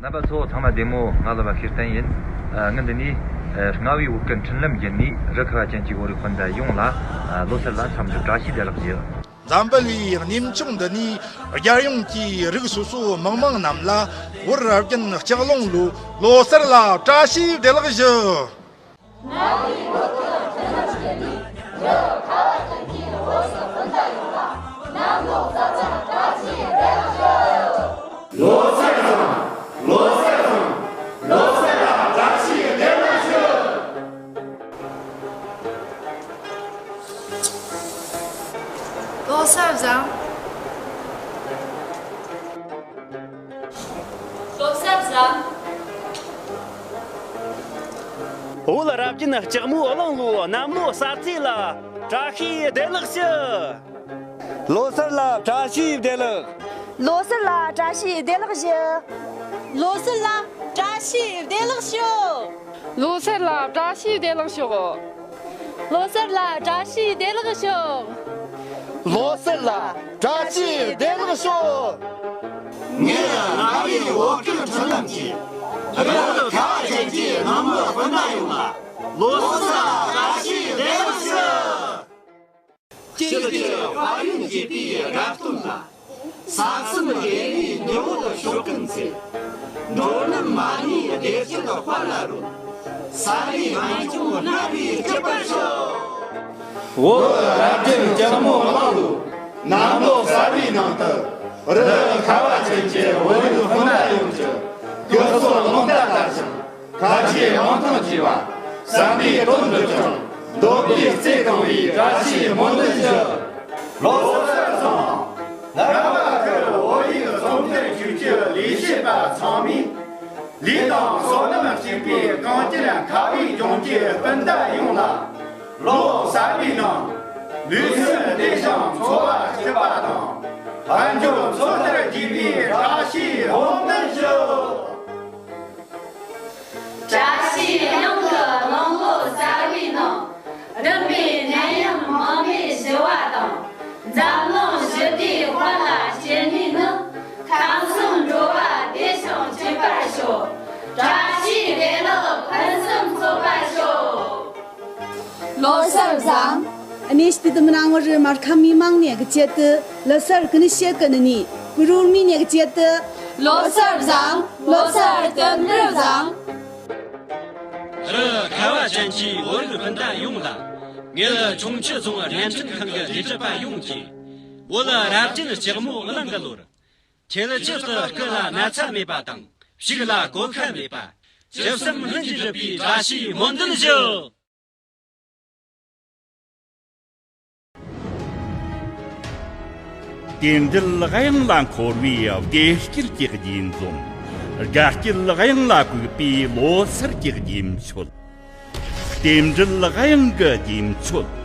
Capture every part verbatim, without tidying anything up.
རྣམ་པ་ཚོ་ཚང་མ་བདེ་མོ། ང་ལ་བ་ཤེས་བསྟན་ཡིན། ཨ། ངས་འདི་ནས་ཨ། རྔ་བའི་བོད་སྐད་འཕྲིན་ལམ་བརྒྱུད་ནས་རི་ཁ་བ་ཅན་གྱི་བོད་རིགས་སྤུན་ཟླ་ཡོངས་ལ་ཨ། ལོ་གསར་ལ་འཚམས་འདྲི་བཀྲ་ཤིས་བདེ་ལེགས་ཞུ། འཛམ་བུ་གླིང་གནས་ཆུང་འདི་ནས་རྒྱལ་ཡོངས་ཀྱི་རིགས་སོ་སོའི་མི་མང་རྣམས་ལ་བོད་རབ་བརྒྱུད་ལྕགས་ལུང་ལོའི་ལོ་གསར་ལ་བཀྲ་ཤིས་བདེ་ལེགས་ཞུ། ལོ་གསར་བཟང་། ལོ་གསར་བཟང་། ལོ་གསར་ལ་བཀྲ་ཤིས་བདེ་ལེགས་ཞུ། ལོ་གསར་བཟང་། ལོ་གསར་བཟང་། བོད་རབ་བརྒྱུད་ལྕགས་མོའི་གླིང་ལོའི་གནམ་ལོ་གསར་ཚེས་ལ་བཀྲ་ཤིས་བདེ་ལེགས་ཞུ། ལོ་གསར་ལ་བཀྲ་ཤིས་བདེ་ལེགས། ལོ་གསར་ལ་བཀྲ་ཤིས་བདེ་ལེགས་ཞུ། ལོ་གསར་ལ་བཀྲ་ཤིས་བདེ་ལེགས་ཞུ། ལོ་གསར་ལ་བཀྲ་ཤིས་བདེ་ལེགས་ཞུ། ལོ་གསར་ལ་བཀྲ་ཤིས་བདེ་ལེགས་ཞུ། ལོ་གསར་ལ་བཀྲ་ཤིས་བདེ་ལེགས་ཞུ། ངས་རྔ་བའི་བོད་སྐད་འཕྲིན་ལམ་གྱིས་རི་ཁ་བ་ཅན་གྱི་གླིང་ལོའི་སྤུན་ཟླ་ཡོངས་ལ་ལོ་གསར་ལ་བཀྲ་ཤིས་བདེ་ལེགས་ཞུ། སྤྱི་ལ་དཔལ་ཡོན་རྒྱས་པའི་དགའ་སྟོན་ལ། ས་མཚམས་བདེ་བའི་ཉི་འོད་ཤོག་གུ་མཛེས། འགྲོ་ལམ་མ་ཎིའི་བདེ་སྐྱིད་དཔལ་ལ་རོལ། ས་གནས་ངན་སྐྱུང་རྔ་བའི་སྐྱིད་པར་ཤོག། བོད་རབ་བརྒྱུད་ལྕགས་མོའི་གླིང་ལོའི་གནམ་ལོ་གསར་བའི་ནང་དུ། རི་ཁ་བ་ཅན་གྱི་བོད་རིགས་སྤུན་ཟླ་ཡོངས་ཀྱི་སྐུ་གཟུགས་རླུང་རྟ་ལྟར་ཞིང་། ཁ་རྗེ་མིག་མཐོང་བགྱིས་པ། བསམ་པའི་དོན་འགྲུབ་ཅིང་། འདོད་པའི་རྩེ་གང་བའི་བཀྲ་ཤིས་སྨོན་འདུན་ཞུ། ལོ་གསར་བཟང་། རྔ་བ་ཁུལ་བོད་ཡིག་རྩོམ་སྒྲིག་ཅུས་ཀྱི་ལས་བྱེད་པ་ཚང་མས། ལུས་དང་བསོད་ནམས་གཅིག་པའི་གངས་ཅན་ཁ་བའི་ལྗོངས་ཀྱི་སྤུན་ཟླ་ཡོངས་ལ། ལོ་གསར་པའི་ནང་ལུས་སེམས་བདེ་ཞིང་འཚོ་བ་སྐྱིད་པ་དང་། དཔལ་འབྱོར་འཚོ་བསྡུར་རྒྱས་པའི་བཀྲ་ཤིས་སྨོན་འདུན་ཞུ། བཀྲ་ཤིས་གླིང་གི་གླིང་ལོ་གསར་བའི་ནང་། བདུན་པའི་ནད་ཡམས་མང་པོས་ཞི་བ་དང་། འཛམ་གླིང་ཞི་བདེའི་དཔལ་ལ་སྐྱེ་ནུས་ནི། ཁམས་གསུམ་འགྲོ་བ་བདེ་ཞིང་སྐྱིད་པར་ཤོག། བཀྲ་ཤིས་བདེ་ལེགས་ཕུན་སུམ་ཚོགས་པར་ཤོག། ལོ་གསར་བཟང་། གནས་སྟེ་དུ་མི་ནང་བར་མར་ཁམས་མི་མང་ནས་གི་ཆེད་དུ་ལོ་གསར་ཀུན་ཤེས་ཀུན་ནི་ཀུ་རུར་མི་ནས་གི་ཆེད་དུ། ལོ་གསར་བཟང་། ལོ་གསར་དུམ་བུར་བཟང་། རི་ཁ་བ་ཅན་གྱི་བོད་རིགས་སྤུན་ཟླ་ཡོངས་ལ། ངེད་ཆུང་ཆུ་རྫོང་བརྙན་འཕྲིན་ཁང་གི་ལས་བྱེད་པ་ཡོངས་ཀྱིས། བོད་རབ་བརྒྱུད་ལྕགས་མོ་གླིང་གི་ལོར། ཁྱེད་ཇི་ལྟར་སྐུ་ལ་ན་ཚ་མེད་པ་དང་། ཕྱུགས་ལ་གོད་ཁ་མེད་པ། ཇི་བསམ་ལྷུན་གྱིས་གྲུབ་པའི་བཀྲ་ཤིས་སྨོན་འདུན་ཞུ། རྟེན་འབྲེལ་དབྱངས་ལ་འཁོར་བའི་བདེ་སྐྱིད་ཀྱི་རྗེས་འཛོམས། དགའ་སྐྱིད་དབྱངས་ལ་གུས་པའི་ལོ་གསར་གྱི་རྗེས་མཆོད། རྟེན་འབྲེལ་དབྱངས་ཀྱི་རྗེས་མཆོད།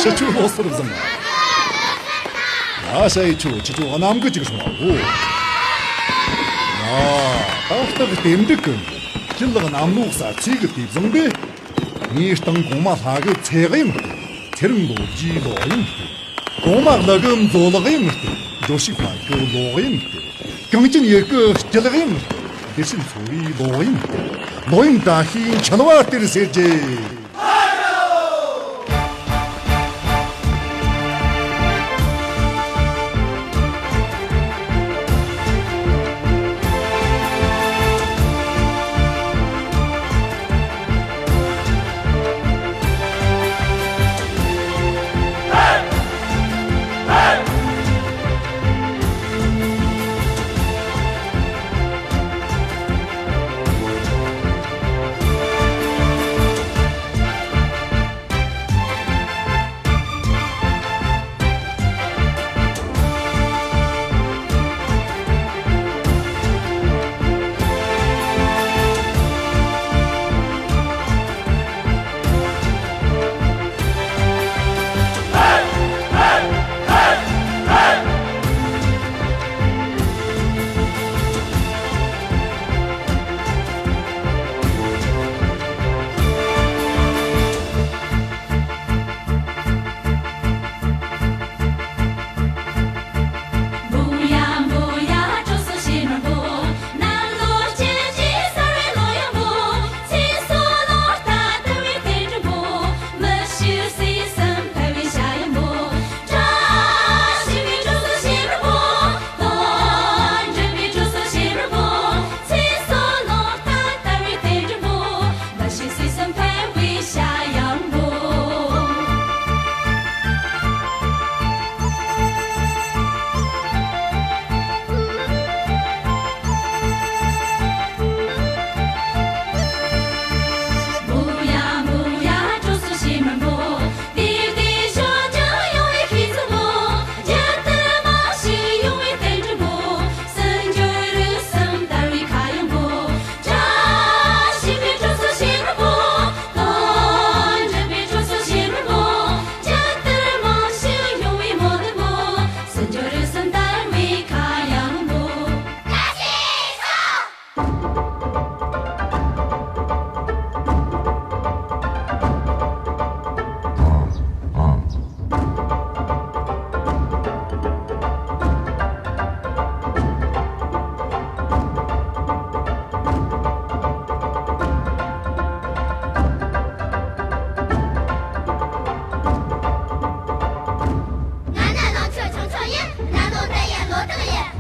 ཁྱེད་ཆོ་ལོ་གསར་བཟང་། ང་ཞ་ཡི་ཆོ་ཁྱེད་ཆོ་གནམ་གི་ཅིག་སོང་བ་འོ། ང་ཏག་ཏག་རྟེན་འབྲེལ་གི་སྤྱི་ལག་གནམ་ལོ་གསར་ཚེས་གི་དེ་བཟང་པས། ངའི་སྟེང་གོང་མ་ལྷ་གི་ཚེ་གཡང་སྟེ། ཚེ་རིང་ལོ་བརྒྱའི་ལོ་གཡང་སྟེ། གོང་མ་ཀླུ་གི་མཛོ་ལག་གཡང་སྟེ། འགྲོ་ཞིག་ཕ་གི་ལོ་གཡང་སྟེ། གངས་ཅན་ཡུལ་གི་སྤྱི་ལག་གཡང་སྟེ། བདེ་སྐྱིད་འཚོ་བའི་ལོ་གཡང་སྟེ། ལོ་གཡང་བཀྲ་ཤིས་འཁྱིལ་བ་སྟེར་ཟེར་གྱི།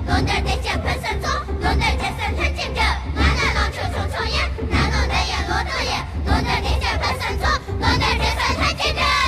ལོ་ཟླར་བདེ་སྐྱིད་ཕུན་སུམ་ཚོགས། ལོ་ཟླར་རྒྱལ་སྲས་ལྷུན་གྱིས་འགྲུབ། ང་ནི་ལོ་མཆོད་ཆུང་ཆུང་ཡིན། ན་ནིང་འདི་ཡི་ལོ་ཐོ་ཡིན། ལོ་ཟླར་བདེ་སྐྱིད་ཕུན་སུམ་ཚོགས། ལོ་ཟླར་རྒྱལ་སྲས་ལྷུན་གྱིས་འགྲུབ།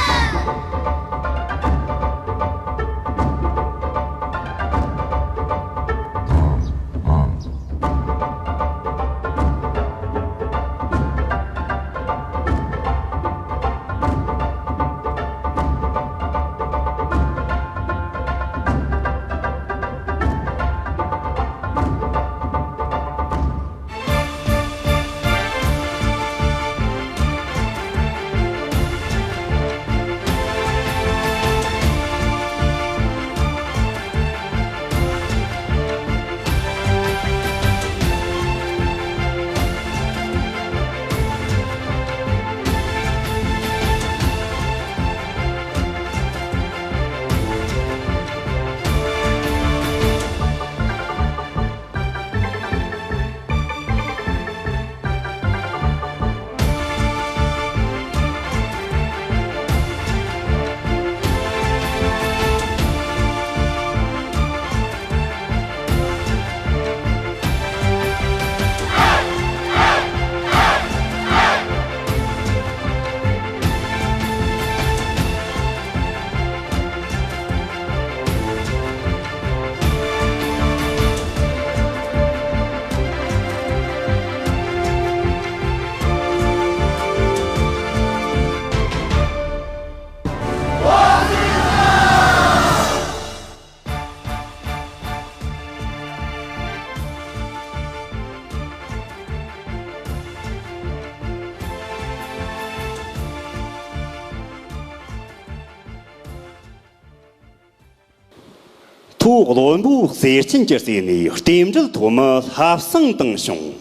མཐོ་བློན་པོ་གསེར་ཆེན་གྱི་རྩེ་ནས་རྟེན་འབྲེལ་ཐོག་མ་ལྷ་བསང་བཏང་བྱུང་།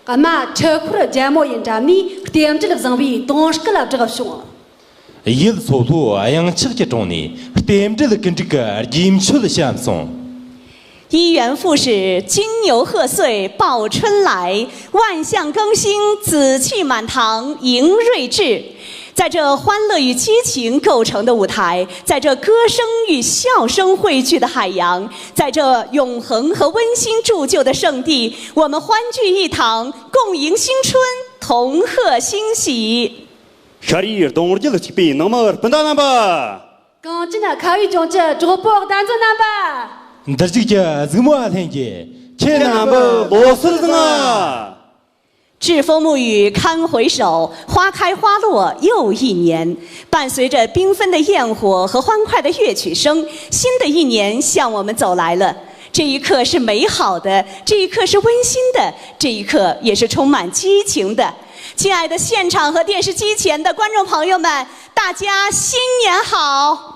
རྨ་འཁྲུལ་འཁོར་རྒྱལ་མོ་ཡི་འགྲམ་ནས་རྟེན་འབྲེལ་བཟང་བའི་དུང་སྐད་བསྒྲགས་བྱུང་། ཡུལ་མཚོ་ལྷོ་གཡང་ཆགས་ཀྱི་གྲོང་ནས་རྟེན་འབྲེལ་སྐུ་འགྲིག་གི་རྗེས་མཆོད་བཤམས་སོང་། 一元复始，金牛贺岁报春来，万象更新，紫气满堂迎瑞至。在这欢乐与激情构成的舞台，在这歌声与笑声汇聚的海洋，在这永恒和温馨铸就的圣地，我们欢聚一堂，共迎新春，同贺新喜。 ཤར་ཡུལ་གདུང་རྒྱུད་གཅིག་པའི་ནང་མི་སྤུན་ཟླ་རྣམ་པ། གངས་ཅན་ཁ་བའི་ལྗོངས་ཀྱི་གྲོགས་པོ་གདན་ཚོད་རྣམ་པ། འདིར་བཞུགས་ཀྱི་གཟིགས་མོ་བ་ལྷན་རྒྱས། ཁྱེད་རྣམ་པ་ལོ་གསར་བཟང་ང་། 栉风沐雨堪回首，花开花落又一年。伴随着缤纷的焰火和欢快的乐曲声，新的一年向我们走来了。这一刻是美好的，这一刻是温馨的，这一刻也是充满激情的。亲爱的现场和电视机前的观众朋友们，大家新年好！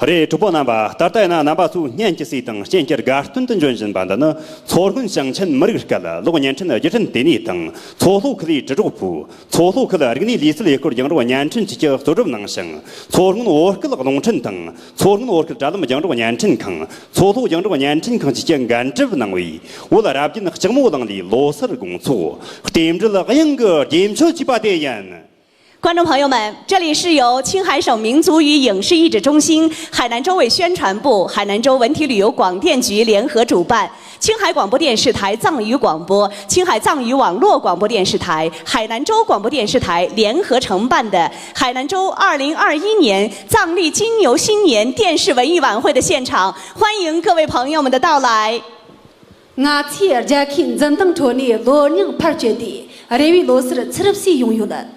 རེད། གྲོགས་པོ་རྣམ་པ། ད་ལྟ་ཡིན་ན་རྣམ་པ་ཚོའི་སྙན་གྱི་སྲས་དང་སྤྱན་གྱི་དགའ་སྟོན་དུ་འབྱོན་བཞིན་པ་འདི་ནི། མཚོ་སྔོན་ཞིང་ཆེན་མི་རིགས་སྐད་གློག་བརྙན་འཕྲིན་སྒྱུར་སྐྲུན་ལྟེ་གནས་དང་། མཚོ་ལྷོ་ཁུལ་ལས་དྲིལ་སྒྲོག་པུའུ། མཚོ་ལྷོ་ཁུལ་རིག་གནས་ལུས་རྩལ་ཡུལ་སྐོར་རྒྱང་སྒྲོག་བརྙན་འཕྲིན་བཅས་ཀྱིས་གཙོ་སྒྲུབ་གནང་ཞིང་། མཚོ་སྔོན་བོད་སྐད་རླུང་འཕྲིན་དང་། མཚོ་སྔོན་བོད་སྐད་དྲ་ལམ་རྒྱང་སྒྲོག་བརྙན་འཕྲིན་ཁང་། མཚོ་ལྷོ་རྒྱང་སྒྲོག་བརྙན་འཕྲིན་ཁང་བཅས་ཀྱིས་འགན་འཁྲི་གནང་བའི། བོད་རབ་རྒྱན་ལྕགས་མོ་གླིང་ལས་ལོ་གསར་དགོང་ཚོགས་རྟེན་འབྲེལ་དབྱངས་ཀྱི་རྗེས་མཆོད་ཅེས་པ་དེ་ཡིན། 观众朋友们，这里是由青海省民族与影视译制中心、海南州委宣传部、海南州文体旅游广电局联合主办，青海广播电视台藏语广播、青海藏语网络广播电视台、海南州广播电视台联合承办的海南州二零二一年藏历金牛新年电视文艺晚会的现场，欢迎各位朋友们的到来。 ང་ཚོས་རྒྱལ་ཁའི་འཛུམ་མདངས་ཁྲོད་ནས་ལོ་རྙིང་ཕར་བཅད་དེ་རེ་བའི་ལོ་གསར་ཚུར་བསུས་ཡོང་ཡོད།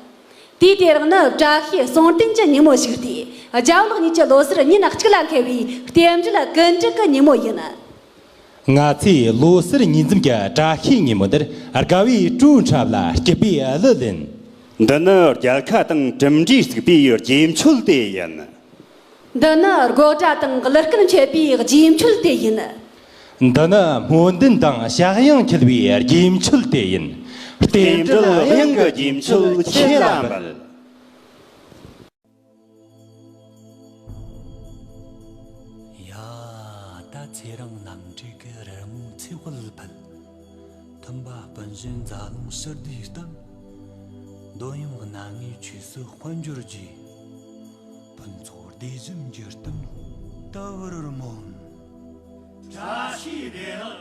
དུས་དེ་རིང་ནི་བཀྲ་ཤིས་གསུང་རྟེན་གྱི་ཉིན་མོ་ཞིག་སྟེ། རྒྱབ་ལོགས་གཉིས་ཀྱི་ལོ་གསར་ཉིན་གཅིག་ལ་འཁེལ་བའི་རྟེན་འབྲེལ་སྐུ་འགྲིག་གི་ཉིན་མོ་ཡིན། ང་ཚོས་ལོ་གསར་ཉིན་འཛོམས་ཀྱི་བཀྲ་ཤིས་ཉིན་མོ་འདིར་དགའ་བའི་སྤྲོ་འཁྲབ་ལ་སྐྱིད་པའི་གླུ་ལེན། འདི་ནི་རྒྱལ་ཁ་དང་གྲུབ་འབྲས་བརྩིགས་པའི་རྗེས་མཆོད་དེ་ཡིན། འདི་ནི་སྒོ་སྒྲ་དང་གླུ་སྐད་མཆེད་པའི་རྗེས་མཆོད་དེ་ཡིན། འདི་ནི་སྨོན་འདུན་དང་ཞག་དབྱངས་འཁྱིལ་བའི་རྗེས་མཆོད་དེ་ཡིན། རྟེན་འབྲེལ་དབྱངས་ཀྱི་རྗེས་མཆོད་ཁྱེད་ལ་འབུལ། ཡ། ད་ཚེ་རིང་རྣམ་དྲུག་གི་རི་མོ་ཚེ་དཔལ་ཕུལ། མཐུན་པ་སྤུན་བཞིན་མཛའ་ལོང་ཞི་བདེའི་གཏམ། འདོད་ཡོན་སྣ་ལྔའི་ཆོས་སུ་དཔལ་འབྱོར་རྒྱས། ཕུན་ཚོགས་བདེ་ཞིང་འགྱུར་གཏམ་ད་བར་སྨོན། བཀྲ་ཤིས་བདེ་ལེགས།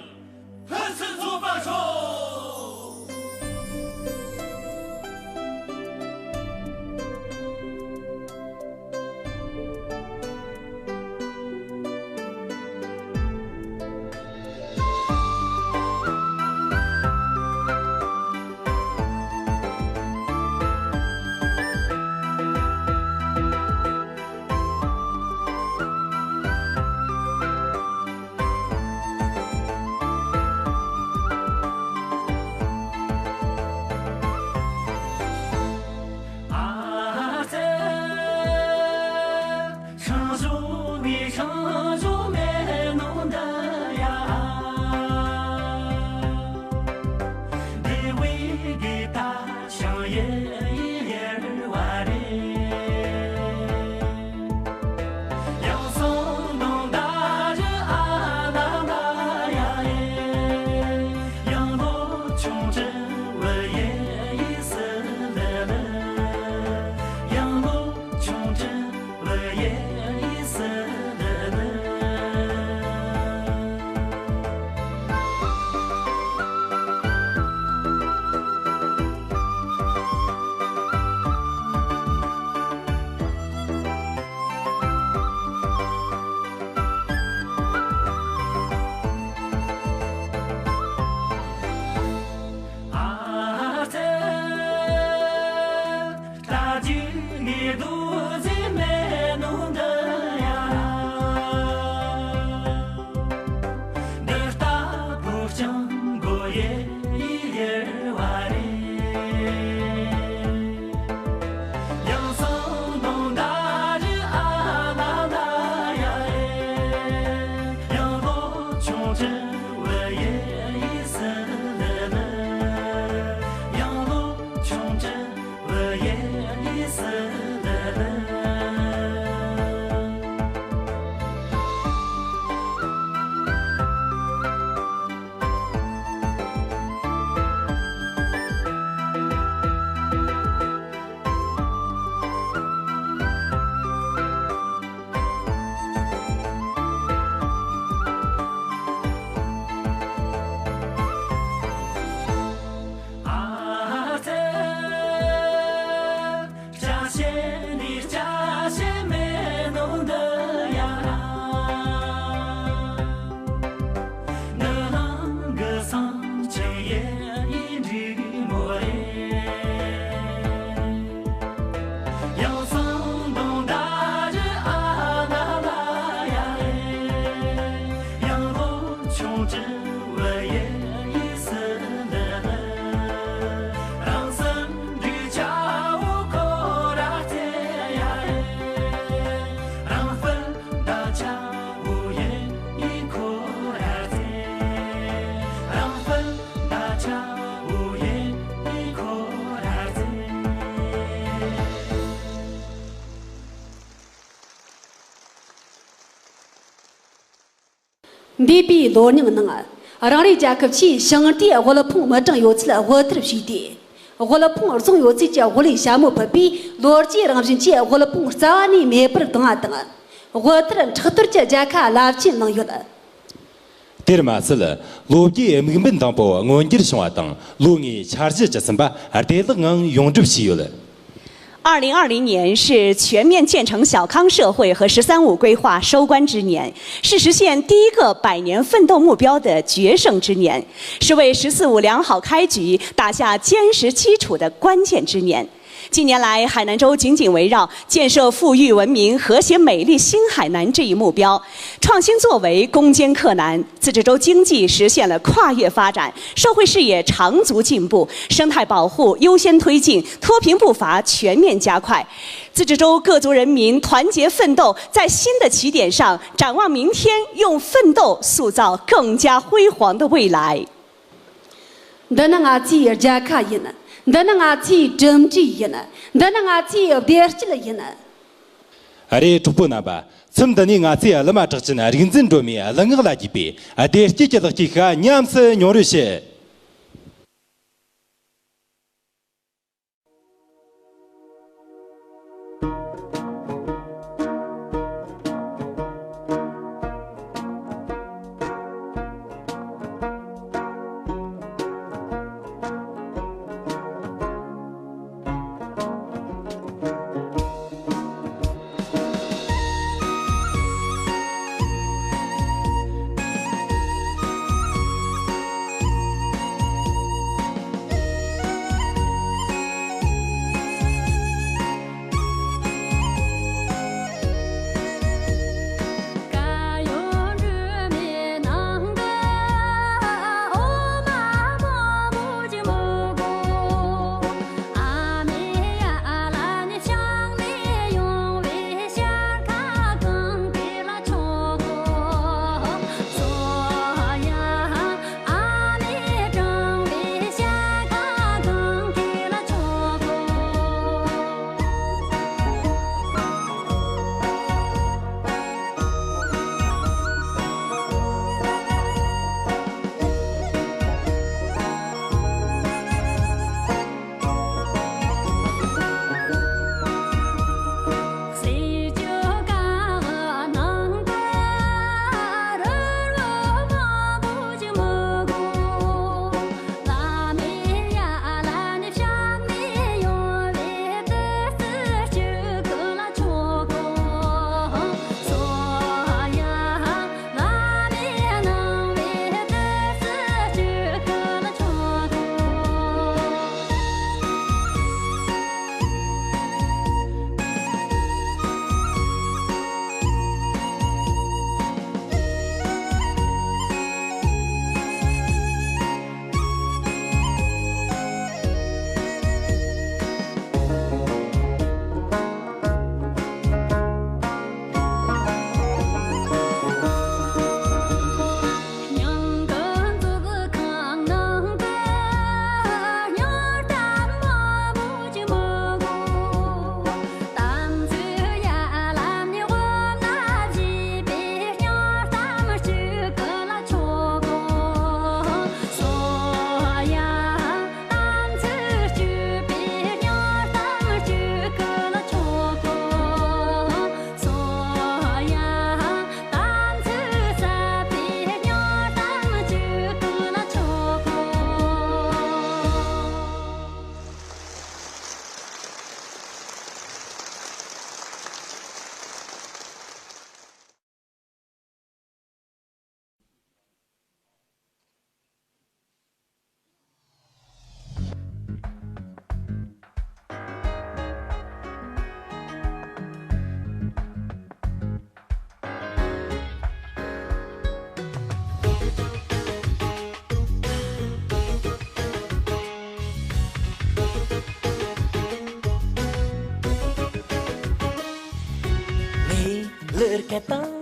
འདས་པའི་ལོ་རྙིང་ནང་རང་རེའི་རྒྱལ་ཁབ་ཀྱིས་ཞིང་སྡེའི་དབུལ་ཕོངས་མི་གྲངས་ཡོད་ཚད་དབུལ་ཐར་བྱས་ཏེ། དབུལ་ཕོངས་བཟུང་ཡོད་ཚད་ཀྱི་དབུལ་ལས་ཞྭ་མོ་ཕུད་པས་ལོ་བརྒྱའི་རང་བཞིན་གྱི་དབུལ་ཕོངས་རྩ་བ་ནས་མེད་པར་བཏང་བ་དང་། དབུལ་ཐར་མཁྲེགས་གཏོར་གྱི་རྒྱལ་ཁ་རླབས་ཆེན་བླངས་ཡོད། དེར་མ་ཟད། ལོ་བརྒྱའི་དམིགས་འབེན་དང་པོ་མངོན་འགྱུར་བྱུང་བ་དང་། ལོ་ལྔའི་འཆར་གཞི་བཅུ་གསུམ་པ་བདེ་བླག་ངང་ཡོངས་འགྲུབ་བྱས་ཡོད། 二零二零年是全面建成小康社会和“十三五”规划收官之年，是实现第一个百年奋斗目标的决胜之年，是为“十四五”良好开局打下坚实基础的关键之年。近年来，海南州紧紧围绕建设富裕、文明、和谐、美丽新海南这一目标，创新作为攻坚克难，自治州经济实现了跨越发展，社会视野长足进步，生态保护优先推进，脱贫步伐全面加快。自治州各族人民团结奋斗，在新的起点上展望明天，用奋斗塑造更加辉煌的未来。 འདི་ནི་ང་ཚོའི་རྒྱལ་ཁ་ཡིན། འདི་ནི་ང་ཚོའི་གྲུབ་འབྲས་ཡིན། འདི་ནི་ང་ཚོའི་བདེ་སྐྱིད་ཡིན། རེད། གྲོགས་པོ་རྣམ་པ། མཚམས་འདི་ནས་ང་ཚོས་གླུ་མ་གྲགས་ཅན་རིག་འཛིན་སྒྲོལ་མའི་གླུ་ངག་ལ་དགྱེས་པའི་བདེ་སྐྱིད་ཀྱི་ལེགས་སྐྱེས་ཤིག་ཉམས་སུ་མྱོང་རོལ་བྱེད། དང་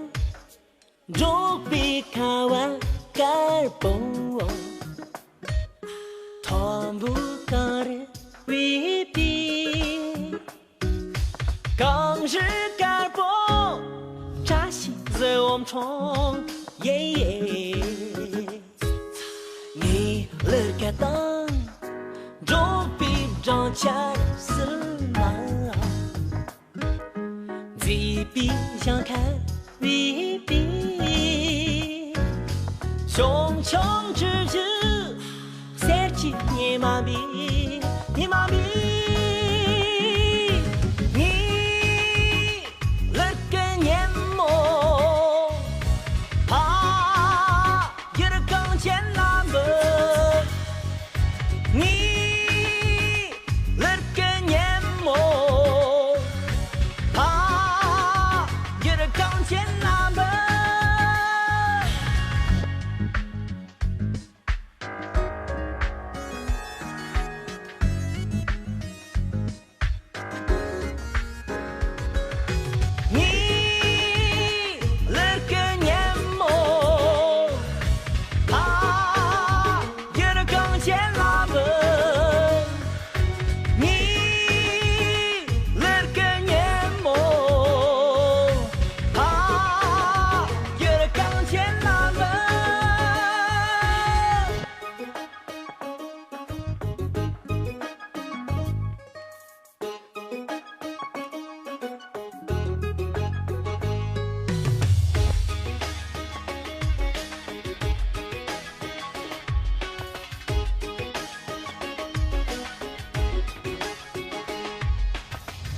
འགྲོགས་པའི་ཁ་བ་དཀར་པོ། ཐོར་བུ་གངས་རི་བུས་པའི། གངས་རི་དཀར་པོ་བཀྲ་ཤིས་གཟི་འོད་འཕྲོ། ཡེ་ཡེ། ངའི་གླུ་སྐད་དང་འགྲོགས་པའི་སྦྲང་ཆར་བསིལ་མ། མཛེས་པའི་ཞིང་ཁ་བུས་པའི། ཆུང་ཆུང་ཆུ་ཆུ་གསེར་གྱི་ཉི་མ་འབུད། ཉི་མ་འབུད། ངའི་གླུ་སྐད་སྙན་མོ་ཕ་ཡུལ་གངས་ཅན་ལ་འབུད། ངའི་གླུ་སྐད་སྙན་མོ་ཕ་ཡུལ་གངས་ཅན་ལ་འབུད། ངའི་གླུ་སྐད་སྙན་མོ་ཕ་ཡུལ་གངས་ཅན་ལ་འབུད། ངའི་གླུ་སྐད་སྙན་མོ་ཕ་ཡུལ་གངས་ཅན་ལ་འབུད།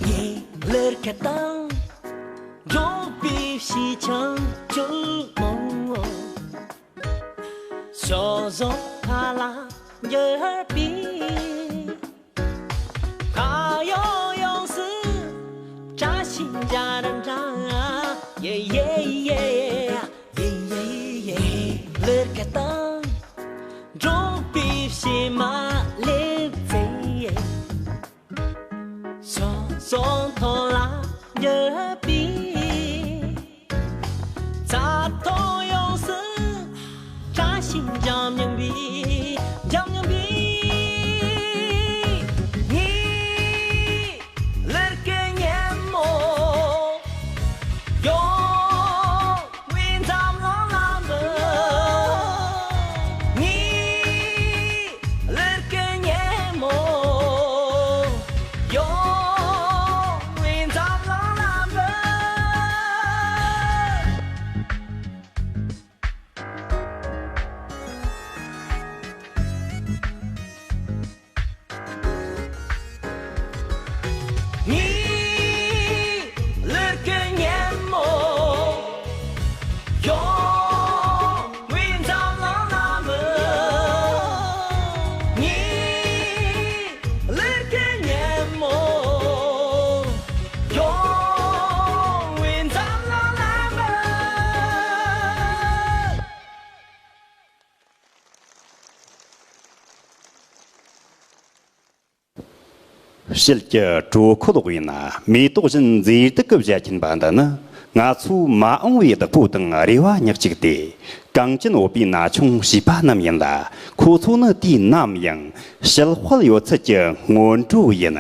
ངའི་གླུ་སྐད་དང་འགྲོགས་པའི་ཞི་འཆང་ཇོ་མོ། ཞོ་ཟོ་ཕ་ལ་འགྱུར་བའི། ཁ་ཡོང་ཡོངས་སུ་བཀྲ་ཤིས་འཇའ་རིས་འདྲ། ཡེ་ཡེ་ཡེ། ཡེ་ཡེ་ཡེ། གླུ་སྐད་དང་འགྲོགས་པའི་བྱེ་མ་ལེབ་རྩེ། ཞོ་ཟོ་ཐོ་ལ་འགྱུར་བའི། རྩྭ་ཐོག་ཡོངས་སུ་བཀྲ་ཤིས་འཇམ་སྙིང་པོའི། འཇམ་སྙིང་པོའི། ངའི་གླུ་སྐད་སྙན་མོ་ཡོང་བའི་འཛམ་གླིང་ལ་འབུད། ངའི་གླུ་སྐད་སྙན་མོ་ཡོང་བའི་འཛམ་གླིང་ལ་འབུད། ངའི་གླུ་སྐད་སྙན་མོ་ཡོང་བའི་འཛམ་གླིང་ལ་འབུད། ངའི་གླུ་སྐད་སྙན་མོ་ཡོང་བའི་འཛམ་གླིང་ལ་འབུད། ཕྱིས་ཀྱི་གྲོ་ཁོལ་དབུས་ན་མེ་ཏོག་བཞིན་མཛེས་སྡུག་གི་བཞད་ཁྱིམ་པ་འདི་ནི། ང་ཚོའི་མ་འོངས་པའི་བདག་པོ་དང་རེ་བ་ཉག་གཅིག་སྟེ། གངས་ཅན་བོད་པའི་ན་ཆུང་བྱིས་པ་རྣམས་ཡིན་ལ། ཁོ་ཚོ་ནི་དུས་ནམ་ཡང་ཞི་དཔལ་ཡོད་ཚད་ཀྱི་སྔོན་འགྲོ་ཡིན།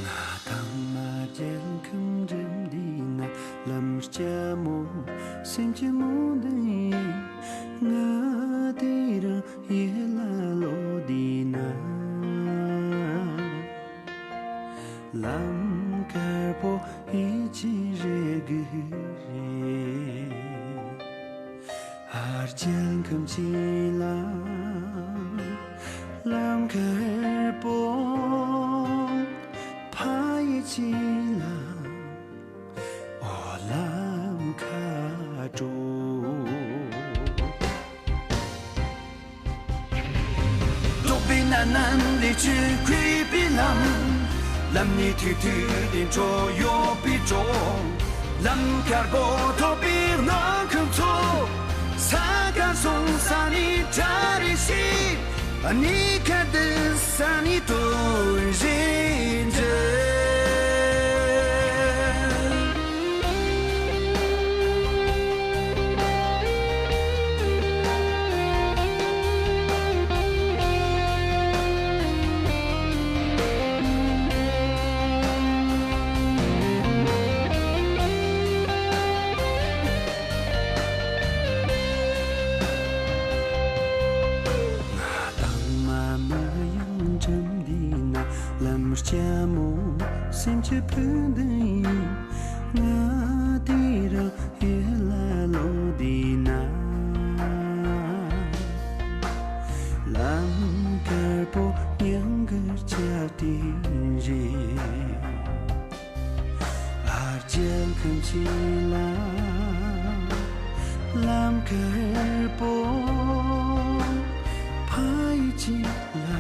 ང་དང་མ་རྒྱལ་ཁམས་འགྲིམ་འདི་ན། ལམ་སྐྱ་མོ་སེམས་ཀྱི་མོ་འདི་ཡིན། ང་དེ་རང་ཡེ་ལ་ལོ་འདི་ན། ལམ་དཀར་པོ་ཡིད་ཀྱི་རེ་གི་རེད། ཨར་ཅན་ཁམས་ཆེ་ལ་ལམ་དཀར་པོ་ཕ་ཡི་ཆེ་ལ་འོ་ལམ་ཁ་དྲོ། རྟོག་པའི་ནང་ན་ལས་ཆོས་གུས་པའི་ལམ། ལམ་ནི་ཐུག་ཐུག་ལས་འཕྲོ་ཡོད་པའི་གྲོང་། ལམ་དཀར་པོ་ཐོབ་པའི་ངང་ཁམས་ཚོ། ས་དཀར་སོང་ས་ནི་གྲ་རེ་ཤི། གཉིས་ཀ་འདི་ས་ནི་དོན་རེ་འདྲ། ང་དང་མ་མ་ཡང་འགྲིམ་འདི་ན། ལམ་སྐྱ་མོ་སེམས་ཀྱི་ཕུ་འདི་ཡིན། ང་དེ་རང་ཡེ་ལ་ལོ་འདི་ན། ལམ་དཀར་པོ་ཉང་གི་ལྕགས་ཏིང་རེད། ཨར་ཅན་ཁམས་ཆེ་ལ་ལམ་དཀར་པོ་ཕ་ཡི་ཆེ་ལ།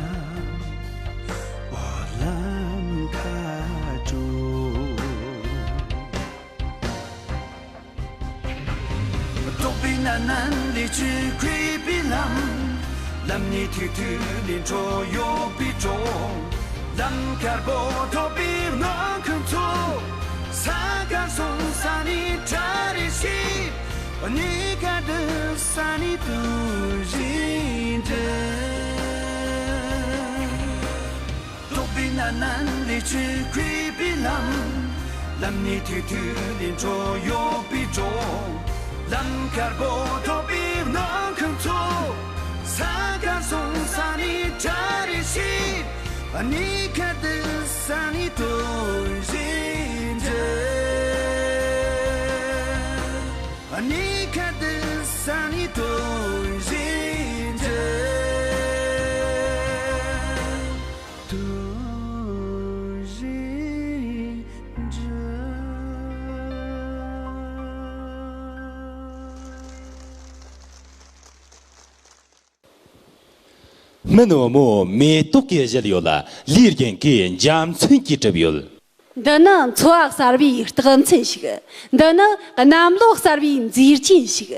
འོ་ལམ་ཁ་དྲོ། རྟོག་པའི་ནང་ན་ལས་ཆོས་གུས་པའི་ལམ། ལམ་ནི་ཐུག་ཐུག་ལས་འཕྲོ་ཡོད་པའི་གྲོང་། ལམ་དཀར་པོ་ཐོབ་པའི་ངང་ཁམས་ཚོ། ས་དཀར་སོང་ས་ནི་གྲ་རེ་ཤི། གཉིས་ཀ་འདི་ས་ནི་དུ་རིན་འདྲ། རྟོག་པའི་ནང་ན་ལས་ཆོས་གུས་པའི་ལམ། ལམ་ནི་ཐུག་ཐུག་ལས་འཕྲོ་ཡོད་པའི་གྲོང་། ལམ་དཀར་པོ་ཐོབ་པའི་ངང་ཁམས་ཚོ། ས་དཀར་སོང་ས་ནི་གྲ་རེ་ཤི། གཉིས་ཀ་འདི་ས་ནི་དོན་རེ་འདྲ། གཉིས་ཀ་འདི་ས་ནི་དོན་རེ་འདྲ། དོན་རེ་འདྲ། མི་ནུ་མོ་མེ་ཏོག་གིས་བཞད་ཡོད་ལ། ལིའུ་རྒྱན་གྱིས་འཇའ་ཚོན་གྱིས་བྲིས་ཡོད། འདི་ནི་འཚོ་བ་གསར་བའི་རྟགས་མཚན་ཞིག་འདི་ནི་གནམ་ལོ་གསར་བའི་མཛེས་རྒྱན་ཞིག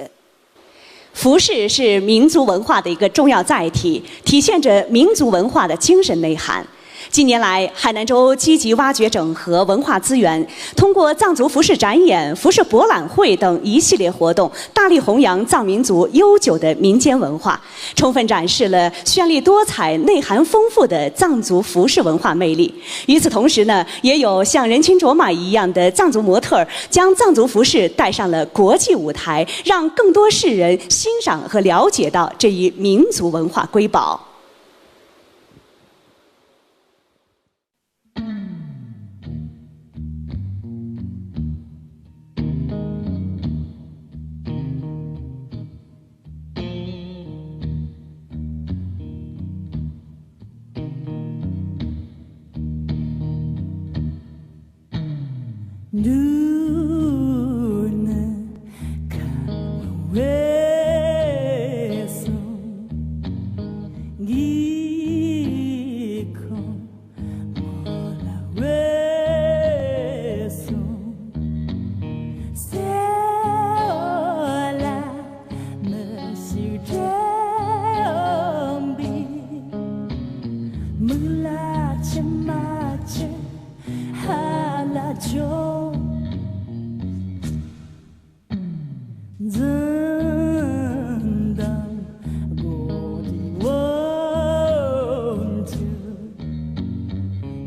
服饰是民族文化的一个重要载体，体现着民族文化的精神内涵。近年来，海南州积极挖掘整合文化资源，通过藏族服饰展演、服饰博览会等一系列活动，大力弘扬藏民族悠久的民间文化，充分展示了绚丽多彩、内涵丰富的藏族服饰文化魅力。与此同时呢，也有像人裙卓玛一样的藏族模特儿，将藏族服饰带上了国际舞台，让更多世人欣赏和了解到这一民族文化瑰宝。འདུག་ནི་གང་བས་སོང་། གི་ཁོང་མོ་ལ་བས་སོང་། སེ་འོ་ལ་མི་ཞིག་འདྲེན་པའི། མིག་ལ་མཆི་མ་ཅི་ཧ་ལ་ཅོ། འཛིན་དང་སྒོ་དེ་འོང་དུ་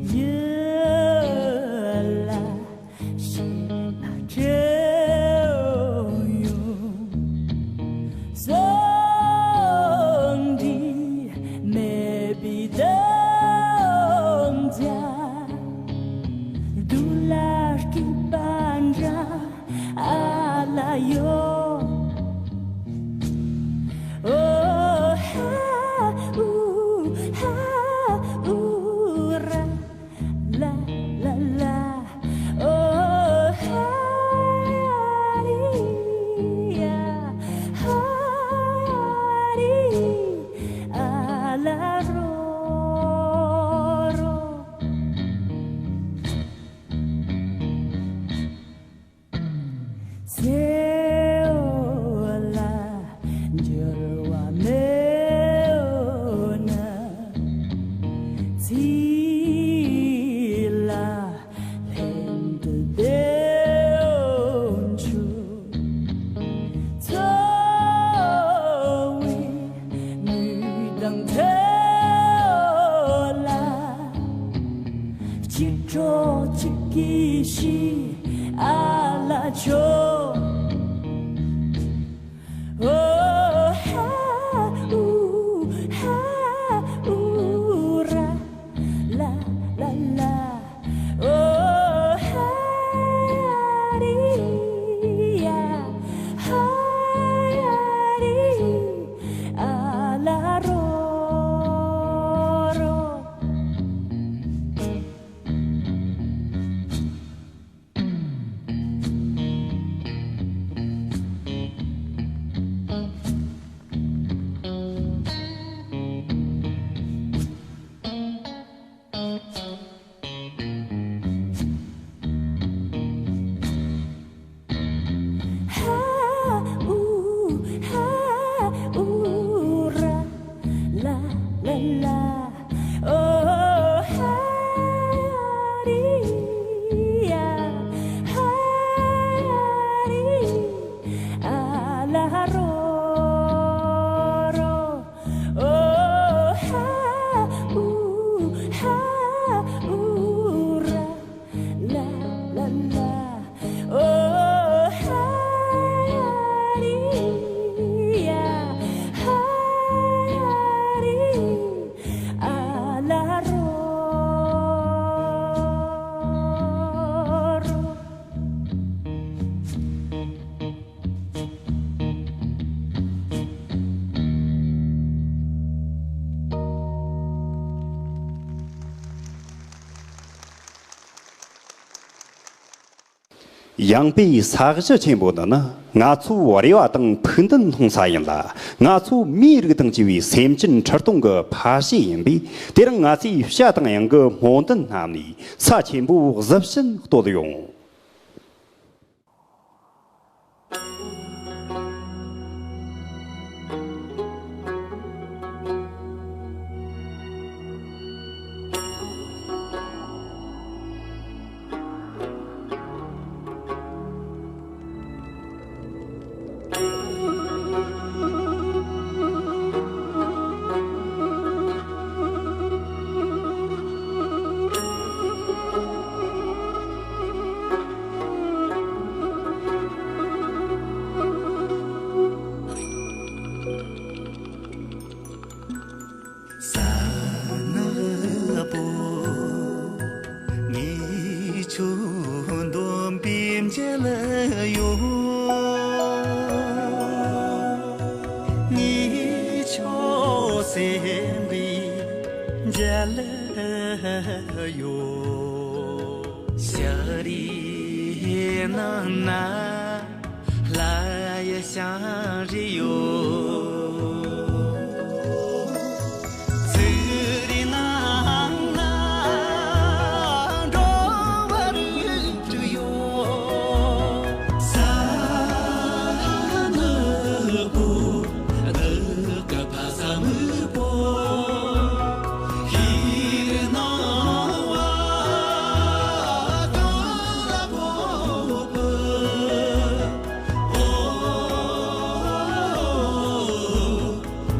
ཡིད་ལ་ཞེ་ན་བྲེལ་ཡོང་། སོང་འདི་མེད་པའི་དམ་བཅའ། སྡུག་ལ་སྐྱིད་པ་འདྲ་ཨ་ལ་ཡོད། ཨོ་ཧ་ཨུ་ཧ་ཨུ་ར། ལ་ལ་ལ། ཨོ་ཧ་རི་ཡ་ཧ་རི་ཨ་ལ་རོ་རོ། སེ་འོ་ལ་འགྱུར་བ་མེད་འོ་ན། ཚིག་ལ་ལྷན་དུ་བདེ་འོང་ཆུ། འཚོ་བའི་ནུས་དང་ཐལ་བ་ལ། གཅིག་གྲོགས་གཅིག་གིས་ཤིག་ཨ་ལ་ཆོ། ཨོ་ཧ་ཨུ་ཧ་ཨུ་ར། ལ་ལ་ལ། ཨོ་ཧ་རི་ཡ་ཧ་ཡ་རི་ཨ་ལ་རོ་རོ། ཧ་ཨུ་ཧ་ཨུ་ར། ལ་ལ་ལ། ཨོ་ཧ་རི་ཡ་ཧ་ཡ་རི་ཨ་ལ་རོ་རོ། ཨོ་ཧ་ཨུ་ཧ་ཨུ་ར། ལ་ལ་ལ། ཨོ་ཧ་ཡ་རི་ཡ་ཧ་ཡ་རི་ཨ་ལ་རོ་རོ། ཡངས་པའི་ས་གཞི་ཆེན་པོ་འདི་ནི་ང་ཚོའི་རེ་བ་དང་ཕུགས་འདུན་སློང་ས་ཡིན་ལ། ང་ཚོ་མིའི་རིགས་དང་བཅས་པའི་སེམས་ཅན་ཁྲི་སྟོང་གི་ཕ་གཞིས་ཡིན་པས། དེ་རིང་ང་ཚོས་བྱ་དང་གཡང་གི་སྨོན་འདུན་བསྣམས་ནས་ས་ཆེན་པོ་གཟི་བྱིན་བསྟོད་ཡོང་། ས་ནག་པོ། ངས་ཁྱོད་འདོམས་པའི་མཇལ་ཡོང་། ངས་ཁྱོད་སེམས་པའི་མཇལ་ཡོང་། ཤར་རི། ནང་ན་ལྷ་ཡི་ཞིང་རེ་ཡོད། ཚིག་རེ་ནང་ན་འགྲོ་བ་རིགས་དྲུག་ཡོད། ས་ནག་པོ། བདག་གི་ཕ་ས་སྨུག་པོ། ཤེལ་སྣང་བ་གང་ལ་ཕོག་པ། ཨོ།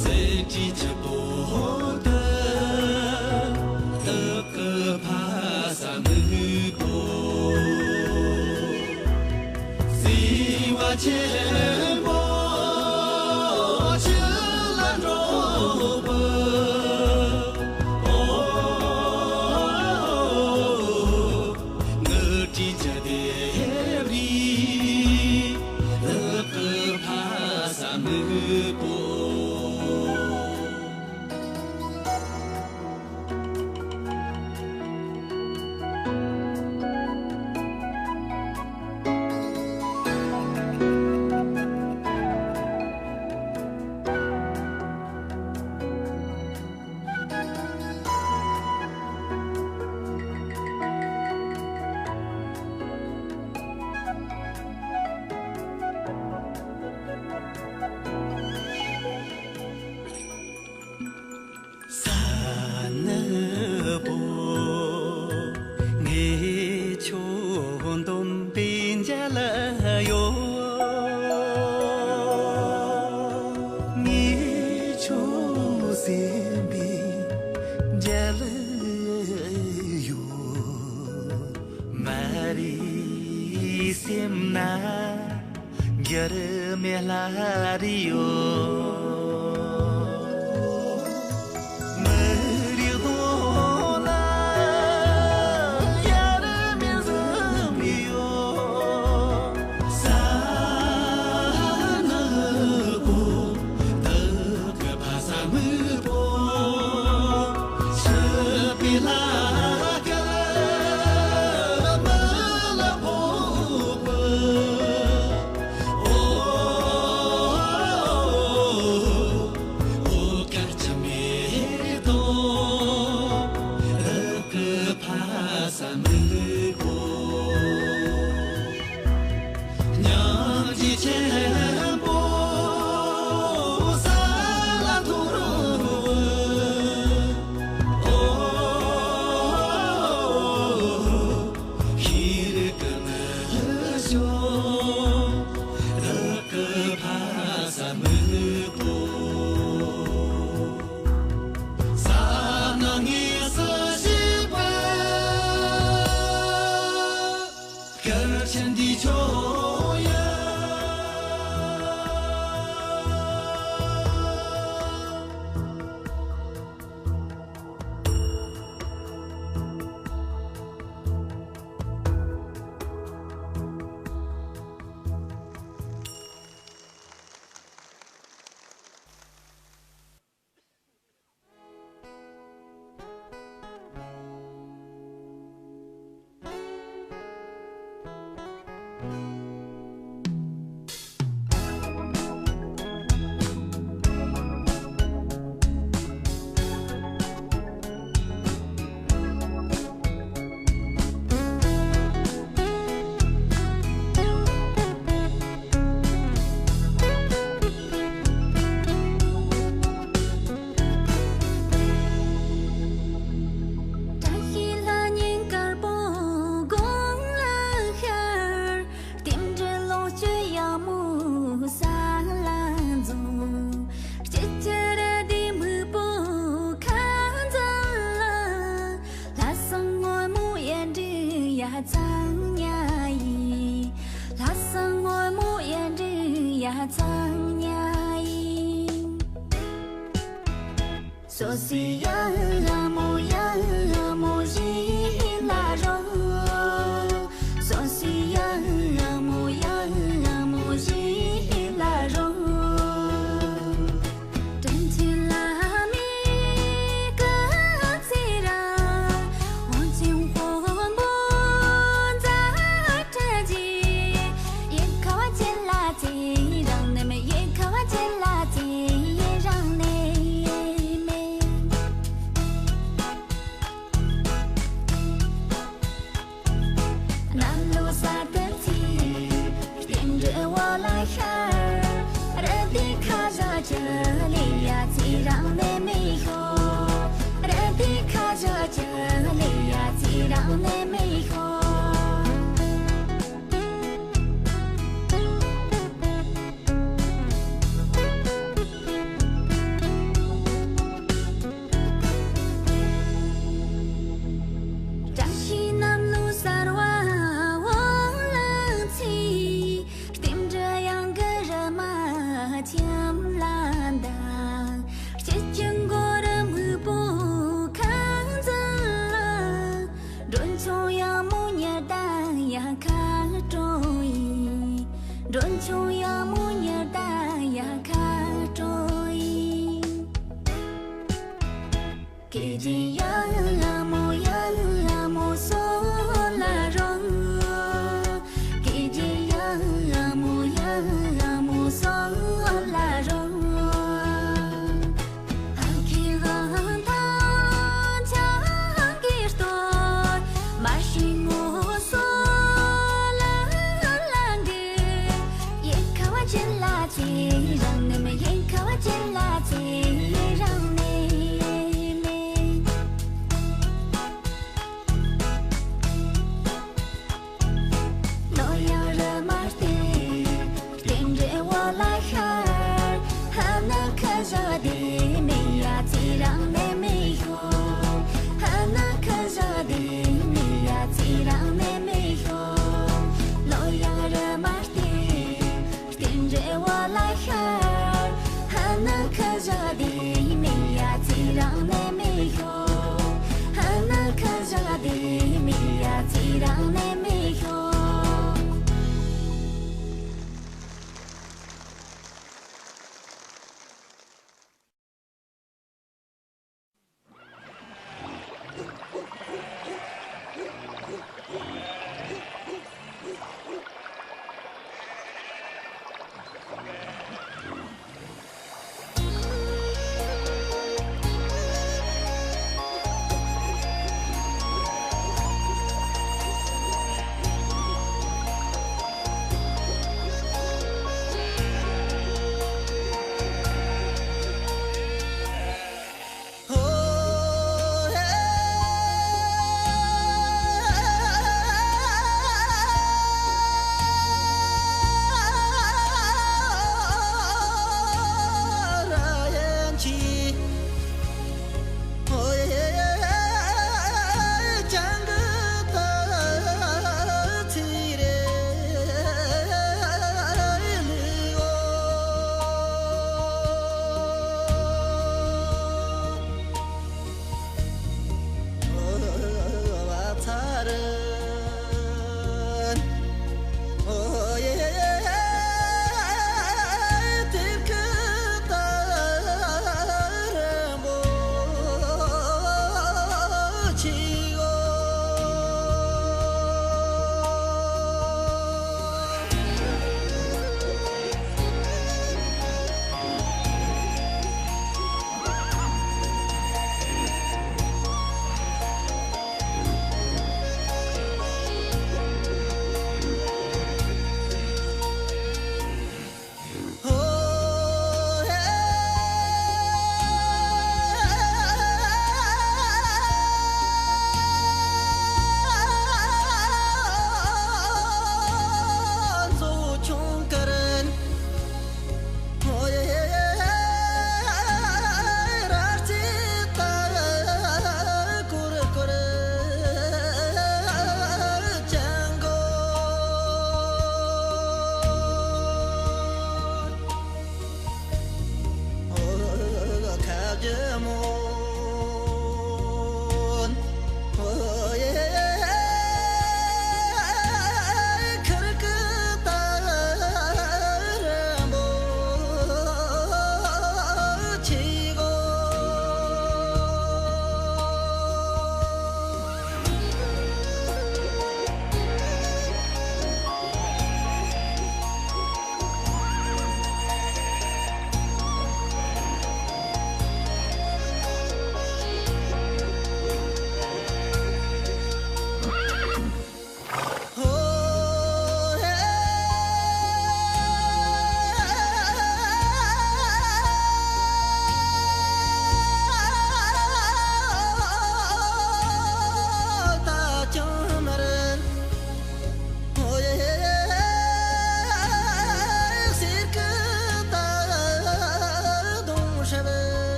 གསེར་གྱི་ཆུ་བོ་དེ། བདག་གི་ཕ་ས་སྨུག་པོ། བརྩེ་བ་ཆེན་པོ་ཆུ་ལ་འགྲོ་བ། ཨོ། ངུ་སྒྲའི་ཆུ་ལྡེབས་རིས། བདག་གི་ཕ་ས་སྨུག་པོ། ས་ནག་པོ། ངས་ཁྱོད་འདོམས་པའི་མཇལ་ཡོད། ངས་ཁྱོད་སེམས་པའི་མཇལ་ཡོད། མ་རིག་སེམས་ན། འགྱུར་མེད་ལྷ་རེ་ཡོད། མི་རིགས་གདོང་ན་དབྱེར་མེད་གཟུགས་མེད་ཡོད། ས་ནག་པོ། བདག་གི་ཕ་ས་སྨུག་པོ། ཕྱི་པའི་ལྷ་སྐལ་མི་ལ་ཕོག་པ། ཨོ། འོ་སྐར་ཆུ་མེ་ཏོག་བདག་གི་ཕ་ས་སྨུག་པོ། སྙིང་རྗེ་ཆེན་པོ་ས་ལ་འཐོར་བ། ཨོ། ཤེས་རིག་གི་ནུ་ཞོ། བདག་གི་ཕ་ས་སྨུག་པོ། བསམ་ན་ངེས་སུ་ཤེས་པ། སྐར་ཆེན་འདི་ཁྱོད་ཡིན། བཀྲ་ཤིས་ལྷ་ཉིན་དཀར་པོ་དགུང་ལ་ཤར། རྟེན་འབྲེལ་ལོངས་སྤྱོད་ཡག་མོ་ས་ལ་འཛོམས། སྤྱི་ཁྱེར་དེ་སྨུག་པོ་ཁ་འཛམ་ལ། ལྷ་བཟང་ངོ་མོ་ཡར་འདྲེན་ཡ་ཚང་ཉ་ཡིན། ལྷ་བཟང་ངོ་མོ་ཡར་འདྲེན་ཡ་ཚང་ཉ་ཡིན། སོ་སོའི་ཡ་ཡ་མོ་ཡ་ཡ་མོ་ཞིག་ལ་རོ། སོ་སོའི་ཡ་ཡ་མོ་ཡ་ཡ་མོ་ཞིག་ལ་རོ། དྲིན་ཆེན་བླ་མའི་སྐུ་ཚེ་རིང་། དབང་ཆེན་དཔོན་པོ་མཛའ་བྲལ་གྱི། འགྲོ་ཆུང་ཡག་མོ་ཉི་ཟླ་ཡག་ཁ་སྤྲོ་ཡིན། སྐད་ཅིག་ཡག་མོ་ཡག་མོ་སོ་ལ་རོ། སྐད་ཅིག་ཡག་མོ་ཡག་མོ་སོ་ལ་རོ། ཨ་ཁེ་ཧང་ཐང་ཆང་གི་སྟོད། མ་ཤི་ངོ་སོ་ལ་ལ་འདི། ཡེ་ཁ་བ་ཅན་ལ་ཚེ་རང་ནི་མེད། ཡེ་ཁ་བ་ཅན་ལ་ཚེ་རང་ནི་མེད། ལོ་ཡང་རི་མ་སྟེ། རྟེན་འབྲེལ་བ་ལ་ཤར། ཧ་ན་ཁ་བཞག་དེ་མི་ཡ་ཚེ་རང་ནི་མི་ཤོ། ཧ་ན་ཁ་བཞག་དེ་མི་ཡ་ཚེ་རང་ནི་མི་ཤོ། ལོ་ཡང་རི་མ་སྟེ། རྟེན་འབྲེལ་བ་ལ་ཤར། ཧ་ན་ཁ་བཞག་དེ་མི་ཡ་ཚེ་རང་ནི་མི་ཤོ། ཧ་ན་ཁ་བཞག་དེ་མི་ཡ་ཚེ་རང་ནི་མི་ཤོ།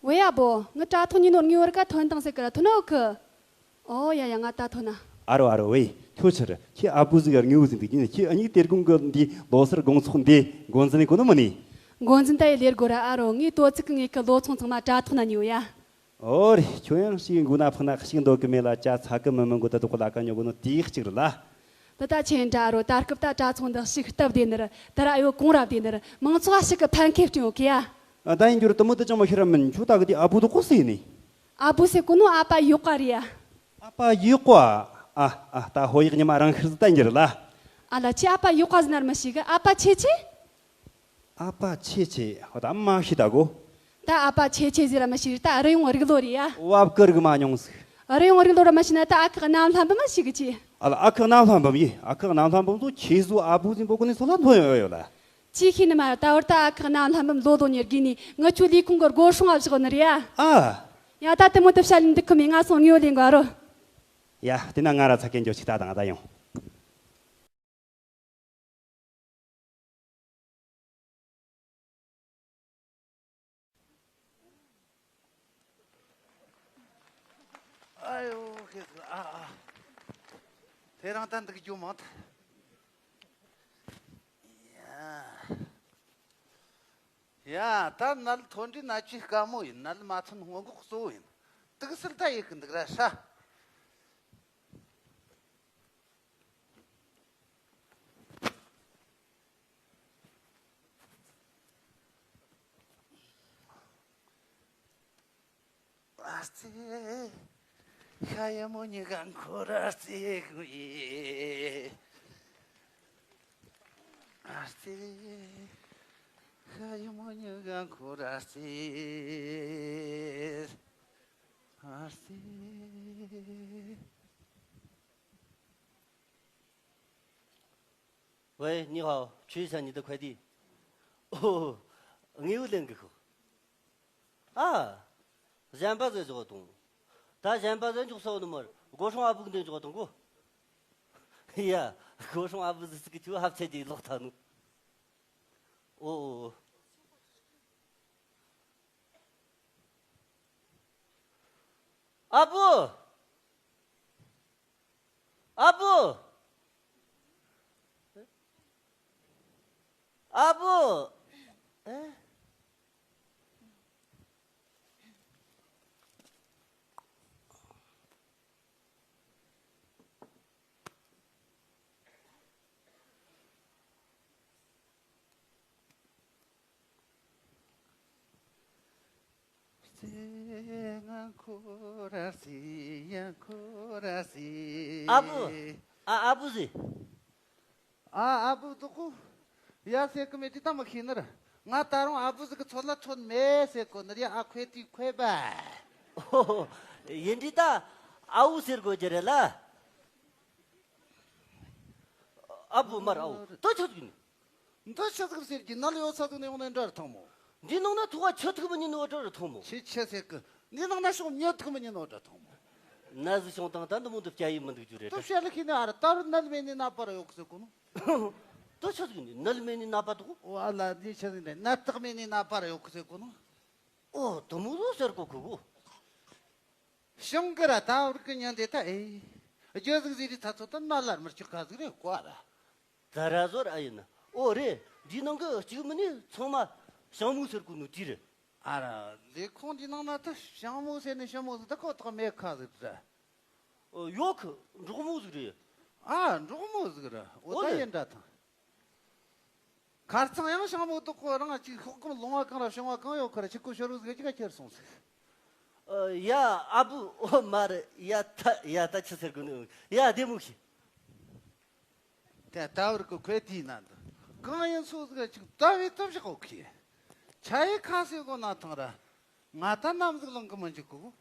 ཝེ་ཨ་བོ། ངི་དྲ་ཐོག་ཉིན་ནོར་ངེས་བར་ཀ་ཐོན་དང་ཟེར་གི་ར་ཐོན་ནོ་གི། ཨོ་ཡ་ཡ། ང་ད་ཐོན་ན། ཨ་རོ་ཨ་རོ། ཝེ། ཁྱོད་ཆི་རེད། ཁྱེད་ཨ་བུ་ཟིག་ག་དངོས་པོ་ཟིག་འདུག་གིན། ཁྱེད་ཨ་ཉིག་དེར་གོང་གི་འདི་ལོ་སར་དགོང་ཚོགས་འདི་འགོ་འཛིན་ནས་གོ་ནི་མིན་ནི། འགོ་འཛིན་ད་ཡི་ལེར་དགོ་ར། ཨ་རོ། ངའི་དོ་ཚིགས་གི་ངེད་ཀི་ལོ་ཚོང་ཚང་མ་དྲ་ཐོག་ན་ཉོ་ཡ། ཨོ་རེད། ཁྱོད་ཡང་ཞིག་མགོ་ན་ཕག་ན་ཞིག་འདོད་གི་མེད་ལ། ཅ་ཚ་གི་མི་མི་མགོ་ད་དོག་གི་ལ་ཀ་ཉོ་གོ་ནོ་དེ་གཅིག་རེད་ལ། འདི་ད་ཆེན་དྲ་རོ། ད་སྐབས་ད་དྲ་ཚོང་འདི་ཞིག་སྟབས་བདེ་ནི་རེད། ད་ར་ཨ་ཡོ་གོང་ར་བདེ་ནི་རེད། མང་ཚོགས་ཞིག་གི་ཕན་ཁེ་སྐྲུན་ཡོད་གི་ཡ། ཨ། ད་ཡིན་རྒྱུ་རེད། དེ་མོ་དེ་ཅང་མ་ཤེས་ར་མིན། ཁྱོད་ད་གི་དེ་ཨ་བུ་དོ་ཀོ་སེ་ནི། ཨ་བུ་ཟེར་གོ་ནོ་ཨ་ཕ་ཡོག་ག་རེད་ཡ། ཨ་ཕ་ཡོག་ག། ཨ་ཨ། ད་ཧོ་ཡིག་ཉི་མ་རང་ཤིར་ཟི་ད་ཡིན་རེད་ལ། ཨ་ལ། ཁྱེད་ཨ་ཕ་ཡོག་ག་ཟེར་ན་ར་མི་ཤེས་གི། ཨ་ཕ་ཆེ་ཆེ། ཨ་ཕ་ཆེ་ཆེ། ཧོ། ད་མ་ཤི་ད་གོ། ད་ཨ་ཕ་ཆེ་ཆེ་ཟེར་ར་མ་ཤི་རེད། ད་རི་ཡོང་རིག་ལོ་རེད་ཡ། བབ་ཀི་རིག་མ་མྱོང་ཟིག། རི་ཡོང་རིག་ལོ་ར་མ་ཤི་ན་ད་ཨ་ཁུ་གནམ་ལྷ་འབུམ་མ་ཤི་གི་ཅི། ཨ་ལ། ཨ་ཁུ་གནམ་ལྷ་འབུམ་ཡིན། ཨ་ཁུ་གནམ་ལྷ་འབུམ་ཚོ་ཁྱེད་ཚོ་ཨ་བུ་ཟིན་པོ་ཀུན་ནས་སོ་ལ་ཐོན་ཡོད་ཡོད་ལ། ཅི་ཤི་ནི་མ་ར། ད་བར་ད་ཨ་ཁུ་གནམ་ལྷ་འབུམ་ལོ་ལོ་ཉེར་དགུ་ནས་ང་ཆོ་ལས་ཁུངས་གི་སྒོ་སྲུང་ཨ་བཞག་ནི་རེད་ཡ། ཨ། ཡ། ད་དེ་མོ་དེ་བཤད་ལེ་འདུག་གི་མི། ང་སོང་ངེའོ་ལེན་གོ་ཨ་རོ། ཡ། དེ་ན་ང་ར་ཚ་གན་འཇོག་ཅིག་ད་དང་ད་ཡོང་། ཨ་ཡོ། ཁེ་ཁེ། ཨ་ཨ། དེ་རང་ད་འདུག་རྒྱུ་མང་ཐལ། ཡ། ཡ། ད་ནལ་ཐོན་འདྲི་ན་ཅི་དཀའ་མོ་ཡིན། ནལ་མ་ཐོན་སྔོན་འགོག་གཙོ་བོ་ཡིན། དུག་སེལ་ད་ཡེ་གི་འདུག་ར་ཧྲ། ཨ་ཙི། ཤ་ཡ་མོ་ཉི་ག་འཁོར་ཨ་ཙི་གུ་ཡི། ཨ་ཙི། ཤ་ཡ་མོ་ཉི་ག་འཁོར་ཨ་ཙི། ཨ་ཙི། 喂，你好，取一下你的快递。哦，我有两个口。啊，先把这做动。他先把这就烧那么，我说话不跟你做动过。哎呀，我说话不是这个就还在这落汤呢。哦，哦，哦。阿布。 ཨ་བུ། ཨ་བུ། ཨེ། ཨ་བུ། ཨ། ཨ་བུ་ཟེར། ཨ། ཨ་བུ་དུ་ཀུ། ཡ་ཟེར་གི་མེད་དུས་ད་མི་ཤེས་ནི་ར། ང་ད་རུང་ཨ་བུ་ཟིག་གི་ཚོད་ལ་ཚོད་མེད་ཟེར་གོ་ནི་ར། ཡ། ཨ་ཁོས་དུས་ཁོས་པ། ཨོ། ཡིན་དུས་ད་ཨ་བུ་ཟེར་དགོས་ཀྱི་རེད་ལ། ཨ་བུ་མར་ཨ་བུ་ད་ཆོད་གི་ནི། འདི་ཆི་ཟིག་ཟེར་གྱི། ནལ་ཡོད་ས་ཟིག་ནས་ཡོང་ནས་འདྲ་རུ་ཐོང་མོ། འདི་ནང་ན་ཐུག་པ་ཆུ་ཐིགས་མི་ཉན་ནོ་འདྲ་རུ་ཐོང་མོ། ཆི་ཆི་ཟེར་གི། འདི་ནང་ན་ཤོང་མྱི་ཐིགས་མི་ཉན་ནོ་འདྲ་ཐོང་མོ། ན་ཟི་ཤོང་དང་ད་འདི་མོ་འདི་བསྐྱལ་ཡི་མི་འདུག་རྒྱུ་རེད། ད་བཤད་ལ་ཁྱི་ནི་ཨ་ར་ད་རུ་ནལ་མེད་ནི་ན་པ་ར་ཡོད་གི་ཟེར་གོ་ནོ། ད་ཆི་ཟིག་ནི་ནལ་མེད་ནི་ན་པ་འདུག་ཨོ་ཨ་ལ། འདི་ཆི་ཟིག་ནི་ནད་ཐིགས་མེད་ནི་ན་པ་ར་ཡོད་གི་ཟེར་གོ་ནོ། ཨོ་དུ་མོ་རུ་ཟེར་གོ་གི་གོ། ཤོང་གི་ར་ད་བར་གི་ཉན་དེ་ད་ཨེ། རྒྱུ་ཟིག་ཟེར་རི་ད་ཚོ་ད་ན་ལར་མར་ཅི་ག་ཟིག་རེད་གོ་ཨ་ར། ད་ར་ཟོར་ཨ་ཡིན་ན། ཨོ་རེད། འདི་ནང་གི་གཅིག་མིན་ནི་ཚང་མ་ཞང་མོ་ཟེར་གོ་ནོ་དེ་རེད། ཨ་ར། ལས་ཁུངས་འདི་ནང་ན་ད་ཞང་མོ་ཟེར་ནི་ཞང་མོ་ཟིག་ད་ཁོ་ཐག་མེད་ཁ་ཟིག་ར། ཨོ་ཡོད་གི། འབྲོག་མོ་ཟིག་རེད། ཨ། འབྲོག་མོ་ཟིག་ར། ཨོ་ཨོ་ད་ལེ། ཡིན་འདྲ་ཐང་། ཁར་ཚང་ཡང་ཞང་མོ་དུ་ཁོ་རང་ཅིག་ཤོག་གམ་ལོང་བ་གང་ར་ཤོང་བ་གང་ཡོད་ཁར་ཅིག་ཁོ་ཤོར་བུ་ཟིག་ཅིག་ག་ཁྱེར་སོང་ཟིག་ཨ། ཡ་ཨ་བུ། ཨོ་མ་རེད། ཡ་ད་ཡ་ད་ཆི་ཟེར་གོ་ནི། ཡ་བདེ་མོ་ཤི། དེ་ད་བར་གི་ཁོས་དེའི་ནང་དུ་གང་ཡིན་སུ་ཟིག་ཅིག་ད་བའི་སྟོབས་ཤིག་གོ་ཁི། ཆ་ཡི་ཁ་སི་གོ་ན་ཐང་ར། ང་ད་ནམ་ཟིག་ལང་གི་མི་འཇུག་གི་གོ།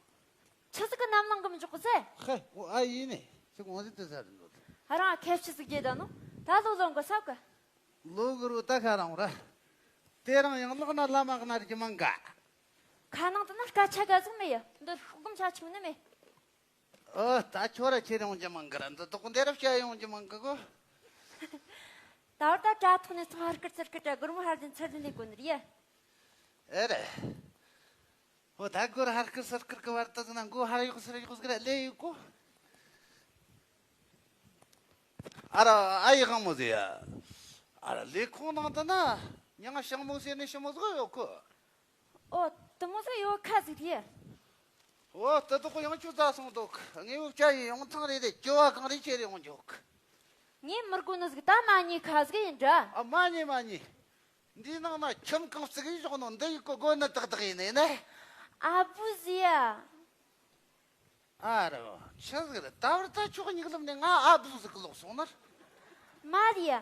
ཆི་ཟིག་གི་ནམ་ལང་གི་མི་འཇུག་གི་ཟེ། ཧེ། ཨོ་ཨ་ཡིན་ནི་ཟིག་འོང་ཟིག་དུ་ཟ་རི་འདུག་ཧ་རང་ཁེབས་ཆི་ཟིག་རྒྱས་ད་ནོ། ད་ལོ་ལོང་གི་ས་གི། ལོ་གི་རུ་ད་ཤ་རང་ར། དེ་རང་ཡང་ལག་ན་བླ་མ་གནར་གྱི་མང་ག་ཁ་ནང་དུ་ན་སྐད་ཆ་ག་ཟིག་མེད་ཡ། འདི་ཤོག་གམ་ཆ་ཆུང་ནི་མེད། ཨོ་ད་ཁྱོད་ར་ཁྱེད་ཡོང་རྒྱུ་མང་གི་ར། འདི་དོག་འདི་ར་བྱ་ཡོང་རྒྱུ་མང་གི་གོ། ད་བར་ད་དྲ་ཐོག་ནས་ཚོང་ཧར་ཀིར་ཚར་ཀིར་དྲ་གུར་མོ་ཧར་ཟིན་ཚར་ཟིན་ནས་གོ་ནི་རེད། ཨེ་རེད། འོ་ད་སྒོར་ཧར་སྐུར་ཚུར་སྐུར་གི་བར་དུ་ཟིན་ན་མགོ་ཧར་གཡོག་ཚུར་གཡོག་ཟིག་ར་ལས་ཡོད་གོ། ཨ་ར་ཨ་ཡེ་དབང་མོ་ཟེ་ཡ། ཨ་ར་ལས་ཁུངས་ནང་དུ་ན་མྱང་ཞང་མོ་ཟེ་ནས་ཞི་མོ་ཟིག་ཡོད་གོ། ཨོ་དུ་མོ་ཟིག་ཡོད་ཁ་ཟིག་རེད། ཨོ་དུ་དུ་གོ་ཡང་ཆུ་ཟ་སོང་འདུག། ངས་འུ་ཅག་ཡི་ཡོང་ཐང་རེ་རེ་སྐྱོ་བ་གང་རེ་ཁྱེར་ཡོང་འཇོག། ངས་མི་དགོ་ནི་ཟིག་ད་མ་ཉེས་ཁ་ཟིག་ཡིན་འདྲ། ཨ་མ་ཉེས་མ་ཉེས། འདིའི་ནང་ན་ཁྱིམ་གང་བརྩིགས་ཡིན་ཞོག་ནོ་འདི་ཡི་གོ་དགོས་ནི་ཏག་ཏག་ཡིན་ནི་ནི། ཨ་བུ་ཟེ་ཡ། ཨ་རོ། ཆི་ཟིག་རེད། ད་བར་ད་ཆོག་ཉིག་ལམ་ནས་ང་ཨ་བུ་ཟིག་གི་ལོག་སོང་ནར། མ་རེད་ཡ།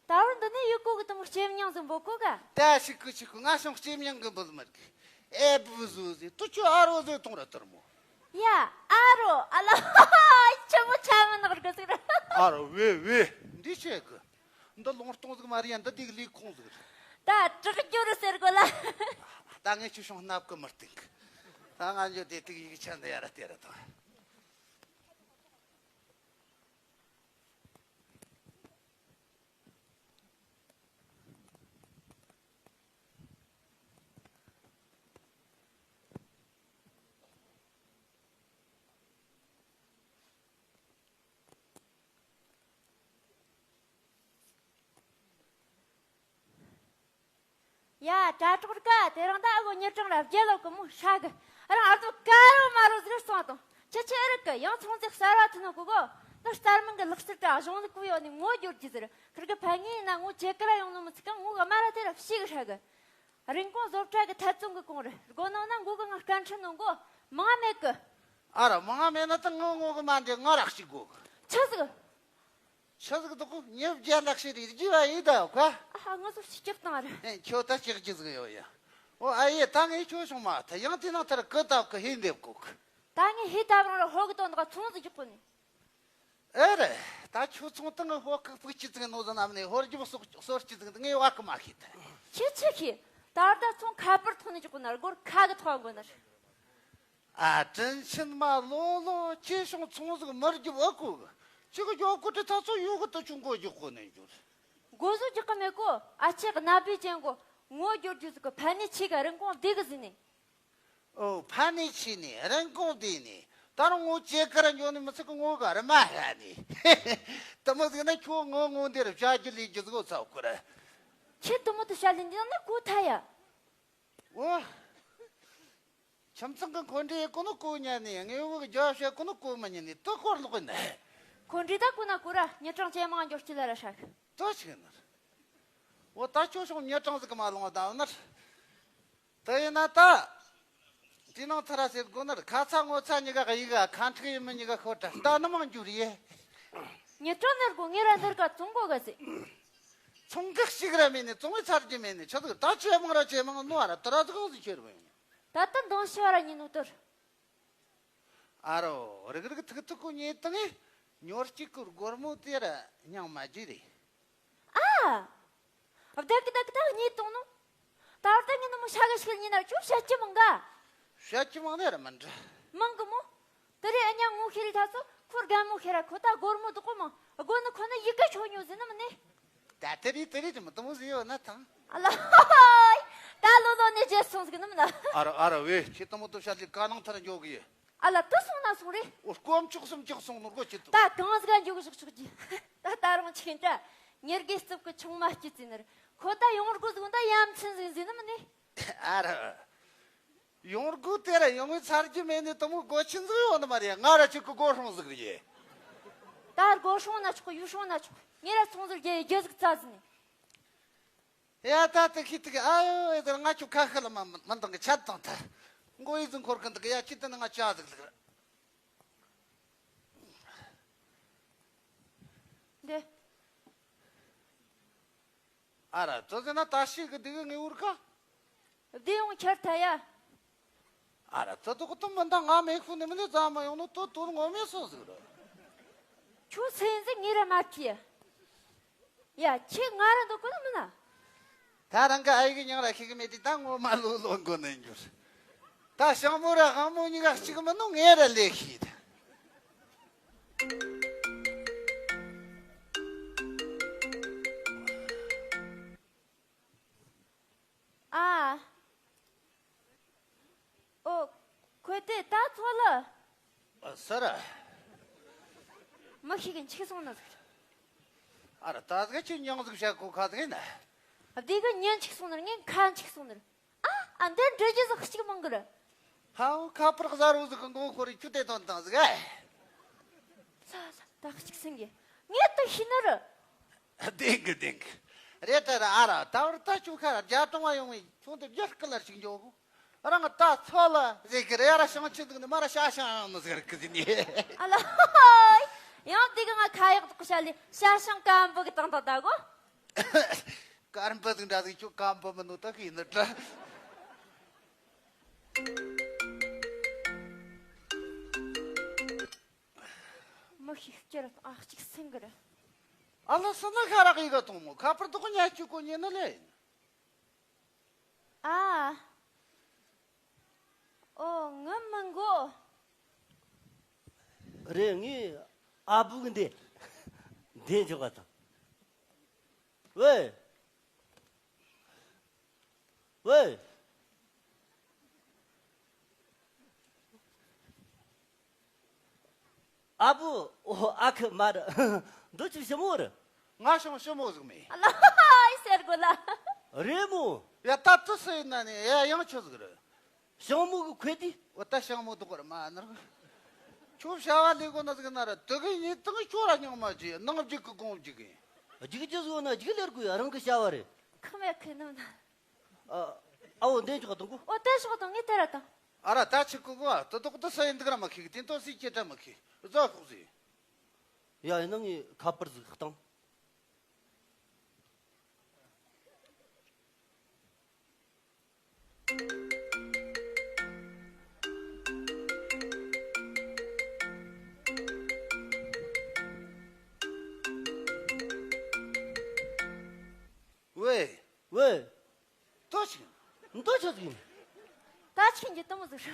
ད་བར་འདི་ནས་ཡོད་གོ་གི་དུ་མོ་སྐྱེ་མྱང་ཟིག་འབོད་གོ་ག། ད་ཞིག་གི་ཞིག་གི་ང་སང་སྐྱེ་མྱང་གི་འབོད་མར་གི། ཨེ་བུ་ཟུ་ཟི་ཏུ་ཆུ་ཨ་རོ་ཟི་ཏོང་ར་ཏར་མོ། ཡ། ཨ་རོ་ཨ་ལ། ཆི་མོ་ཆ་མ་ནག་རྒ་ཟིག་ར། ཨ་རོ་ཝེ་ཝེ། འདི་ཆེ་གི། འདི་ལུང་སྟོང་ཟིག་མ་རེད་ཡ། འདི་དེ་གི་ལས་ཁུངས་ཟིག་རེད། ད་དྲག་རྒྱུ་རུ་ཟེར་གོ་ལ། ད་ངས་ཁྱོད་ཤོང་སྣབས་ཀི་མི་སྟེང་གི། ད་ང་འཇོ་དེ་དེ་གི་ཡིག་ཆ་འདི་ཡ་ར་དེ་ར་དང་། ཡ། དྲ་གྲོགས་ཀ་དེ་རིང་ད་ཨ་གོ་མྱི་གྲངས་ར་བརྒྱད་ལོ་གི་མོ་ཧྲ་གི། རང་ཨ་ཚོ་ཀ་རོ་མ་རོ་ཟིག་སོང་དང་། ཁྱེད་ཆོས་རིག་གི་ཡང་ཚོང་རྫས་གསར་བ་ཐོན་ནོ་གོ་གོ། ད་རྩར་མིན་གི་ལག་རྩལ་ག་གཞུང་ལུགས་གུ་ཡོད་ནི་ངོ་སྒྱུར་རྒྱུ་ཟེར། ཁིར་གི་ཕ་ངའི་ཡིན་ན་ངོ་ཇེ་ཀ་ར་ཡོང་ནོ་མི་ཚིག་ག་ངོ་གི་མ་ར་དེ་ར་ཕྱི་གི་ཧྲ་གི། རིན་གོང་བཟོ་གྲྭ་གི་ཐད་བཙོང་གི་གོང་རེད། སྒོ་ནང་ན་མགོ་གི་ང་སྐད་འཕྲིན་ནང་གོ་མང་མེད་གི། ཨ་ར་མང་མེད་ན་ད་ངོ་ངོ་གི་མ་འདི་ང་ར་ཞིག་གོ། ཆི་ཟིག་ཆི་ཟིག་འདུག་གོ། ཉེ་བརྒྱ་ལག་ཤེས་རེད་རྒྱུ་བ་ཡིན་ད་ཡོད་ཁ། ཨ་ཧ། ང་ཚོ་ཞིག་སྐྱག་བཏང་རེད། ཨེ་ཁྱོད་ད་ཅིག་ཅི་ཟིག་ཡོད་ཡ། ཨོ་ཨ་ཡེ་ད་ངས་ཁྱོད་བྱུང་མ་ཐལ། ཡང་དེ་ནང་ཐར་གི་ད་གི་ཧེ་འདེབས་གོ་གི། ད་ངས་ཧེ་ད་རང་ར་ཧོ་གི་དོན་དག་ཚོང་ཟིག་རྒྱག་གོ་ནི། ཨེ་རེད། ད་ཁྱོད་ཚོང་སྟེང་གི་ཧོ་གི་ཕུག་ཅི་ཟིག་ནོ་ཟ་ནམ་ནས་ཧོར་རྒྱུ་སོག་སོར་ཅི་ཟིག་ངས་བ་གི་མ་ཤེས་ད། ཁྱེད་ཆི་ཤེས། ད་ད་ཚོང་ཁ་པར་ཐོག་ནས་རྒྱག་གོ་ན་སྒོར་ཁ་གི་ཐོག་གོ་ན། ཨ་དྲིན་ཆེན་མ་ལོ་ལོ་ཁྱེད་བྱུང་ཚོང་ཟིག་མར་རྒྱུ་ཨ་གོ་གི། ཅི་གི་ཡོ་གོ་ཏི་ད་ཚོ་ཡོ་གི་ཏི་ཆུང་གོ་རྒྱུ་གོ་ནས་འཇུར། འགོ་བཟོ་རྒྱག་གི་མེད་གོ། ཨ་ཆེ་གི་ན་བུའི་ཅན་གོ། ངོ་རྒྱུ་རྒྱུ་ཟིག་གི་ཕན་ནི་ཆེ་གི་རིན་གོང་བདེ་གི་ཟིན་ནི། ཨོ་ཕན་ནི་ཆེ་ནི་རིན་གོང་བདེ་ནི། ད་རུང་ངོ་ཅེ་ཀ་ར་འཇོ་ནི་མི་ཚིག་གི་ངོ་ག་རི་མ་ཧ་ནི། ཏི་མོ་ཟིག་ན་ཁྱོད་ངོ་ངོ་འདིར་བྱ་རྒྱུ་ལས་རྒྱུ་ཟིག་གོ་ཚ་གོ་ར། ཁྱེད་ཏི་མོ་ཏི་བྱ་ལས་འདི་ན་གོ་ཐ་ཡ། ཨོ། ཁྱིམ་ཚང་གི་འཁོན་འདྲེ་ཡེ་གོ་ནོ་གོ་ཉན་ནི། དངོས་པོ་གི་རྒྱབ་བཤད་གོ་ནོ་གོ་མི་ཉན་ནི་དུ་སྐོར་ལོག་ཡིན་ནི། འཁོན་འདྲེ་ད་གོ་ན་གོ་ར་མྱི་གྲངས་ཇེ་མང་འགྱོ་སྤྱི་ལ་ར་ཧྲ་གི། དུ་ཞིག་ནི། འོ་ད་ཁྱོད་ཤོང་མྱི་གྲངས་ཟིག་གི་མ་ལོང་བ་ད་འོ་ནར། དུ་ཡིན་ན་ད། དེ་ནང་ཚ་ར་ཟེར་དགོ་ནར་ཁ་ཚ་ངོ་ཚ་གཉིས་ཀ་གཡུག་ག་ཁ་འཁྲིག་ཡིན་མི་གཉིས་ཀ་ཤོར་དྲ་ད་ནི་མང་འགྱུར་ཡེ། མྱི་གྲངས་ནར་གོ་ངེ་ར་འདིར་ག་ཚོང་གོ་ག་ཟེ། ཚོང་གི་ཞིག་ར་མེད་ནི་བཙོང་བའི་ཚར་གྱི་མེད་ནི་ཆི་ཟིག་ད་ཆེ་མང་ར་ཆེ་མང་ནོ་ཨ་ར་དུ་ར་ཟིག་གང་ཟིག་ཁྱེར་བ་ཡིན། ད་ལྟ་འདོན་ཤེས་བ་ར་ཉིན་ནོ་དུར། ཨ་རོ་རིག་རིག་ཐུག་ཐུག་གོ་ཉེ་དང་ངས་ཉོར་གཅིག་གི་སྒོར་མོ་དེ་ར་མྱང་མ་བརྗེ་རེད། ཨ། བདག་གི་བདག་གི་ད་གཉིས་གཏོང་ནོ། ད་བར་ད་ངས་ནུ་མོ་ཤ་གི་ཤིག་ཉིན་ན་ཅུ་བཤད་ཀྱི་མང་ག། བཤད་ཀྱི་མང་ནི་ར་མི་འདྲ། མང་གི་མོ། དེ་རེད་ཨ་ཉ་ངོ་ཤེས་རེད་ད་ཚོ་ཁོ་རྒན་མོ་ཤེས་ར་ཁོ་ད་སྒོར་མོ་དུ་གོ་མང་སྒོ་ནི་ཁོ་ནི་ཡི་གེ་ཆོ་ཉོ་ཟིན་ནི་མི་ནི། ད་དེ་རེད་དེ་རེད་དེ་མི་དུ་མོ་ཟིག་ཡོད་ན་ཐང་། ཨ་ལ་ཧོ་ཧོ། ད་ལོ་ལོ་ནི་རྗེས་སོང་ཟིག་ནི་མི་ན། ཨ་ར་ཨ་ར་ཝེ་ཁྱེད་དུ་མོ་དུ་བཤད་ལི་ཀ་ནང་ཐར་འཇོག་གི་ཡོད། ཨ་ལ་དུ་སོང་ན་སོང་རེད། འོ་སྐོམ་ཆོག་སུམ་ཆོག་སོང་ནོར་གོ་ཅི་ཏུ། ད་གང་ཟིག་འཇོག་ཞོག་ཆོག་ཅི། ད་ད་རང་ཆིག་འདྲ། ཉེར་དགུའི་རྩིབ་ཀྱི་ཆུང་མ་སྐྱིད་ཙི་ནར། ཁོ་ད་ཡོང་སྒོ་ཟིག་ད་ཡ་མཚན་ཟིག་ཟིན་ནི་མི་ནི། ཨ་ར། ཡོང་སྒོ་དེ་ར་ཡོང་བའི་ཚར་གྱི་མེད་ནི་དུ་མོ་སྒོ་ཆེན་ཟིག་ཡོང་ནི་མ་རེད། ང་ར་ཆིག་གི་སྒོ་སྲུང་ཟིག་རེད། ད་སྒོ་སྲུང་ན་ཆོག་གི་ཡུལ་སྲུང་ན་ཆོག་ངེ་ར་ཚོང་ཟིག་རྒྱ་རྒྱ་ཟིག་རྩ་ཟིན་ནི། ཡ་ད་ཏི་ཁི་ཏི་ཁི་ཨ་ཡོ་ཨེ་ད་ང་ཁྱོད་ཁ་ཁ་ལ་མ་མ་མ་འདང་གི་ཆད་དང་ད། མགོ་ཡི་ཟིན་འཁོར་གི་འདུག་གི་ཡ་ཁྱི་ད་ནི་ང་ཅག་ཟིག་ལ། འདི། ཨ་ར་ཙོ་ཟེར་ན་ད་ཤི་གི་འདུག་གི་ངེ་འུར་ཁ། འདི་ཡོང་ཁྱེར་ཐ་ཡ། ཨ་ར་ཙོ་དུ་ཀུ་ཏུ་མི་འདང་ང་མེ་ཁུ་ནི་མི་ནི་ཙམ་མ་ཡོང་ནོ་ཏོ་ཏོ་ངོ་མེ་སོ་ཟིག་ར། ཁྱོད་སེམས་ཟིག་ངེ་ར་མ་ཁི། ཡ་ཁྱེད་ང་ར་འདུག་གོ་ནི་མིན་ན། ད་རང་གི་ཨ་ཡི་གི་མྱིང་ར་ཤེས་གི་མེད་དེ་ད་ངོ་མ་ལོ་ལོ་འགོ་ནས་འགྱུར། ད་ཞང་མོ་ར་དབང་མོ་གཉིས་ཀ་གཅིག་མིན་ནོ་ངེ་ར་ལས་ཤེས་ད། ཨ། ཨོ། དེ་ད་ཚོ་ལ། ཨ་སར། མི་ཤེས་གི་འཆིག་སོང་ན་ཟིག་ཨ་ར་ད་ཟིག་ཁྱོད་མྱང་ཟིག་བཤད་གོ་ཁ་ཟིག་ཡིན་ན། བདེ་གི་ཉིན་འཆིག་སོང་ན་ངས་ཁ་འཆིག་སོང་ན། ཨ་ཨ་འདི་འདྲི་རྒྱུ་ཟིག་གཅིག་མང་གི་ར། ཧའོ་ཁ་པར་གཟར་བོ་ཟིག་གི་མགོ་ཁོ་རེ་ཁྱོད་དེ་དོན་དང་ཟིག་ཨ། ལ་ལ་ད་གཅིག་སེང་གི། ངས་ད་ཤི་ན་ར། བདེན་གི་བདེན་གི། རེད་ད་ར་ཨ་ར་ད་བར་ད་ཁྱོད་ཁ་ར་རྒྱ་གྲོང་བ་ཡོང་བའི་ཁྱོད་འདི་རྒྱ་སྐུ་ལ་ཞིག་འཇོག་གོ། རང་ད་ཚོ་ལ་ཟེར་གི་རེད། ཨ་ར་ཞང་ཆེན་འདུག་ནི་མ་ར་ཤ་ཞང་ཡང་ནི་ཟེར་གི་ཟིན་ནི། ཨ་ལ་ཧོ། ཡང་དེ་གི་ང་ཁ་ཡག་དག་བྱ་ལས་ཤ་ཞང་སྐམ་པོ་གི་སྟེང་དང་ད་གོ། སྐམ་པོ་ཟིག་འདྲ་ཟིག་ཁྱོད་སྐམ་པོ་མི་ནོ་ད་གི་ཡིན་ནི་དྲ། མི་ཤིག་སྐྱར་ཨ་གཅིག་སེང་གི་རེད། ཨ་ལ་སི་ན་ཁ་རག་ཡི་ག་དང་མོ་ཁ་པར་དོག་ཉ་གཅིག་གོ་ཉེ་ནི་ལེ་ཡིན། ཨ། ཨོ་ངི་མི་མགོ། རེད། ངས་ཨ་བུ་གི་འདི་འདི་འཇོག་ག་དང་། ཝེ། ཝེ། ཨ་བུ། ཨོ་ཨ་ཁུ་མ་རེད། འདི་ཅིག་ཞི་མོ་རེད། ང་ཞང་ཞི་མོ་ཟིག་མེད། ཨ་ལ་ཧ་ཧ་ཟེར་གོ་ལ། རེད་མོ། ཡ་ད་ཙི་སུ་ཡིན་ན་ནི་ཡ་ཡང་ཆི་ཟིག་རེད། ཞང་མོ་གི་ཁོས་དེ། འོ་ད་ཞང་མོ་དུ་གོར་མ་ནར། ཁྱོད་བྱ་བ་ལས་གོ་ན་ཟིག་ན་ར་དུ་གི་ཡིན་དང་ཁྱོད་ར་སྙིང་མ་བརྗེད་ནང་བརྗེད་གི་གོང་བརྗེད་གི། རྒྱུག་རྒྱུ་ཟིག་ན་རྒྱུག་ལེར་དགོས་ཡ་རང་གི་བྱ་བ་རེད། ཁམ་ཡ་ཁེ་ནམ་ན། ཨ་ཨ་འོ་འདན་ཅོག་དང་གོ། འོ་དེ་ཤོག་དང་ངས་དེ་ར་དང་། ཨ་ར་ད་ཆི་གོ་གོ་ཨ་དུ་དོག་ཏུ་ས་ཡིན་འདུག་ར་མ་ཁེ་གི་དེ་ཏོ་སི་ཁྱེད་དྲ་མ་ཁེ་རྫ་ཤོག་ཟིག་ཡ་ཡིན་ན་ངས་ཁ་པར་ཟིག་བཏང་། ཝེ། ཝེ། ཏོ་ཆི། ཏོ་ཆི་ཟིག་ཡིན། ད་ཆི་གི་ཏོ་མོ་ཟིག་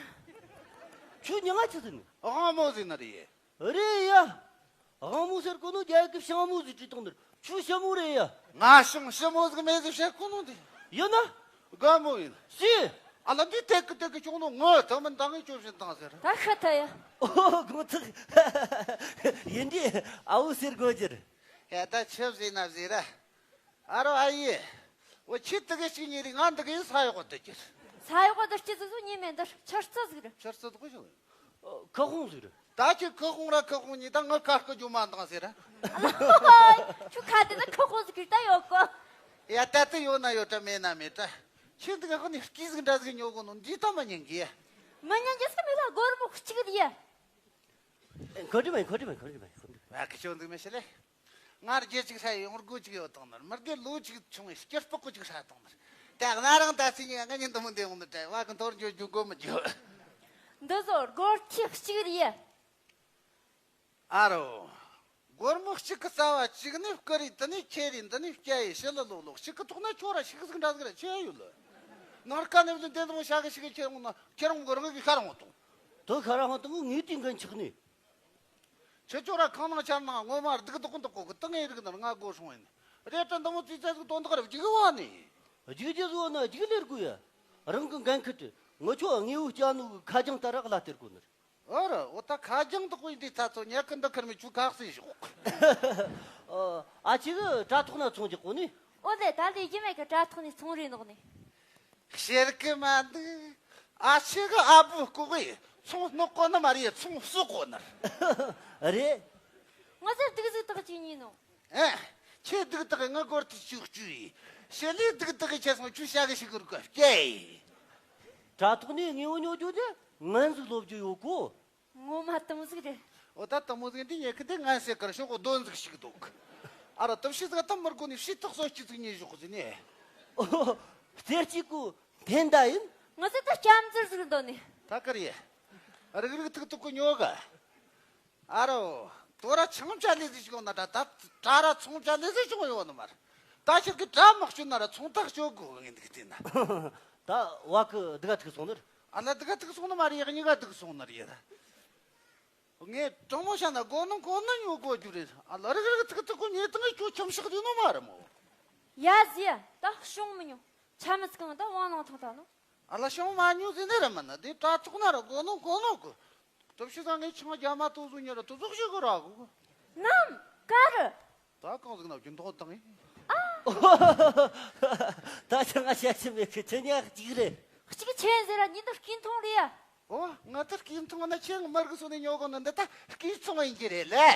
ཁྱོད་ཉི་མ་ཆི་ཟིག་ནི། དབང་མོ་ཟིག་ནི་རེད། རེད་ཡ། དབང་མོ་ཟེར་གོ་ནོ་རྒྱ་གི་ཞང་མོ་ཟིག་བྲིས་བཏང་ནི་རེད། ཁྱོད་ཞི་མོ་རེད་ཡ། ང་ཞང་ཞི་མོ་ཟིག་མེད་ཟིག་བཤད་གོ་ནོ་འདི། ཡིན་ན། དགའ་མོ་ཡིན། ཤི། ཨ་ལ་འདི་ཐད་ཀི་ཐད་ཀི་བྱུང་ནོ་ངོ་ཐ་མི་འདང་ངི་ཅོ་བཞིན་བཏང་ཟེར། ད་ཤ་ཐ་ཡ། ཨོ་དགོང་ཚིག་ཡིན་འདི་ཨ་བོ་ཟེར་དགོས་རྒྱུ་རེད། ཡ་ད་ཆི་ཟེར་ན་ཟེར་ར། ཨ་རོ་ཨ་ཡེ། འོ་ཁྱི་དེ་ག་ཞིག་ཉེ་རིག་ང་འདི་ག་ཡིན་ས་ཡོག་གོ་དེ་ཁྱེར། ས་ཡོག་གོ་དེ་སྐྱི་ཟིག་ཟིག་ཉེ་མེད་འདི་ཆར་རྩི་ཟིག་རེད། ཆར་རྩི་དེ་ག་ཞིག་ཁུ་ཧོང་ཟིག་རེད། ད་ཁྱི་ཁུ་ཧོང་ར་ཁུ་ཧོང་ཉེ་ད་ང་ཁ་སྐུ་ཇོ་མ་འདང་ཟེར་ར། ཨ་ལ་ཧོ་ཧོ། ཁྱོད་ཁ་དེ་ན་ཁུ་ཧོང་ཟིག་གིར་ད་ཡོད་གོ། ཡ་ད་དེ་ཡོད་ན་ཡོད་དྲ་མེད་ན་མེད་དྲ། ཁྱི་འདི་ག་ཁོ་ནི་སྐྱི་ཟིག་འདྲ་ཟིག་ཉོ་གོ་ནོ་འདི་ད་མ་ཉན་གི། མི་ཉན་གི་སྐུ་མི་ལ་སྒོར་མོ་གཅིག་རེད། ཁོ་དྲི་མ་ཁོ་དྲི་མ་ཁོ་དྲི་མ་ཁོ་དྲི་མ། ཨ་ཁི་ཆོ་འདུག་མི་ཤི་ལེ། ང་རྒྱལ་ཅིག་ཧྲ་ཡོང་སྒོ་ཅིག་ཡོད་དང་ནར་མི་རྒན་ལོ་ཅིག་ཆུང་བའི་སྐྱེར་པགས་ཅིག་ཧྲ་དང་ནར། ད་ང་རང་ད་སི་ཉི་ང་ཉིན་དུ་མུ་འདི་འོང་དུ་དྲ་བ་གི་འཐོར་འཇོ་རྒྱུ་གོ་མི་རྒྱུ། འདི་ཟོ་སྒོར་ཁྱི་གཅིག་རེད། ཨ་རོ། སྒོར་མོ་གཅིག་གི་རྩ་བ་གཅིག་ནི་བསྐུར་རེད། དེ་ནི་ཁྱེར་རེད། འདི་ནི་སྐྱ་ཡི་ཕྱི་ལ་ལོག་ལོག་གཅིག་གི་ཐོག་ན་ཁྱོད་ར་ཤིག་ཟིག་འདྲ་ཟིག་ར་ཆེ་ཡོད་ལ། ནར་ཀ་ནི་བླུན་དེ་དུ་མོ་ཤ་གི་ཤིག་ཁྱེར་འོང་ན་ཁྱེར་འོང་གི་རང་གི་ཤ་རང་འོང་དང་། དུ་ཤ་རང་འོང་དང་ངའི་དུས་འགན་ཆགས་ནི། ཁྱེད་ཚོ་ར་ཁང་ནང་ཆར་ནང་ངོ་མ་སྡུག་དོག་དོག་གོ་གི་ཏང་ངེ་རིག་ནར་ང་སྒོ་སྲུང་ཡིན། རེད་དྲ་འདི་མོ་ཙི་ཙ་ཟིག་དོན་དག་ར་བཅུག་བ་ནི། རྒྱུག་རྒྱུ་བཟོ་ན་རྒྱུག་ལེར་དགོས་ཡ། རང་གི་འགན་ཁུར་དྲི་ངོ་ཆོ་དངོས་བོ་སྐྱ་ནུ་གི་ཁ་རྒྱང་ལྟར་རག་ལ་སྟེར་དགོས་ནར། ཨོ་ར་འོ་ད་ཁ་རྒྱང་དག་པོ་ཡིན་དུས་ད་ཚོ་ཉལ་ཁི་འདི་ཁར་མི་ཆུ་ཁག་སེ་ཞོག་ཨ་ཅེ་གི་དྲ་ཐོག་ན་ཚོང་རྒྱག་གོ་ནི། ཨོ་ལེ་ད་ལེ་ཡི་མེད་གི་དྲ་ཐོག་ནས་ཚོང་རེ་ནོག་ནི། ཤེར་གི་མ་འདུག་ཨ་ཆེ་གི་ཨ་བུ་ལྐོག་གི་ཚོང་སྣོག་གོ་ནི་མ་རེད། ཚོང་ཟོག་གོ་ནི་རེད། ང་ཟེར་སྡུག་ཟིག་དག་ཅིག་ཉིན་ནོ། ཨེ། ཁྱེད་སྡུག་དག་ང་སྒོར་དུ་བཅུག་བཅུག་ཡིན། ཤེ་ལི་སྡུག་དག་གི་ཆེད་སོང་ཆུ་བྱ་གི་ཞིག་གུར་གོ་སྐྱེ་ཡིན། དྲ་ཐོག་ནས་དངོས་པོ་ཉོ་རྒྱུ་དེ་ངན་ཟིག་ལོབ་རྒྱུ་ཡོད་གོ། ངོ་མ་དུམ་ཟིག་རེད། འོ་ད་དུམ་བུ་ཟིག་འདི་ཉེ་ཁི་འདི་ངན་སེ་ཀར་ཤོག་གོ་གདོན་ཟིག་ཞིག་འདུག་ཨ་ར་དུམ་ཤི་ཟིག་ད་མར་གོ་ནི་ཤི་ཐག་སོ་སྐྱི་ཟིག་ཉེ་ཞོག་ཟིན་ནས། ཨོ། རྩེར་གཅིག་གོ་ཕན་ད་ཡིན། ང་ཟེར་ད་སྐྱམ་རྫུར་ཟིག་འདོན་ནི། ད་ཀར་ཡེ། རིག་རིག་ཐུག་ཐུག་གོ་ཉོ་ག་ཨ་རོ། དོ་ར་ཆང་བྱ་ལེ་ཟི་ཞིག་ཡོང་ན་དྲ་ད་དྲ་ར་ཚོང་བྱ་ལེ་ཟི་ཞིག་ཡོང་ནི་མར། ད་ཕྱིར་གི་དྲ་མ་སྐྱོན་ན་ར་ཚོང་ཐག་གཅོད་དགོས་ངེས་འདུག་བལྟས་ན། ད་བ་གི་སྡུག་ག་ཐུག་སོང་ནི་རེད། ཨ་ལ་སྡུག་ག་ཐུག་སོང་ནི་མ་རེད། གཉིས་ཀ་སྡུག་སོང་ནི་རེད། ངས་དྲང་མོ་བཤད་ན་སྒོ་ནང་གོ་ནི་ཉོ་དགོས་རྒྱུ་རེད། ཨ་ལ་རིག་རིག་ཐུག་ཐུག་གོ་ཉེ་དང་ཁྱོད་ཁྱམས་ཤག་རེད་ནོ་མ་རེད་མོ། ཡ་ཟི་ཡ་ད་ཤོང་མི་ཉོ། ཆ་མི་ཚིག་ང་ད་དབང་ནང་ཐོང་ད་ནོ། ཨ་ལ་ཤང་མ་ཉོ་ཟེར་ནི་རེད་མིན་ན། དེ་དྲ་ཚོགས་ན་ར་གོ་ནོ་གོ་ནོ་གོ། གྲུབ་ཤི་ས་ངས་ཆང་རྒྱ་མ་ཏོ་བཟོ་ཉོ་ར་ཏོ་ཟོག་ཤི་གོ་ར་གོ། ནམ་ཀ་རུ། ད་གང་ཟིག་ན་རྒྱུན་ཐོག་བཏང་ཡིན། ད་ཆ་ང་བཤད་ཆི་མེད་གི་ཁྱེད་ཉག་གཅིག་རེད། གཅིག་ཆེན་ཟེར་ར་ཉིན་དུ་སྐྱིན་ཐུང་རེད་ཡ། ཨོ། ང་ད་སྐྱིན་ཐུང་ན་ཁྱེད་མར་གི་སོ་ནས་ཉོ་གོ་ནི་འདི་ད་སྐྱིན་ཐུང་ཡིན་གྱི་རེད་ལེ།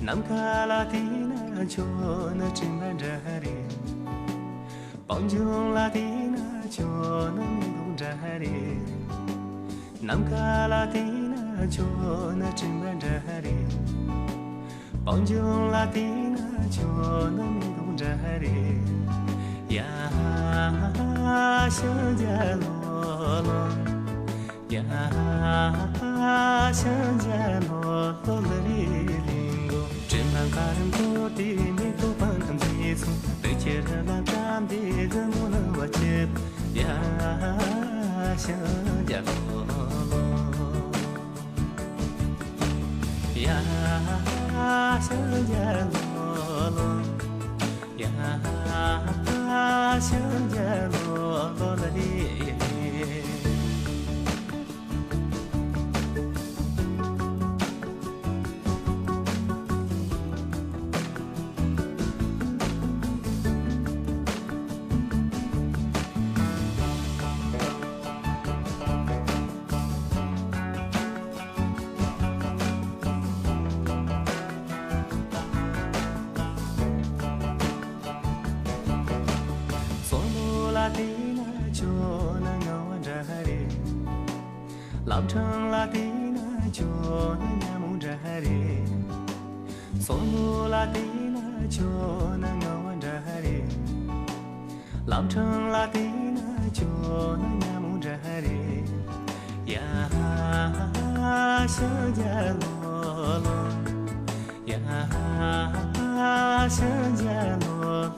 ནམ་མཁའ་ལ་བལྟས་ན་ཁྱོད་ནི་སྤྲིན་པ་འདྲ་རེད། སྤང་ལྗོངས་ལ་བལྟས་ན་ཁྱོད་ནི་མེ་ཏོག་འདྲ་རེད། ནམ་མཁའ་ལ་བལྟས་ན་ཁྱོད་ནི་སྤྲིན་པ་འདྲ་རེད། སྤང་ལྗོངས་ལ་བལྟས་ན་ཁྱོད་ནི་མེ་ཏོག་འདྲ་རེད། ཡ་ཞང་རྒྱ་ལོ་ལོ། ཡ་ཞང་རྒྱ་ལོ་ལོ་ལ་རི་ལིང་གོ། སྤྲིན་པ་འཁར་འཁོར་དེ་མེ་ཏོག་པང་ཁང་མཛེས་སོང་། དུས་ཀྱི་རི་ལ་བཀྲམ་སྟེ་རི་མོ་ལ་བ་ཆེ། ཡ་ཞང་རྒྱ་ལོ་ལོ། ཡ་ཞང་རྒྱ་ལོ་ལོ། ཡ་ཞང་རྒྱ་ལོ་ལོ་ལ་རི། སོར་མོ་ལ་བལྟས་ན་ཁྱོད་ནི་ངང་བ་འདྲ་རེད། ལམ་འཕྲང་ལ་བལྟས་ན་ཁྱོད་ནི་ཉ་མོ་འདྲ་རེད། སོར་མོ་ལ་བལྟས་ན་ཁྱོད་ནི་ངང་བ་འདྲ་རེད། ལམ་འཕྲང་ལ་བལྟས་ན་ཁྱོད་ནི་ཉ་མོ་འདྲ་རེད། ཡ་ཞང་རྒྱ་ལོ་ལོ། ཡ་ཞང་རྒྱ་ལོ་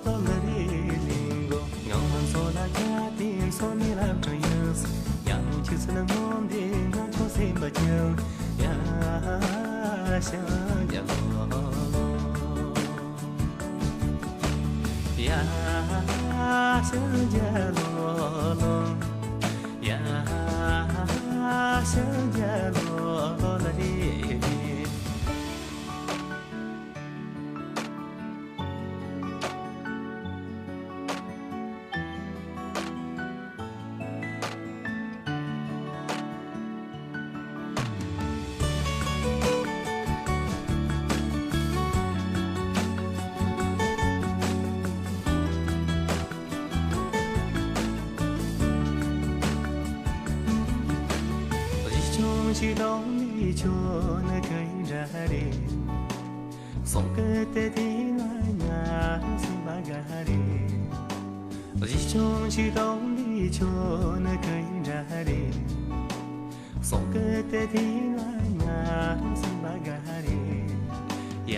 ལོ་ལ་རི་ལིང་གོ། ངང་བ་མཚོ་ལ་བརྒྱབ་སྟེ་མཚོ་ནི་ལམ་འཕྲང་ཡིན། ཉ་མོ་ཁྱི་ཚོ་ནི་ངོམ་སྟེ་ང་ཚོ་སེམས་པ་སྐྱིད། ཡ་ཞང་རྒྱ་ལོ་ལོ། ཡ་ཞང་རྒྱ་ལོ་ལོ། ཡ་ཞང་རྒྱ་ལོ་ལོ་ལ་རི། གཞིས་ཆུང་ཞིག་དང་ནི་ཁྱོད་ནི་ག་ཡིན་འདྲ་རེད། སོང་གི་དེ་དེ་ང་ང་སེམས་པ་དགའ་རེད། གཞིས་ཆུང་ཞིག་དང་ནི་ཁྱོད་ནི་ག་ཡིན་འདྲ་རེད། སོང་གི་དེ་དེ་ང་ང་སེམས་པ་དགའ་རེད། ཡ་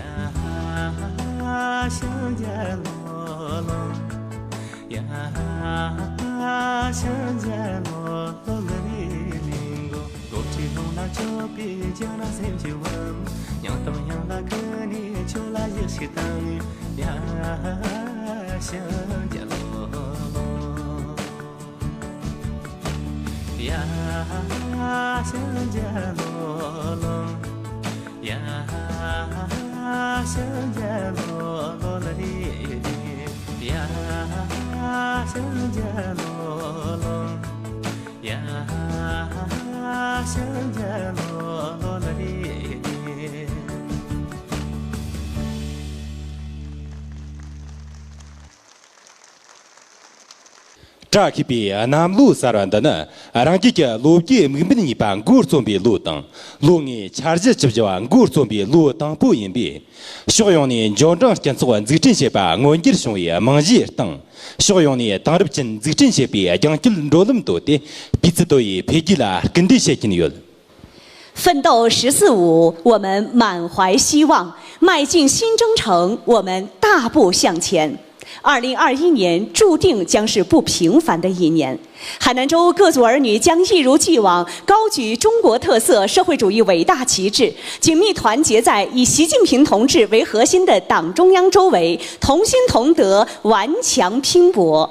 ཞང་རྒྱ་ལོ་ལོ། ཡ་ཞང་རྒྱ་ལོ་ལོ་ལ་རི་ལིང་གོ། སློབ་གྲྭའི་ལུང་ལ་སྐྱོད་པའི་རྒྱ་ནག་སེམས་ཀྱི་བུ། ཡང་དང་ཡང་ལ་ཁ་ནས་ཁྱོད་ལ་ཡིད་ཆེས་དང་། ཡ་ཞང་རྒྱ་ལོ་ལོ། ཡ་ཞང་རྒྱ་ལོ་ལོ། ཡ་ཞང་རྒྱ་ལོ་ལོ་ལ་རི་རི། ཡ་ཞང་རྒྱ་ལོ་ལོ། ཡ་ཞང་རྒྱ་ལོ་ལོ་ལ་རི་རི། བཀྲ་ཤིས་པའི་གནམ་ལོ་གསར་བ་འདི་ནི་རང་རྒྱལ་གྱི་ལོ་བརྒྱའི་དམིགས་འབེན་གཉིས་པ་འགོ་རྩོམ་པའི་ལོ་དང་། ལོ་ལྔའི་འཆར་གཞི་བཅུ་བཞི་བ་འགོ་རྩོམ་པའི་ལོ་དང་པོ་ཡིན་པས། ཕྱོགས་ཡོངས་ནས་འབྱོར་འབྲིང་སྤྱི་ཚོགས་འཛུགས་སྐྲུན་བྱེད་པ་མངོན་འགྱུར་བྱུང་བའི་རྨང་གཞིའི་སྟེང་། ཕྱོགས་ཡོངས་ནས་དེང་རབས་ཅན་འཛུགས་སྐྲུན་བྱེད་པའི་རྒྱང་སྐྱོད་འགྲོ་ལམ་བཏོད་དེ། སྤུས་ཚད་མཐོ་བའི་འཕེལ་རྒྱས་ལ་སྐུལ་འདེད་བྱེད་ཀྱིན་ཡོད། 奋斗十四五，我们满怀希望；迈进新征程，我们大步向前。二零二一年注定将是不平凡的一年。海南州各族儿女将一如既往高举中国特色社会主义伟大旗帜，紧密团结在以习近平同志为核心的党中央周围，同心同德，顽强拼搏。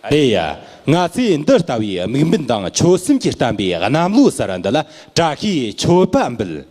ཨེ་ཡ། ང་ཚོས་འདི་ལྟ་བུའི་དམིགས་འབེན་དང་ཆོད་སེམས་ཀྱིས་བརྟན་པའི་གནམ་ལོ་གསར་འདི་ལ་བཀྲ་ཤིས་མཆོད་པ་འབུལ།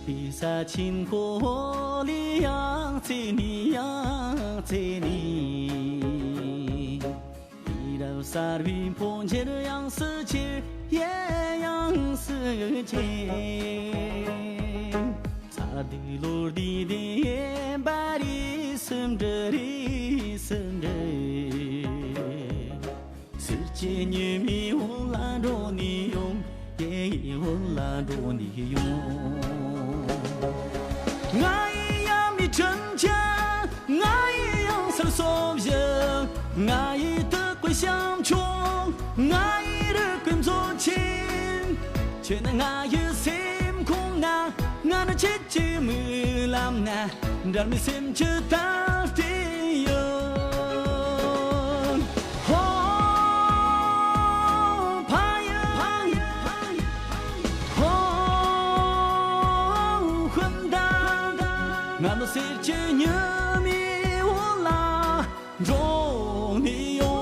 དེ་ས་ཆེན་པོ་ལ་ཡང་བརྩེ་ནས་ཡང་བརྩེ་ནས། དུས་རབས་གསར་བའི་འཕོ་འགྱུར་ཡོངས་སུ་གྱེར། ཡེ་ཡོངས་སུ་གྱེར། མཚར་སྡུག་ལོ་ཟླའི་བདེན་པ་རིས་སུ་འབྲི། རིས་སུ་འབྲི། གསེར་གྱི་ཉི་མའི་འོག་ལ་འགྲོ་ནས་ཡོང་། ཡེ་འོག་ལ་འགྲོ་ནས་ཡོང་། ང་ཡི་ཡབ་མེས་དྲིན་ཅན། ང་ཡི་ཡང་སར་སོ་བཞི། ང་ཡི་སྟག་པའི་ཞིང་མཆོག། ང་ཡི་རིག་པའི་མཛོད་ཆེན། ཁྱོད་ནི་ང་ཡི་སེམས་ཁོང་ན། ང་ནི་ཁྱེད་ཀྱི་མིག་ལམ་ན། འབྲལ་མེད་སེམས་ཀྱི་དར་སྟེ་ཡོད། ཧོ། ཕ་ཡུལ། ཧོ། སྤུན་ཟླ། ང་ནི་གསེར་གྱི་ཉི་མའི་འོག་ལ་འགྲོ་ནས་ཡོང་།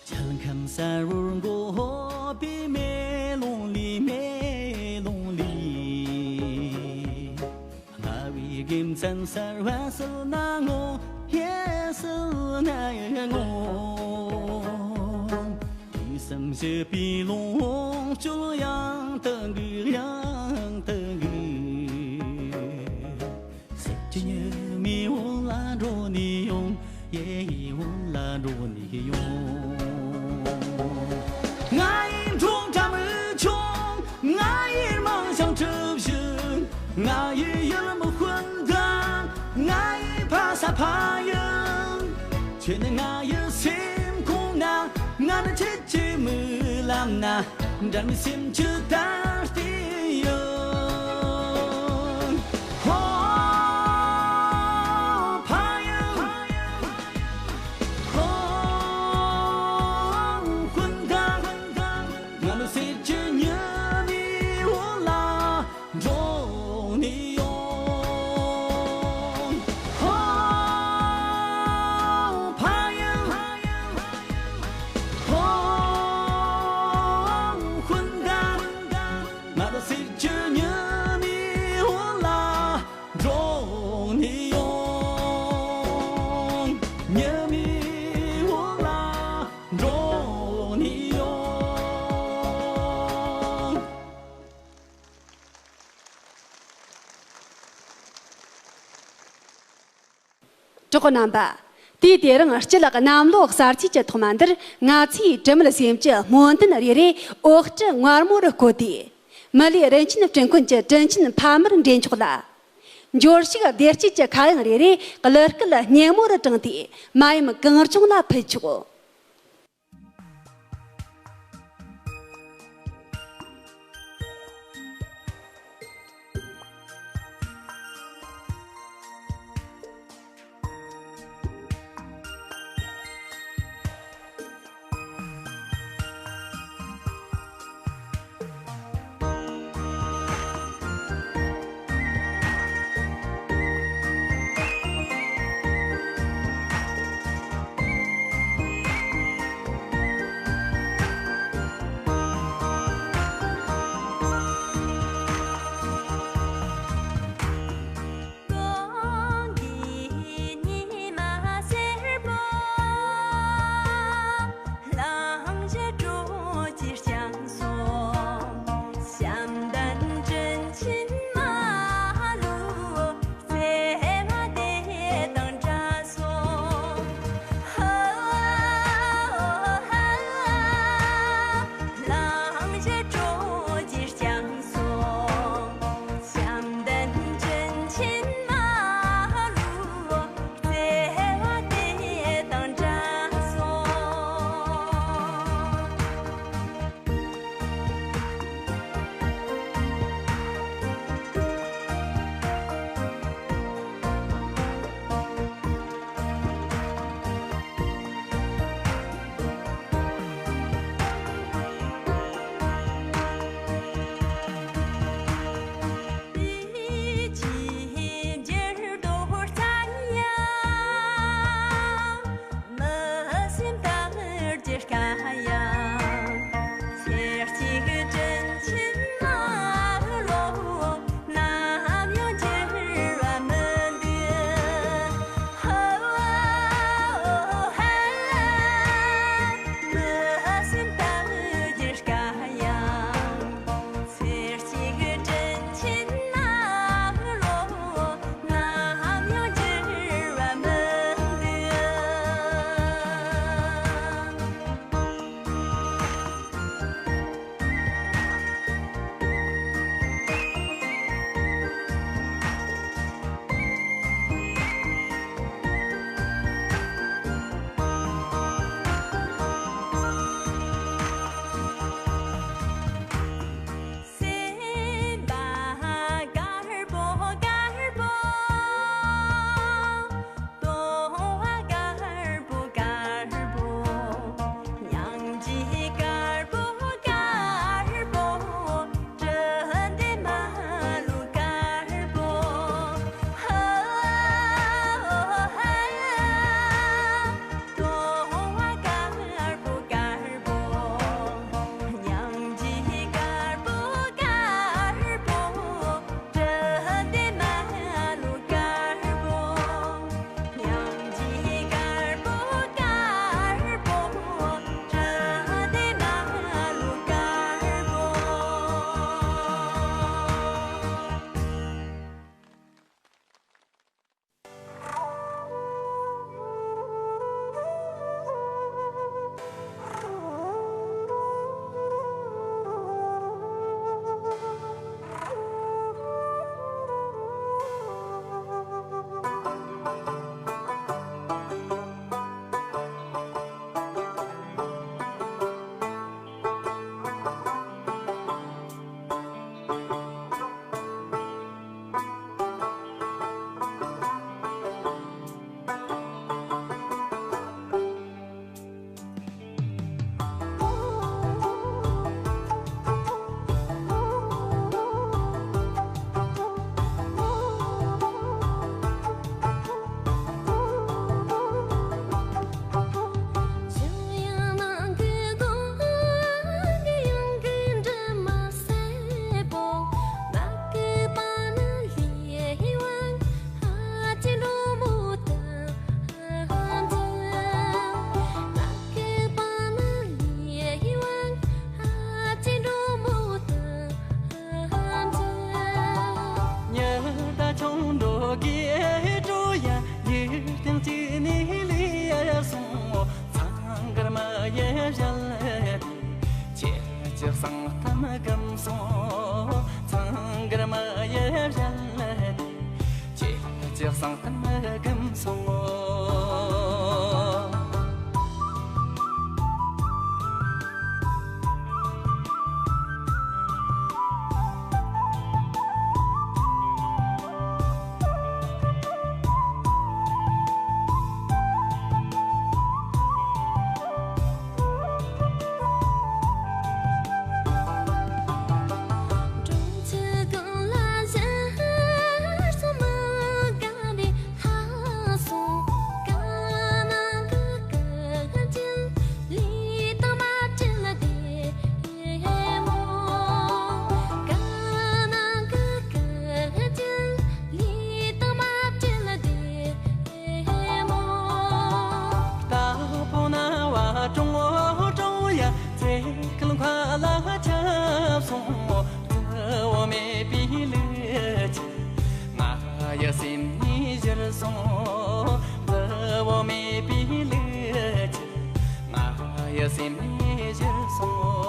ཆར་ཁམས་གསལ་བོར་འགོད་པའི་མེ་ལོང་ལས། མེ་ལོང་ལས། སྔ་བའི་དགེ་མཚན་གསར་བ་བསིལ་ནས་ངོ་། ཡེ་བསིལ་ནས་ངོ་། དུས་གསུམ་བཞི་པའི་ལོངས་སྤྱོད་ཡང་དུ་འགུགས། ཡང་དུ་འགུགས། གསེར་གྱི་ཉི་མའི་འོག་ལ་འགྲོ་ནས་ཡོང་། ཡེ་ཡི་འོག་ལ་འགྲོ་ནས་ཡོང་། ང་ཡི་འབྲོག་སྒྲ་མི་ཆུང་། ང་ཡི་རྨང་བྱང་གྲུ་བཞི། ང་ཡི་ཡུལ་མི་སྤུན་ཟླ། ང་ཡི་ཕ་ས་ཕ་ཡུལ། ཁྱེད་ནི་ང་ཡི་སེམས་ཁོང་ན། ང་ནི་ཁྱེད་ཀྱི་མིག་ལམ་ན། འབྲལ་མེད་སེམས་ཀྱི་དར་སྟེ་ཡོད། ཧོ། ཕ་ཡུལ། ཧོ། སྤུན་ཟླ། ང་ནི་གསེར་གྱི་ཉི་མའི་འོག་ལ་འགྲོ་ནས་ཡོང་། ཧོ། ཕ་ཡུལ། ཧོ། སྤུན་ཟླ། ང་ནི་གསེར་གྱི་ཉི་མའི་འོག་ལ་འགྲོ་ནས་ཡོང་། ཉི་མའི་འོག་ལ་འགྲོ་ནས་ཡོང་། གྲོགས་རྣམ་པ། དུས་དེ་རིང་སྤྱི་ལག་གནམ་ལོ་གསར་ཚེས་ཀྱི་ཐོག་མ་འདིར། ང་ཚོས་དྲི་མེད་སེམས་ཀྱི་སྨོན་འདུན་རེ་རེ་འོག་སྤྲི་མངར་མོ་རུ་བསྐོལ་ཏེ། མི་ལུས་རིན་ཆེན་སྤྲིན་ཀུན་གྱི་དྲིན་ཆེན་ཕ་མར་འདྲེན་ཆོག་ལ། འབྱོར་ཕྱུག་བདེ་སྐྱིད་ཀྱི་ཁ་གཡང་རེ་རེ་གླུ་སྐད་སྙན་མོ་རུ་དྲངས་ཏེ། མ་ཡུམ་གངས་ལྗོངས་ལ་ཕུལ་ཆོག། ཚང་གར་མ་ཡེ་བཞིན་ལ་དེ། ཁྱེད་ཀྱི་གསང་གཏམ་སྒམ་སོང་ངོ་། ང་ཡི་སེམས་ནས་བཞུར་སོང་།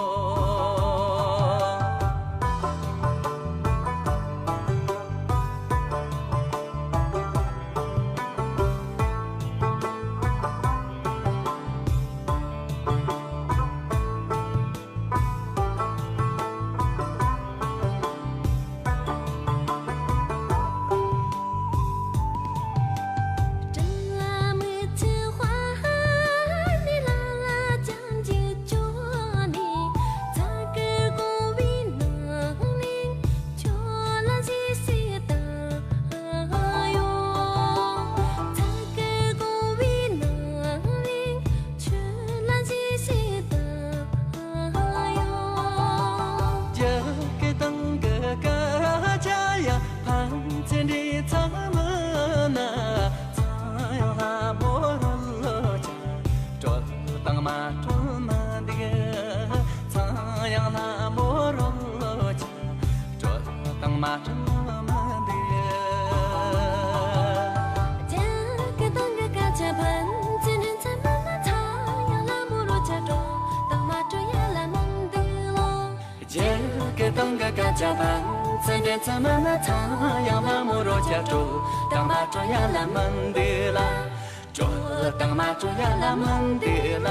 རྒྱ་སྐད་དང་གི་སྐད་ཆ་ཡང་ཕན་ཚུན་འདྲེས་ཚང་མི་ན། ཚངས་དབྱངས་ལྷ་མོ་རོལ་ལོ་ཆ། དྲོད་དང་མ་དྲོད་མི་འདུག་ཚངས་དབྱངས་ལྷ་མོ་རོལ་ལོ་ཆ། དྲོད་དང་མ་དྲོད་མི་འདུག་རྒྱ་སྐད་དང་གི་སྐད་ཆ་ཕན་ཚུན་འདྲེས་ཚང་མི་ན། ཚངས་དབྱངས་ལྷ་མོ་རོལ་ཆ། དྲོད་དང་མ་དྲོད་ཡ་ལ་མི་འདུག་ལོ། རྒྱ་སྐད་དང་གི་སྐད་ཆ་ཕན་ཚུན་འདྲེས་ཚང་མི་ན། ཚངས་དབྱངས་ལྷ་མོ་རོལ་ཆ། དྲོད་དང་མ་དྲོད་ཡ་ལ་མི་འདུག་ལ། དྲོད་དང་མ་དྲོད་ཡ་ལ་མི་འདུག་ལ།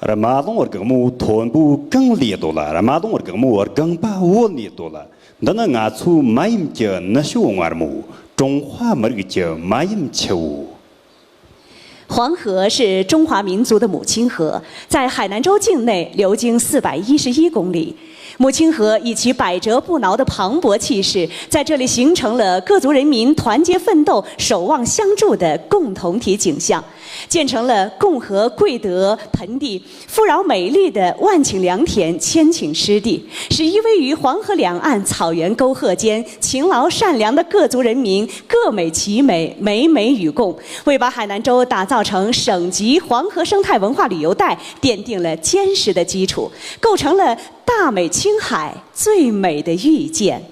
རྨ་ཀླུང་དགག་མོ་མཐོན་པོ་གངས་ལས་བཏོད་ལ། རྨ་ཀླུང་དགག་མོ་རྒངས་པ་བོད་ནས་བཏོད་ལ། འདི་ནི་ང་ཚོའི་མ་ཡུམ་གྱི་ནུ་ཞོ་མངར་མོ། ཀྲུང་ཧྭ་མི་རིགས་ཀྱི་མ་ཡུམ་ཆུ་བོ། 黄河是中华民族的母亲河，在海南州境内流经四百一十一公里。母亲河以其百折不挠的磅礴气势，在这里形成了各族人民团结奋斗、守望相助的共同体景象，建成了共和贵德盆地、富饶美丽的万顷良田、千顷湿地，是依偎于黄河两岸草原沟壑间、勤劳善良的各族人民各美其美，美美与共，为把海南州打造成省级黄河生态文化旅游带奠定了坚实的基础，构成了大美青海最美的遇见。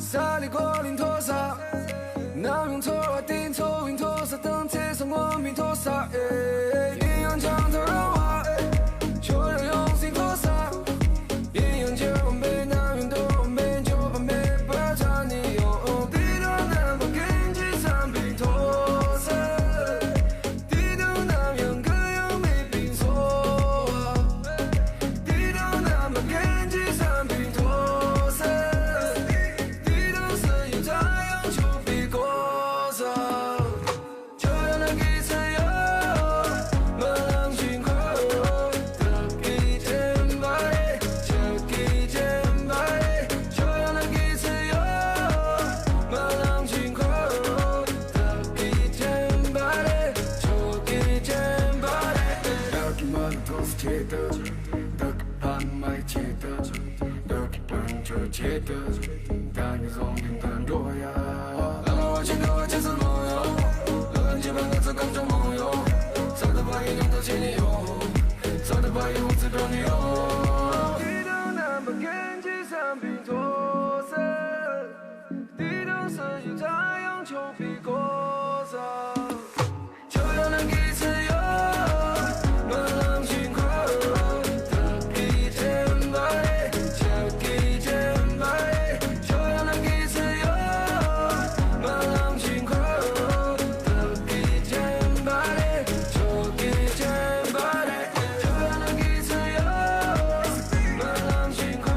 ས་ལི་གོ་ལིན་ཐོ་ས། ནམ་ཡང་ཚོར་བ་དེ་ཚོ་བིན་ཐོ་ས་དང་ཚེ་སང་ངོ་མི་ཐོ་ས། ཨེ། ཡིན་ཡང་ཅང་ཐོ་རོ་བ། ཁྱོད་རང་ཡོང་སིན་ཐོ་ས། ཡིན་ཡང་ཇེ་འོམ་པེ་ནམ་ཡང་དོ་འོམ་པེ་འཇོ་བ་མེད་པ་ཆ་ནི་ཡོང་། དེ་རང་རྣམ་པ་ཀན་ཇི་སམ་བིན་ཐོ་ས། དེ་དང་ནམ་ཡང་ག་ཡང་མེད་པིན་སོ། དེ་དང་ནམ་ཡང་གན་ཇི་སམ་བིན་ཐོ་ས། དེ་དང་ས་ཡི་ཚ་ཡང་ཆོག་པའི་གོ་ས། ཁྱོད་ཡང་ན་གི་ས་ཡོ། མ་ལང་ཞིང་ཁོ། ད་གི་ཅན་པ་རེད། ཆ་གི་ཅན་པ་རེད། ཁྱོད་ཡང་ན་གི་ས་ཡོ། མ་ལང་ཞིང་ཁོ། བདག་གི་སྤྱན་པ་རེད། ཁྱོད་ཀྱི་སྤྱན་པ་རེད། བདག་གི་མ་ལ་ཐོག་ཆེད་དུ། བདག་གི་ཕ་མའི་ཆེད་དུ། བདག་གི་དཔལ་འབྱོར་ཆེད་དུ། ད་ནི་བཟང་ངན་དུ་འགྲོ་ཡ། ལ་ལ་བ་ཆེ་འགྲོ་བ་ཆེ་ས་མོ་ཡོ། ལ་ལ་འཇིགས་པ་ང་ཚོ་གང་བྱུང་མོ་ཡོ། ས་ད་བ་ཡི་ཉམས་ཐག་ཆེ་ནི་ཡོ། ས་ད་བ་ཡི་འོང་ཚེ་འགྲོ་ནི་ཡོ། དེ་དང་རྣམ་པ་ཀན་ཇི་སམ་བིན་ཐོ་ས། དེ་དང་ས་ཞིག་ཚ་ཡང་ཆོག་པའི་གོ་ས། ཁྱོད་ཡང་ན་གི་ས་ཡོ། མ་ལང་ཞིང་ཁོ། བདག་གི་སྤྱན་པ་རེད། ཁྱོད་ཀྱི་སྤྱན་པ་རེད། ཁྱོད་ཡང་ན་གི་ས་ཡོ། མ་ལང་ཞིང་ཁོ། བདག་གི་སྤྱན་པ་རེད། ཁྱོད་ཀྱི་སྤྱན་པ་རེད། ཁྱོད་ཡང་ན་གི་ས་ཡོ། མ་ལང་ཞིང་ཁོ།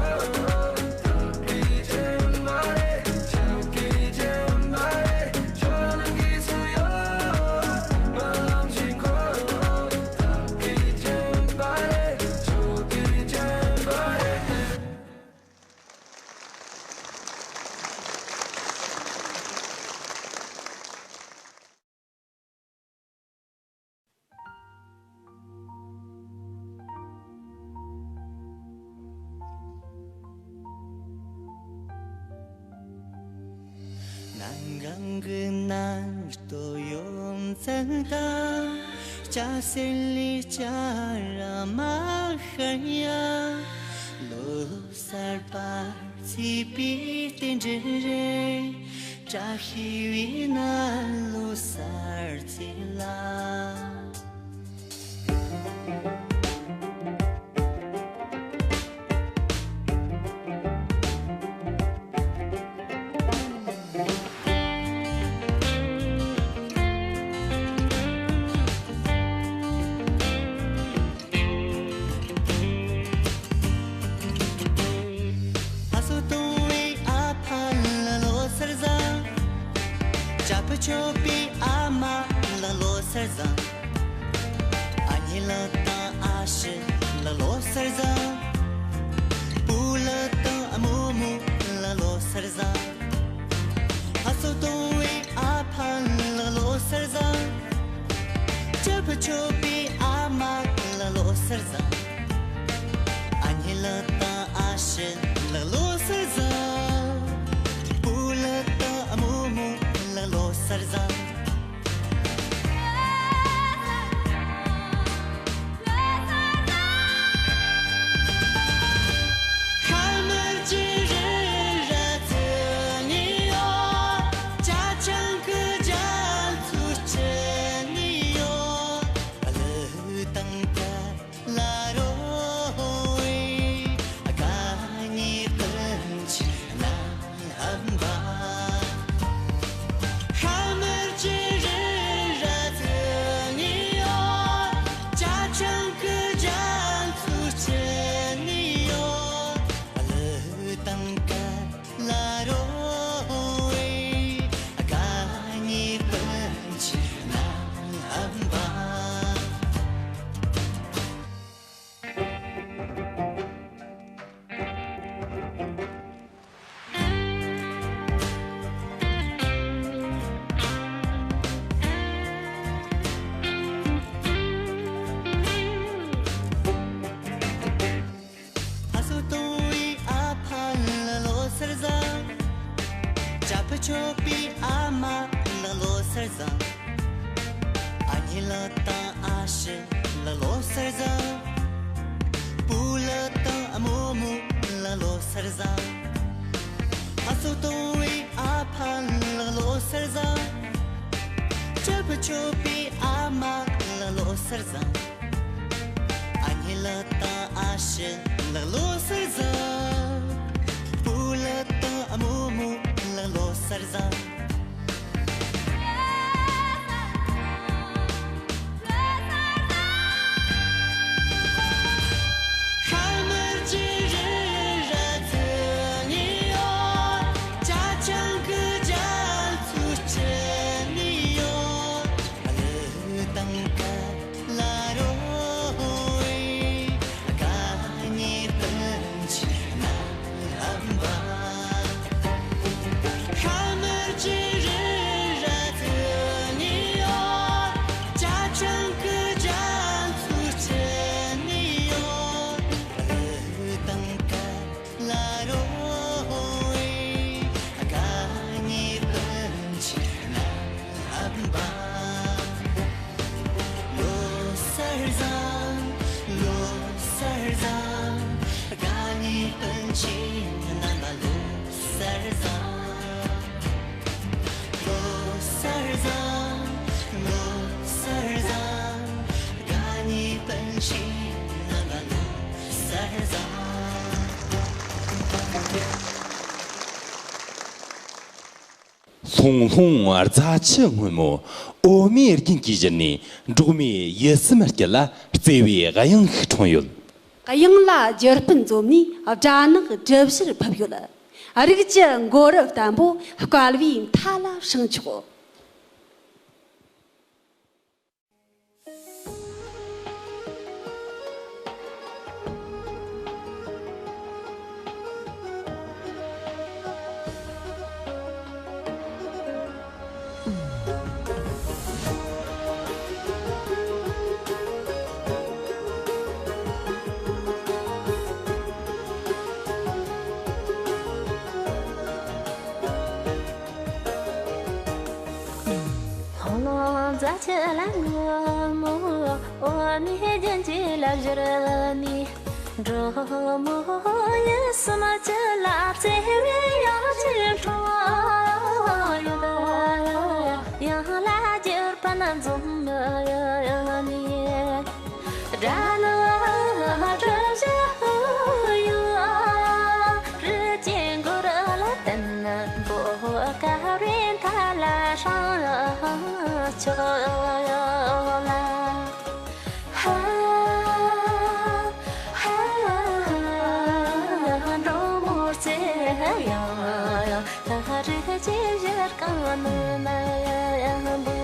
ནང་གང་གི་ནང་ལྟོ་ཡོམ་ཚན་དང་། སྐྱ་སེར་ལི་སྐྱ་ར་མ་ཤར་ཡ། ལོ་གསར་པ་ཚེས་པའི་རྟེན་འབྲེལ་རེད། བཀྲ་ཤིས་པའི་ནང་ལོ་གསར་ཚེས་ལ། ཨ་སོ་དུང་བའི་ཨ་ཕ་ལ་ལོ་གསར་བཟང་། ཅ་ཕུ་ཆོ་པའི་ཨ་མ་ལ་ལོ་གསར་བཟང་། ཨ་ནེ་ལགས་དང་ཨ་ཞེ་ལ་ལོ་གསར་བཟང་། སྤུ་ལགས་དང་ཨ་མོ་མོ་ལ་ལོ་གསར་བཟང་། ཨ་སོ་དུང་བའི་ཨ་ཕ་ལ་ལོ་གསར་བཟང་། ཅ་ཕུ་ཆོ་པའི་ཨ་མ་ལ་ལོ་གསར་བཟང་། ཨ་ནེ་ལགས་དང་ཨ་ཞེ་ལ་ལོ་གསར་བཟང་། སྤུ་ལགས་དང་ཨ་མོ་མོ་ལ་ལོ་གསར་བཟང་། བཟང་། ཨ་མྱེས་ལགས་དང་ཨ་ཞེ་ལགས་ལོ་གསར་བཟང་། སྤུ་ལགས་དང་རྨོ་མོ་ལགས་ལོ་གསར་བཟང་། ཨ་མཚོ་སྟོང་བའི་ཨ་ཕ་ལགས་ལོ་གསར་བཟང་། སྤྲུལ་པ་ཆོས་པའི་ཨ་མ་ལགས་ལོ་གསར་བཟང་། ཨ་མྱེས་ལགས་དང་ཨ་ཞེ་ལགས་ལོ་གསར་བཟང་། སྤུ་ལགས་དང་རྨོ་མོ་ལགས་ལོ་གསར་བཟང་། ལོ་གསར་བཟང་། ལོ་གསར་བཟང་། དགའ་ཉེ་སྤུན་མཆེད་རྣམ་པ་ལོ་གསར་བཟང་། ལོ་གསར་བཟང་། ལོ་གསར་བཟང་། དགའ་ཉེ་སྤུན་མཆེད་རྣམ་པ་ལོ་གསར་བཟང་། ལྷུང་ལྷུང་རྫ་ཆུ་སྔོན་མོ། འོ་མའི་རྒྱུན་གྱིས་བཞུར་ནས། འབྲོག་མིའི་ཡིད་སེམས་དཀྱིལ་ལ། བརྩེ་བའི་དབྱངས་ཤིག་འཁྲུངས་ཡོད། གཡང་ལ་རྒྱུ་སྤུན་འཛོམས་ནས། སྦྲ་ནག་གྲུ་བཞིར་ཕུབ་ཡོད། རིགས་ཀྱི་མགོ་རུ་བརྟན་པོ། བསྐལ་པའི་མཐའ་ལ་བསྲིངས་ཆོག། ལྷོ་ནུབ་རྫ་ཆུ་ལ་སྔོན་མོ། འོ་མའི་རྒྱུན་གྱིས་ལ་བཞུར་ནས། འབྲོག་མོ་ཡིད་སེམས་དཀྱིལ་ལ། བརྩེ་བའི་དབྱངས་ཤིག་འཁྲུངས་ཡོད། གཡང་ལ་རྒྱུ་སྤུན་འཛོམས་ནས། སྦྲ་ནག་གྲུ་བཞི་ཕུབ་ཡོད། རི་སྐྱེས་མགོ་རུ་ལ་བརྟན་པོ། བསྐལ་པའི་མཐའ་ལ་བསྲིངས་ཆོག་ལ། ཧ་ཧ། འབྲོག་མོའི་བརྩེ་བའི་དབྱངས། རི་སྐྱེས་བཞད་གད་ནས་ནས་འབོད།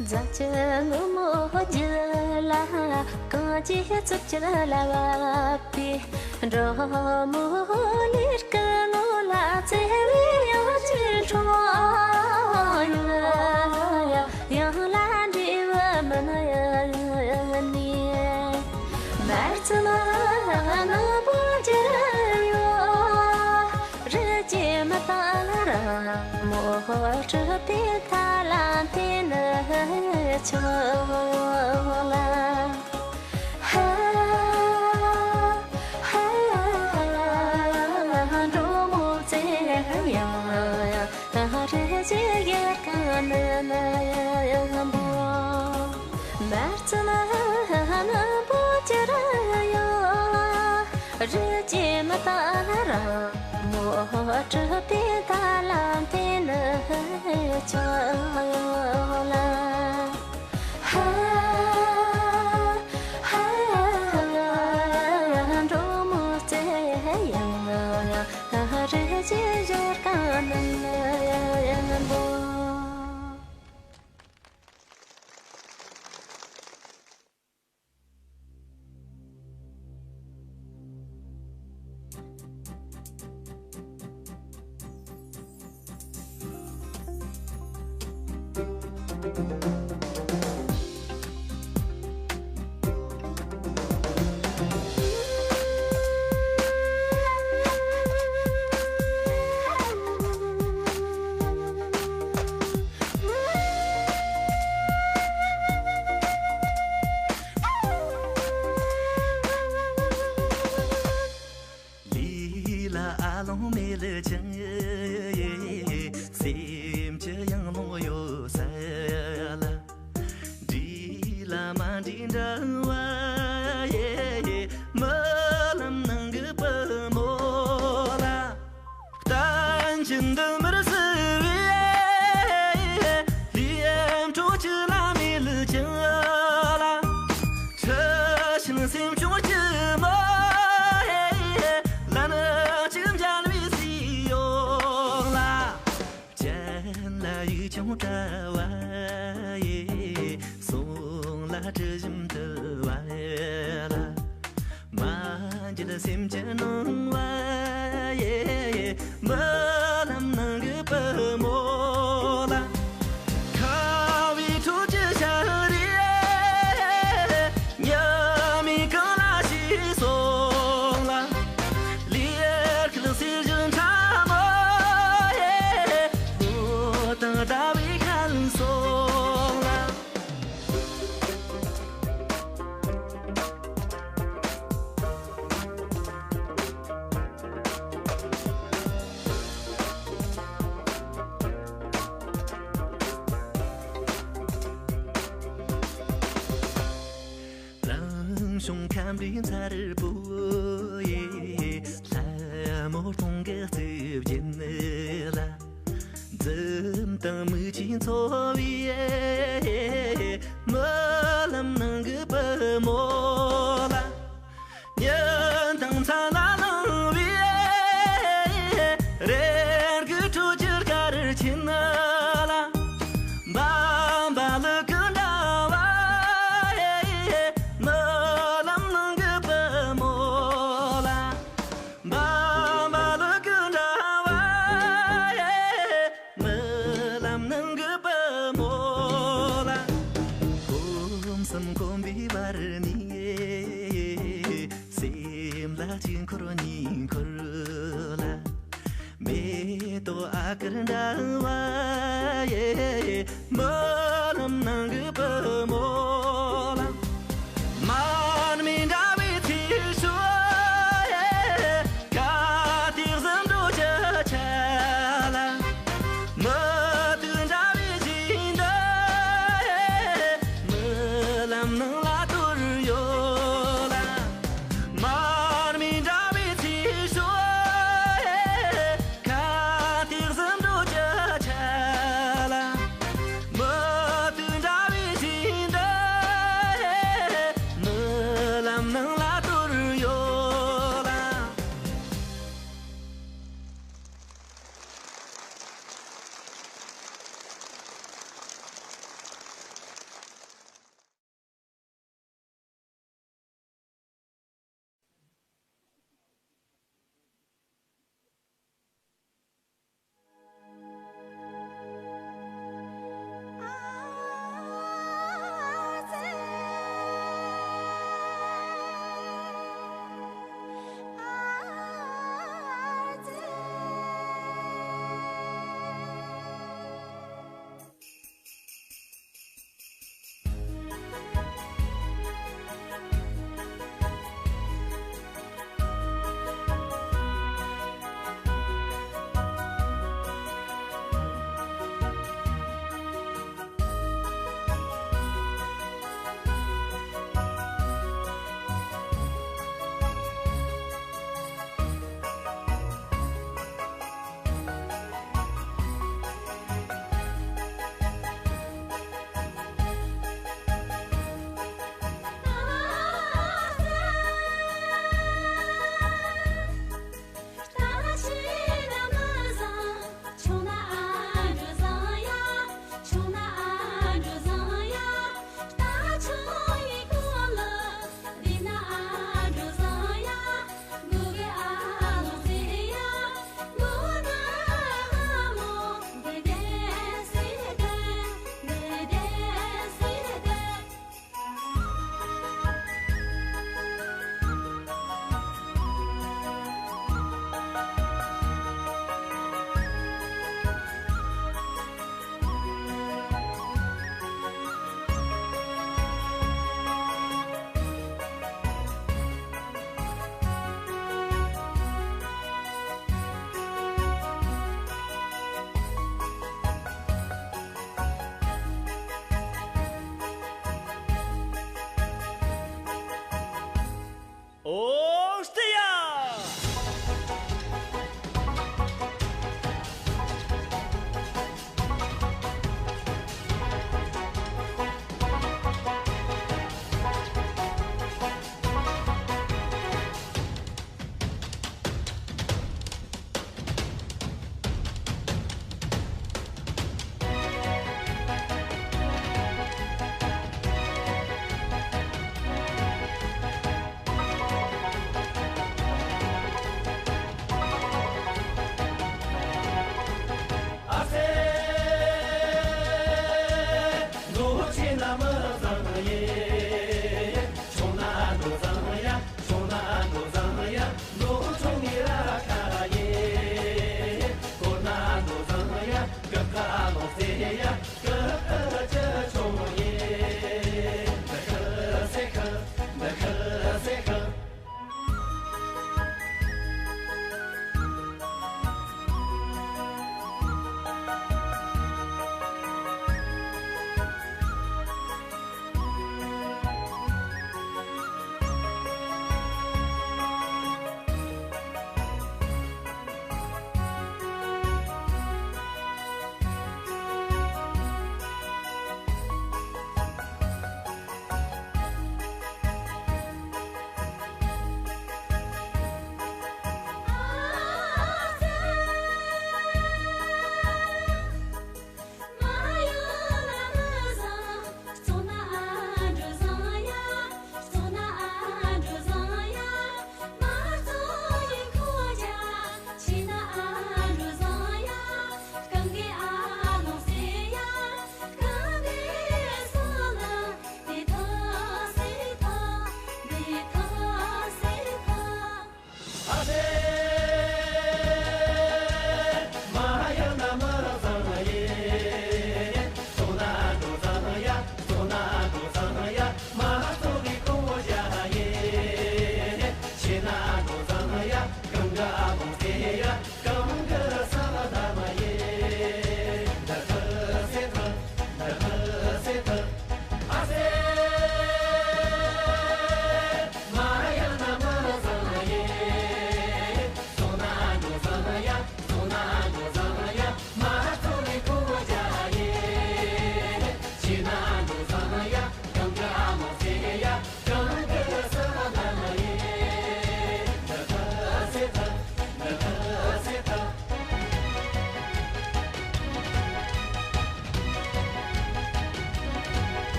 རྫ་ཆུ་སྔོན་མོའི་རྒྱུད་ལ། གངས་ཀྱི་རྩུབ་འགྱུར་ལ་བབས་པའི། འབྲོག་མོའི་ལུས་སྐུ་ངོ་ལ། བརྩེ་བའི་དབྱངས་ཤིག་འཁྲུངས་ཡོད། གཡང་ལ་འབྲས་བུ་སྨིན་ནས། མར་རྩི་མ་སྣུམ་པོ་གྱུར་ཡོད། རི་སྐྱེས་མི་དང་ར་མོ། སྲིད་པའི་མཐའ་ལ་འཐེན་ཆོག་ལ། ཧ་ཧ། འབྲོག་མོའི་བརྩེ་བའི་དབྱངས། རི་སྐྱེས་བཞད་གད་ནས་ནས་འབོད། མར་རྩི་མ་སྣུམ་པོ་གྱུར་ཡོད། རི་སྐྱེས་མི་དང་ར་མོ། སྲིད་པའི་མཐའ་ལ་འཐེན་ཆོག་ལ། ཧ་ཧ། འབྲོག་མོའི་བརྩེ་བའི་དབྱངས། རི་སྐྱེས་བཞད་གད་ནས་འབོད། ལུས་ལ་ཨ་ལོང་མེད་ལ་ཅང་། སེམས་ཀྱི་ཡང་ལོང་ཡོད་ས་ལ། འདྲིས་ལ་མ་འདྲིས་འདྲ་བ་ཡེ། རྨི་ལམ་ནང་གི་བུ་མོ་ལ། གཏན་གྱི་འདི་མིར་སྲིད་པའི་ལུས་ཡང་འཕྲོག་ཅི་ལ་མེད་ལུས་ཀྱང་ལ། འཁྲི་ཤིང་སེམས་ཆུང་ཅི་མོ་ལ་ནི་ཅི་འཇལ་བའི་སྲིད་ཡོང་ལ། ཅན་ལ་ཡུལ་ཆུང་བཀྲ་བ་ཡེ། སོང་ལ་དྲི་ཞིམ་དུ་བ་ལ། མ་འཇིལ་སེམས་ཀྱི་སྣང་བ་ཡེ། རྨི་ལམ་ནང་གི་བུ་མོ་ལ། ཁ་བའི་ཐུགས་ཀྱི་ཤ་རི་ཉི་མའི་གང་ལ་ཞིག་སོང་ལ། ལེར་ཁིལ་སེར་བཞིན་ཁྲ་མོ་ཡེ། ལོ་དང་ཟླ་བའི་ཁ་ལ་སོང་ལ། རང་བྱུང་ཁམས་རིག་མཚར་པོ་ཡེ། ལྷ་མོ་སྟོང་གི་རྩིབས་བརྒྱད་ལ། འཛུམ་དང་མིག་ཆུའི་འཚོ་བའི་རྨི་ལམ་ནང་གི་བུ་མོ་ལ། ཉིན་དང་མཚན་ལ་ལངས་པའི་རེ་སྒུག་ཁྲོ་ཆུ་དཀར་ཆེན་ལ། འབའ་འབའ་ལུག་གི་འདྲ་བ་རྨི་ལམ་ནང་གི་བུ་མོ་ལ། འབའ་འབའ་ལུག་གི་འདྲ་བ་ཡེ། རྨི་ལམ་ནང་གི་བུ་མོ་ལ། སྐོམ་གསུམ་སྐོམ་པའི་བར་ནས། སེམས་ལ་གཅིག་འཁོར་གཉིས་འཁོར་ལ། མེ་ཏོག་ཨ་དཀར་འདྲ་བ་ཡེ། རྨི་ལམ་ནང་གི་བུ་མོ་ལ། མར་མེ་འདྲ་བའི་ཚེ་ཤོ་ཡེ། ག་དེ་གཟིམ་འགྲོ་ཅི་ཆ་ལ། མུ་ཏིག་འདྲ་བའི་ཞིང་འདི་ཡེ། རྨི་ལམ་ནང་ལ་དོར་ཡོད་ལ། མར་མེ་འདྲ་བའི་ཚེ་ཤོ་ཡེ། ག་དེ་གཟིམ་འགྲོ་ཅི་ཆ་ལ། མུ་ཏིག་འདྲ་བའི་ཞིང་འདི་ཡེ། རྨི་ལམ་ནང་ལ་དོར་ཡོད་ལ།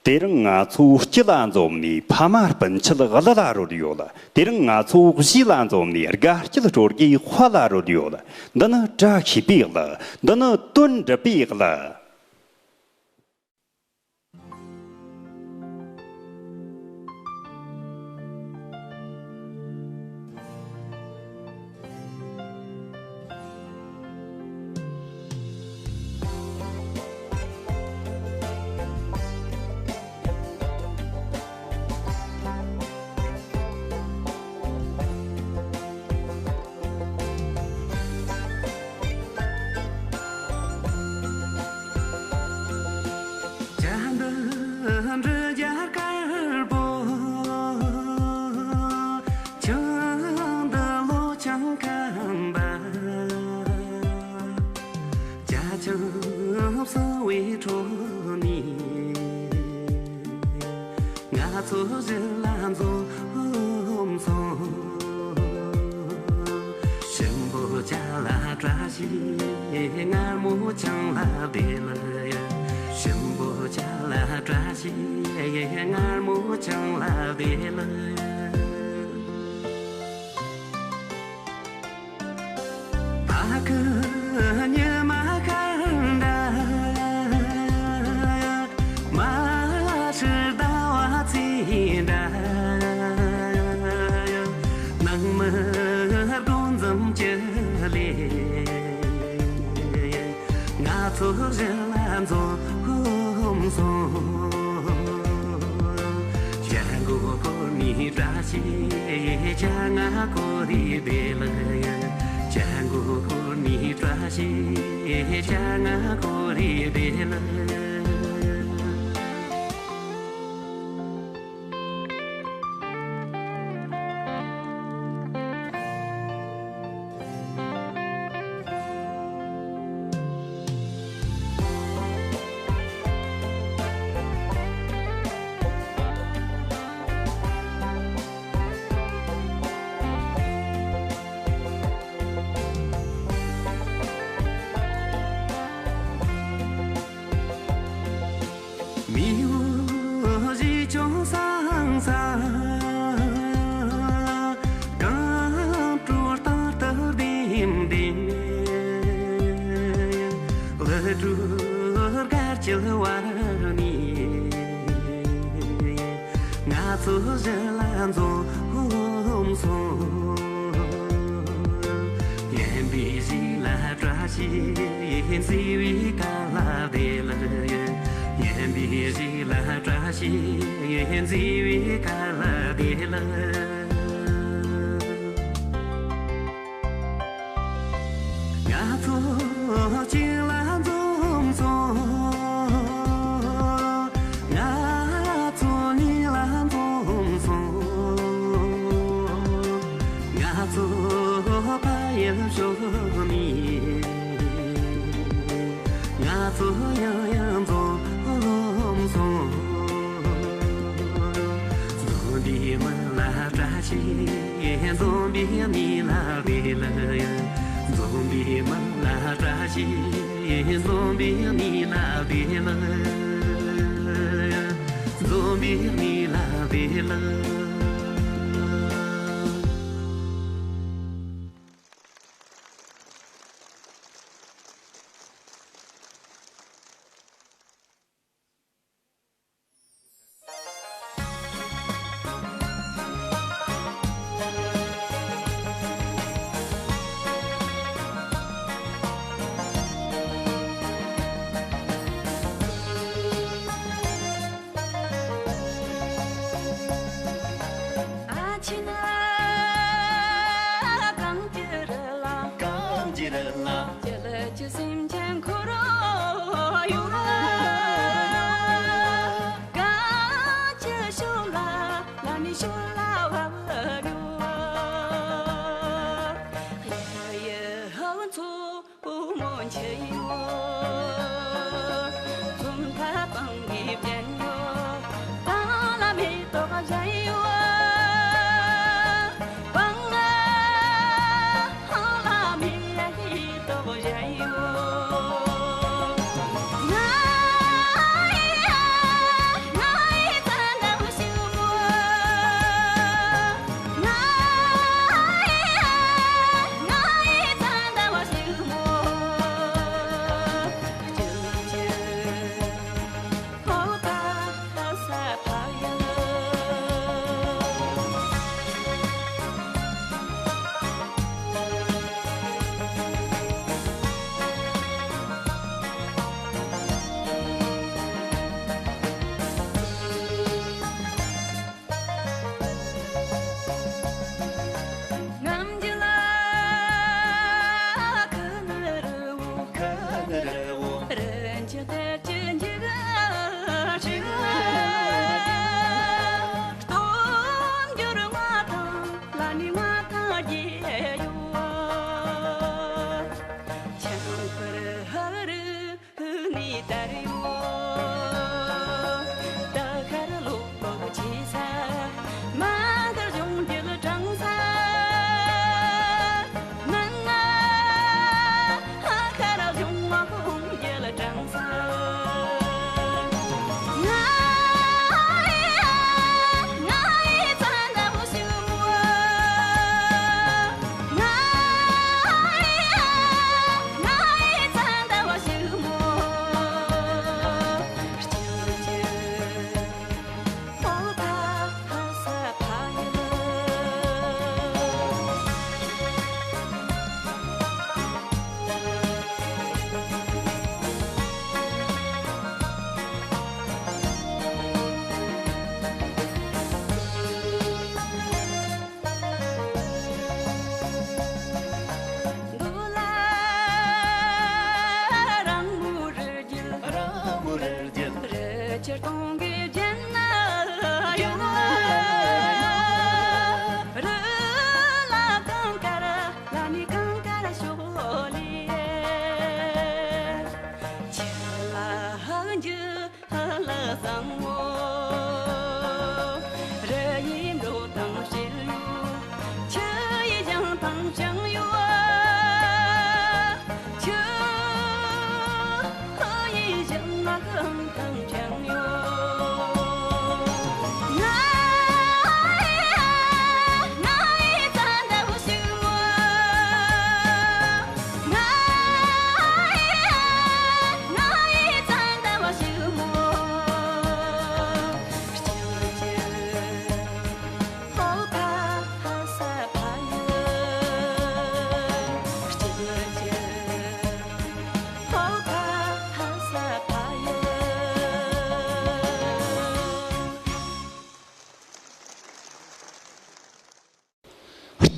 དེ་རིང་ང་ཚོ་སྤྱི་ལ་འཛོམས་ནས་ཕ་མ་སྤུན་མཆེད་གླུ་ལ་རོལ་ཡོད། དེ་རིང་ང་ཚོ་གཞིས་ལ་འཛོམས་ནས་དགའ་སྐྱིད་སྤྲོ་དགའི་དཔལ་ལ་རོལ་ཡོད། འདི་ནི་བཀྲ་ཤིས་པའི་གླུ། འདི་ནི་དོན་འགྲུབ་པའི་གླུ། བྱ་འདི་འབྲི་རྒྱ་དཀར་པོ། ཆུ་འདི་ལོ་ཆང་ཁམས་པ། རྒྱ་ཆེན་བསིལ་བའི་ཁྲོད་ནས། ང་ཚོ་གཞིས་ལ་འཛོམས་སོང་། གཤིན་པོ་བྱ་ལ་བཀྲ་ཤིས། མངར་མོ་ཆང་ལ་བདེ་ལེགས། གཤིན་པོ་བྱ་ལ་བཀྲ་ཤིས། མངར་མོ་ཆང་ལ་བདེ་ལེགས། ཕ་གི་ཉི་མ་ཤར་འདྲ། མ་ཧྲི་ཟླ་བ་ཚེས་འདྲ། ནང་མི་སྒོ་འཛོམས་ཀྱི་ལས། ང་ཚོ་གཞིས་ལ་འཛོམས་སོང་། བྱ་མགོ་འཁོར་ནས་བཀྲ་ཤིས། བྱ་རྔ་འཁོར་རེ་བདེ་ལེགས། བྱ་མགོ་འཁོར་ནས་བཀྲ་ཤིས། བྱ་རྔ་འཁོར་རེ་བདེ་ལེགས། མི་བུ་གཞིས་ཆུང་སང་ས། གངས་དྲོ་ལྟར་དུ་ལྡེམ་ལྡེམ། ཀླུ་སྒྲུབ་དཀར་སྐྱིད་བར་ནས། ང་ཚོ་གཞིས་ལ་འཛོམས་སོང་། སྙན་པའི་གཞས་ལ་བཀྲ་ཤིས། མཛེས་པའི་སྐར་ལ་བདེ་ལེགས། སྙན་པའི་གཞས་ལ་བཀྲ་ཤིས། མཛེས་པའི་སྐར་ལ་བདེ་ལེགས། ང་ཚོ་གཅིག་ལ་འཛོམས་སོང་། ང་ཚོ་གཉིས་ལ་འཛོམས་སོང་། ང་ཚོ་ཕ་ཡུལ་ཕྱོགས་ནས། ང་ཚོ་ཡང་ཡང་འཛོམས་སོང་། འཛོམས་པའི་མི་ལ་བཀྲ་ཤིས། འཛོམས་པའི་མི་ལ་བདེ་ལེགས། འཛོམས་པའི་མི་ལ་བཀྲ་ཤིས། འཛོམས་པའི་མི་ལ་བདེ་ལེགས། འཛོམས་པའི་མི་ལ་བདེ་ལེགས།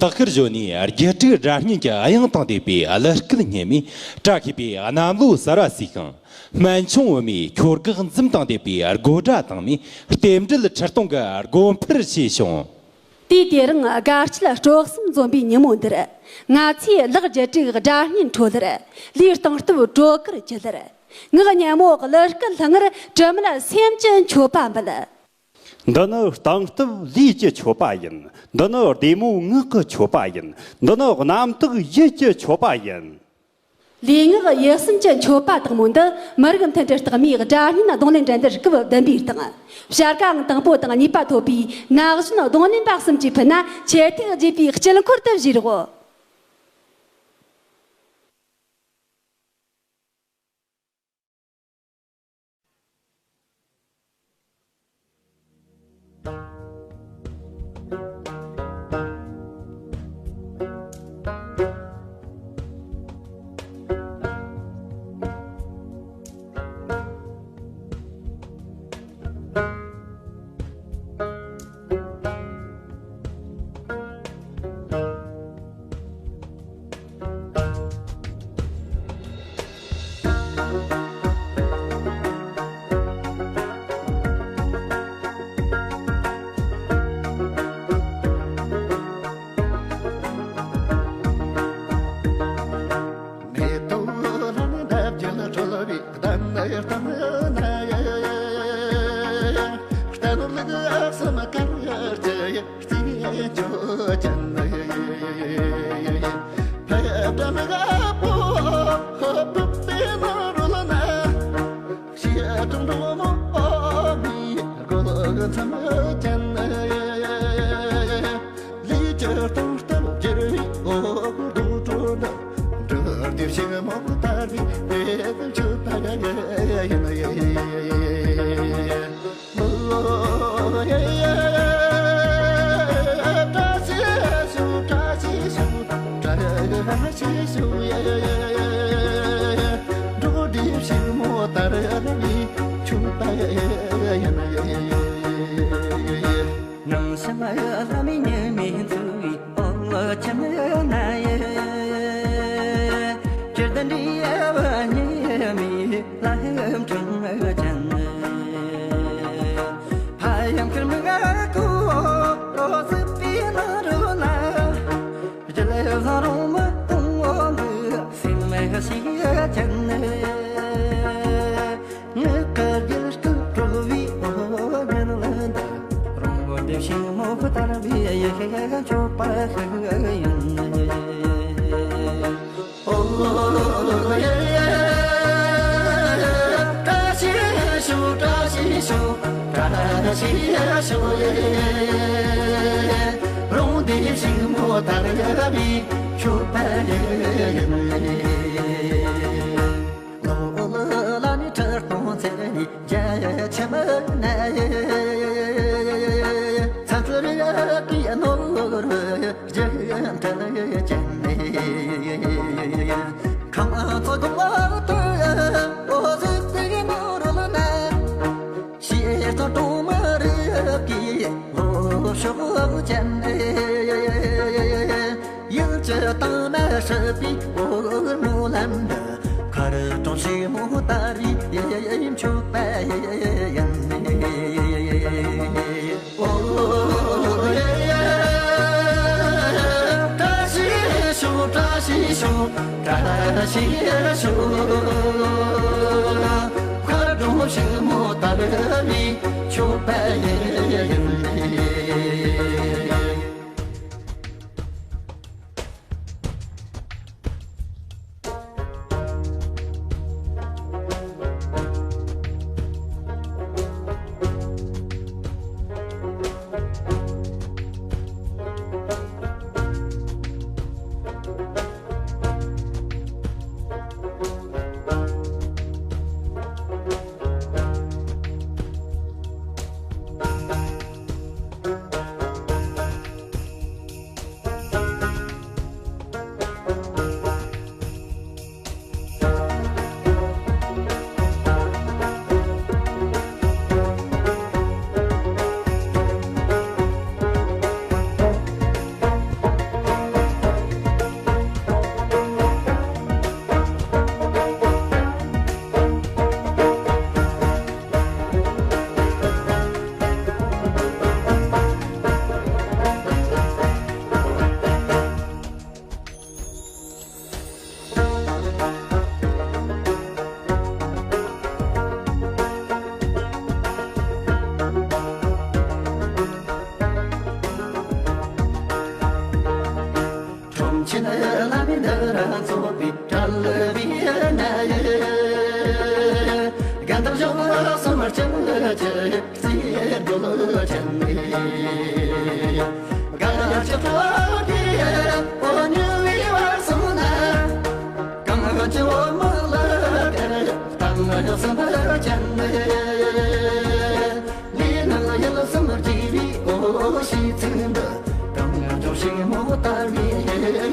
སྟག་ཤར་གཞོན་ནུའི་རྒྱུད་དྲུག་སྒྲ་སྙན་གྱི་དབྱངས་དང་ལྡན་པའི་གླུ་སྐད་སྙན་མོས་བཀྲ་ཤིས་པའི་གནམ་ལོ་གསར་བ་གསོས་ཤིང་། སྨན་ཆུང་བུ་མོའི་ཁྱོར་སྒེག་འཛུམ་དང་ལྡན་པའི་དགོད་སྒྲ་དྭངས་མས་རྟེན་འབྲེལ་འཁྲིལ་གཏོང་གི་སྒོ་འཕར་ཕྱེས་བྱུང་། དུས་དེ་རིང་དགའ་སྐྱིད་སྤྲོ་གསུམ་འཛོམས་པའི་ཉིན་མོ་འདིར། ང་ཚོས་ལག་བརྒྱད་དྲུག་སྒྲ་སྙན་འཕྲོ་ལར། ལུས་གཏིང་སྟོབས་བྲོ་གར་ཅི་ལར། ངག་སྙན་མོ་གླུ་སྐད་ལྷང་ངེར་དྲི་མེད་སེམས་ཀྱི་མཆོད་པ་འབུལ། འདི་ནི་གཏིང་སྟོབས་ལུས་ཀྱི་མཆོད་པ་ཡིན། འདི་ནི་བདེ་མོ་ངག་གི་མཆོད་པ་ཡིན། འདི་ནི་རྣམ་དག་ཡིད་ཀྱི་མཆོད་པ་ཡིན། ལུས་ངག་ཡིད་གསུམ་གྱི་མཆོད་པ་དག་མོ་འདི་མི་རིགས་མཐུན་སྒྲིལ་རྟགས་མའི་སྒྲ་སྙན་རྡུང་ལེན་འགྲན་བསྡུར་སྐབས་བདུན་པའི་སྟེང་། བྱ་དགའ་ཨང་དང་པོ་དང་གཉིས་པ་ཐོབ་པའི་ན་གཞོན་རྡུང་ལེན་པ་གསུམ་གྱིས་ཕུལ་ན་ཆེས་ཐུགས་དགྱེས་པའི་དཀྱིལ་འཁོར་དུ་བཞེས་རོགས། མེ་ཏོག་ལྷ་ནི་འདབ་བརྒྱད་གྲོལ་བའི་གདན་ནས་བཏང་ན་ཡང་། གཏན་ལུགས་ཨག་སམ་དཀར་གྱི་རྩི་ཆོས་ཅན། ཕ་བྲམ་ཨ་པོ་ཕུབ་པའི་ནང་རོལ་ན། ཞི་ཁྲོ་འབྲོང་མོ་མིའི་རྒོད་མཚམས་ཅན། ལུས་ཀྱི་གཏིང་སྟོབས་བསྒྱུར་བའི་འོག་རྡོ་གྲོ་ནི། འབྲུག་ལྡེ་ཕྱུག་མོ་ལྟར་བའི་དཔལ་མཆོད་པ་ཡིན། བཀྲ་ཤིས་ཤོག་བཀྲ་ཤིས་ཤོག་བཀྲ་ཤིས་ཤོག་འབྲུག་ལྡེ་ཕྱུག་མོ་ལྟར་བའི་མཆོད་པ་ཡིན། ནང་སེམས་ལྷ་མིའི་ཉི་མའི་འཚོ་བའི་འོག་ཁྱིམ་ན་ཡི། སྤྱིར་དུ་འདྲིས་པ་ཉི་མའི་ལྷ་ཁྲིམས་ཅན། ཕ་ཡང་ཁིར་མི་ག་ཀོ་རོ་སི་པི་ན་རུ་ན། རྒྱལ་བཟང་རོང་མི་སྟོང་བོ་འདི་སེམས་ཤེས་ཅན། ངའི་བཀའ་རྒྱུད་སྐུ་གྲོལ་བའི་འོ་ཉན་ལ་འདི། རོང་བོ་ལྡེ་ཕྱུག་མོ་ལྟར་བའི་ཡེ་ཤེས་མཆོད་པ་ཡིན། ཨོ་ཡེ། བཀྲ་ཤིས་ཤོག་བཀྲ་ཤིས་ཤོག་བཀྲ་ཤིས་ཤོག་ཡེ། རོང་ལྡེ་ཕྱུག་མོ་ལྟར་བའི་མཆོད་པ་ཡིན། ལོ་ལ་ནི་ཁྲི་སྟོང་ཚེ་ནི་རྒྱ་ཆེན་མོ་ན། ཚ་ཚ་རི་ཡ་ཀི་ནོ་རུ་རྒྱ་ཁྲ་ལ་ཅན། ཁམས་ཚོ་གོང་མ་ཏུ་འོ་ཟི་ཏི་ནོ་རུ་ལ་ན། ཤེས་ཚོ་གྲོང་མ་རི་ཀི་ལོ་ཤོག་ཅན། ཡུལ་གྱི་དྭངས་མ་ཧྲིལ་པོའི་འོད་མོ་ལམ་དུ། མཁར་གྲོང་ཆེན་མོ་ལྟར་བའི་མཆོད་པ་ཡིན། ཨོ་ཡེ། བཀྲ་ཤིས་ཤོག་བཀྲ་ཤིས། ཤོག་བཀྲ་ཤིས་ཤོག་མཁའ་འགྲོ་ཕྱུག་མོ་དར་བའི་མཆོད་པ་ཡིན། ཁྲོམ་ཆེན་བླ་མའི་འདུ་ར་ཚོགས་པའི་གྲལ་བའི་ན། དགའ་འདབ་གཞོང་གསུམ་སྤྱན་གྱི་རྩེ་སྒྲོལ་ཅན། དགའ་སྐྱིད་ཕྲག་གི་འོ་ཉུལ་བའི་བར་གསུམ་ན། གངས་ཀྱི་འོ་མ་ལ་གཏམ་གསུམ་ཅན། ལས་ནག་ཡུལ་གསུམ་རྒྱས་པའི་འོ་ཞེས་ཚིག་འདི། གངས་ལྗོངས་ཕྱུག་མོ་དར་བའི་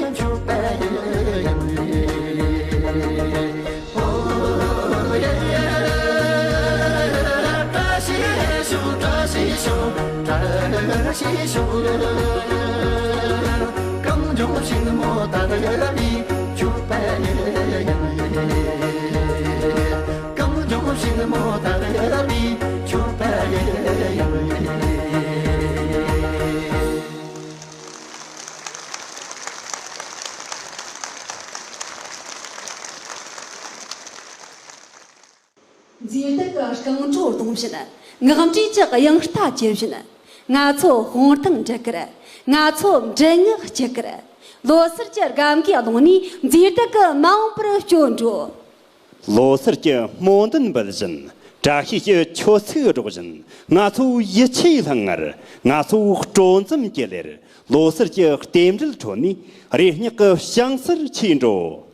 མཆོད་པ་ཡིན། ཨོ་ཡེ་ཡེ། བཀྲ་ཤིས་ཤོག་བཀྲ་ཤིས་ཤོག་བཀྲ་ཤིས་ཤོག་གངས་ལྗོངས་ཕྱུག་མོ་དར་བའི་མཆོད་པ་ཡིན། གངས་ལྗོངས་ཕྱུག་མོ་དར་བའི་མཆོད་པ་ཡིན། མཛེས་སྡུག་གི་རྐང་བྲོ་གཏོང་བཞིན། ངག་འབྲས་ཀྱི་དབྱངས་རྟ་གྱེར་བཞིན། ང་ཚོ་དཔུང་ཐང་འགྲིག་གར། ང་ཚོ་མགྲིན་ངག་གཅིག་གར། ལོ་སར་གྱི་སྒམ་གའི་ཀློང་ནས་མཛེས་སྡུག་གི་མ་འོངས་པར་སྐྱོད་འགྲོ། ལོ་སར་གྱི་སྨོན་འདུན་འབུལ་བཞིན། བཀྲ་ཤིས་ཀྱི་ཆོས་ཚིག་སྒྲོག་བཞིན། ང་ཚོ་ཡིད་ཆེས་ལྷང་ངར། ང་ཚོ་སྤྲོ་འཛུམ་གྱི་ལེར། ལོ་སར་གྱི་རྟེན་འབྲེལ་ཁྲོད་ནས་རེ་སྙེག་གི་ཞིང་སར་མཆིས་འགྲོ།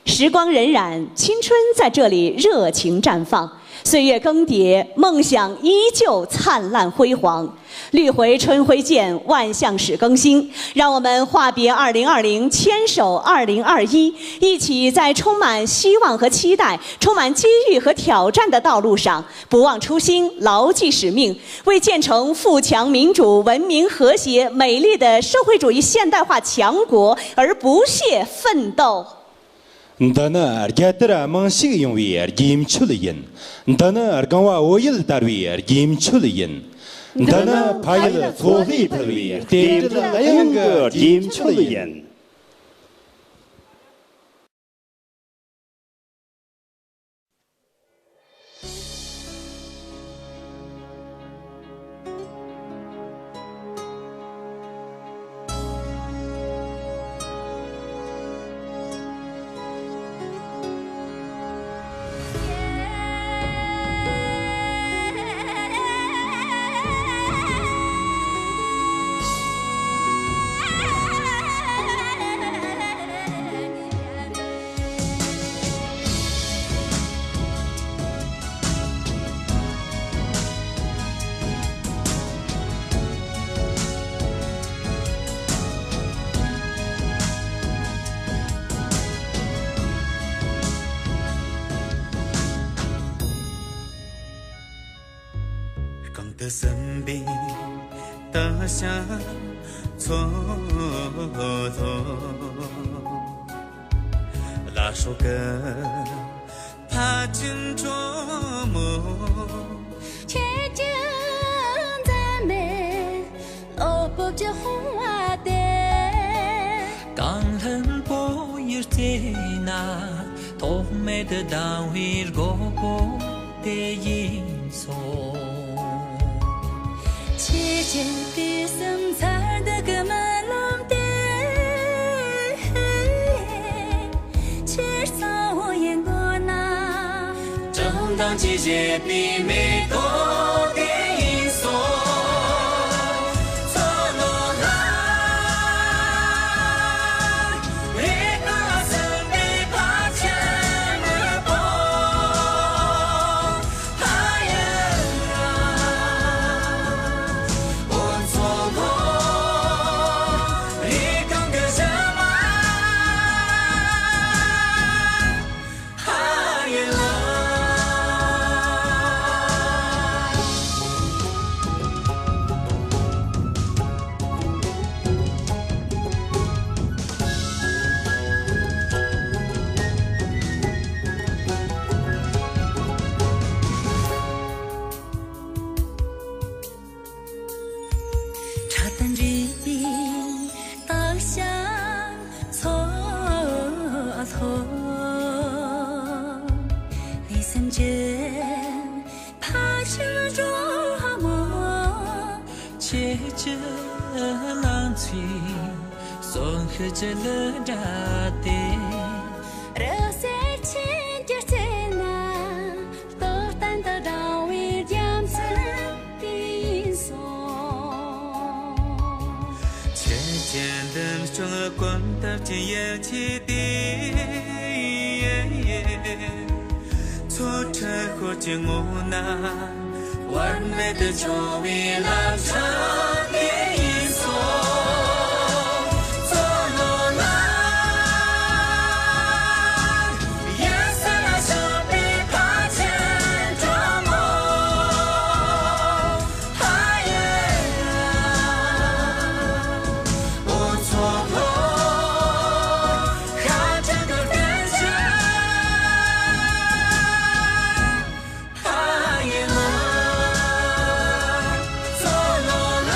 时光荏苒，青春在这里热情绽放。岁月更迭，梦想依旧灿烂辉煌。绿回春晖见，万象始更新。让我们话别二零二零，牵手二零二一，一起在充满希望和期待、充满机遇和挑战的道路上，不忘初心，牢记使命，为建成富强、民主、文明、和谐、美丽的社会主义现代化强国而不懈奋斗。 འདི་ནི་རྒྱལ་དར་རྨང་ཕྱུག་ཡོང་བའི་དགོས་མཆོད་ཡིན། འདི་ནི་རྒང་བ་བོད་ཡུལ་དར་བའི་དགོས་མཆོད་ཡིན། འདི་ནི་ཕ་ཡུལ་མཚོ་ལྷས་ཕུལ་བའི་རྟེན་འབྲེལ་གཡང་གི་དགོས་མཆོད་ཡིན། གང་དུ་ཟིན་པའི་ད་ཤ་ཚོ་ལ། ལ་ཧྲོ་གི་ཕ་ཅིན་ཀྲོ་མོ། ཁྱེད་ཀྱི་འཛད་མེད་ཨོ་པོ་ཀྱི་ཧོང་བ་དེ། གང་ལྷན་པོ་ ན་ཐོགས་མེད་དུ་ལྡང་བའི་སྒོ་པོ་དེ་ཡིན་སོང་། ཆེས་ཆེར་དུས་གསུམ་མཚར་སྡུག་གི་རྨི་ལམ་དེ། ཆེས་གཙང་བོ་ཡི་མགོ་ན། བཀྲག་མདངས་ཀྱིས་བཞད་པའི་མེ་ཏོག་དེ་ཡིན་སོང་། མཚོ་ལྷོ་ལྷ། རེ་སྐལ་གསུམ་པའི་ཕ་ཆེན་དངོས་པོ། ཧ་ཡ་ལ། འོ་མཚོ་ལྷོ། རེ་སྐལ་གྱི་གཞི་མ། ཧ་ཡ་ལ། ཕྲག་དང་འདྲེས་པའི་སྟག་ཤར་མཚོ་ལྷོ། ལུས་སེམས་ཀྱི་ཕ་ཆེན་འགྲོ་མོ། ཁྱེད་ཀྱི་ལང་ཚོའི་གསོན་ཤུལ་གྱི་གླུ་སྒྲ་དེ། རི་གསེབ་ཆེན་གྱི་རྩེ་ན། རྟག་བརྟན་དུ་བགྲང་བའི་རྒྱ་མཚོ་དེ་ཡིན་སོང་། ཆེས་ཆེར་འདུན་སྐྱོང་གོམ་སྟབས་ཀྱི་ཡལ་ག་དེ། མཚོ་ཁྲི་ཤོར་གྱི་ངོས་ན། བར་མེད་དུ་འཕྱོ་བའི་ལམ་ཕྲན་དེ་ཡིན་སོང་། མཚོ་ལྷོ་ལ། ཡ་ས་ལ་ཤོག་པའི་ཕ་ཆེན་འགྲོ་མོ། ཧ་ཡ་ཡ། འོ་མཚོ་ལྷོ། ཤ་ཁྲག་གི་རྟེན་གཞི། ཧ་ཡ་ལ། མཚོ་ལྷོ་ལ།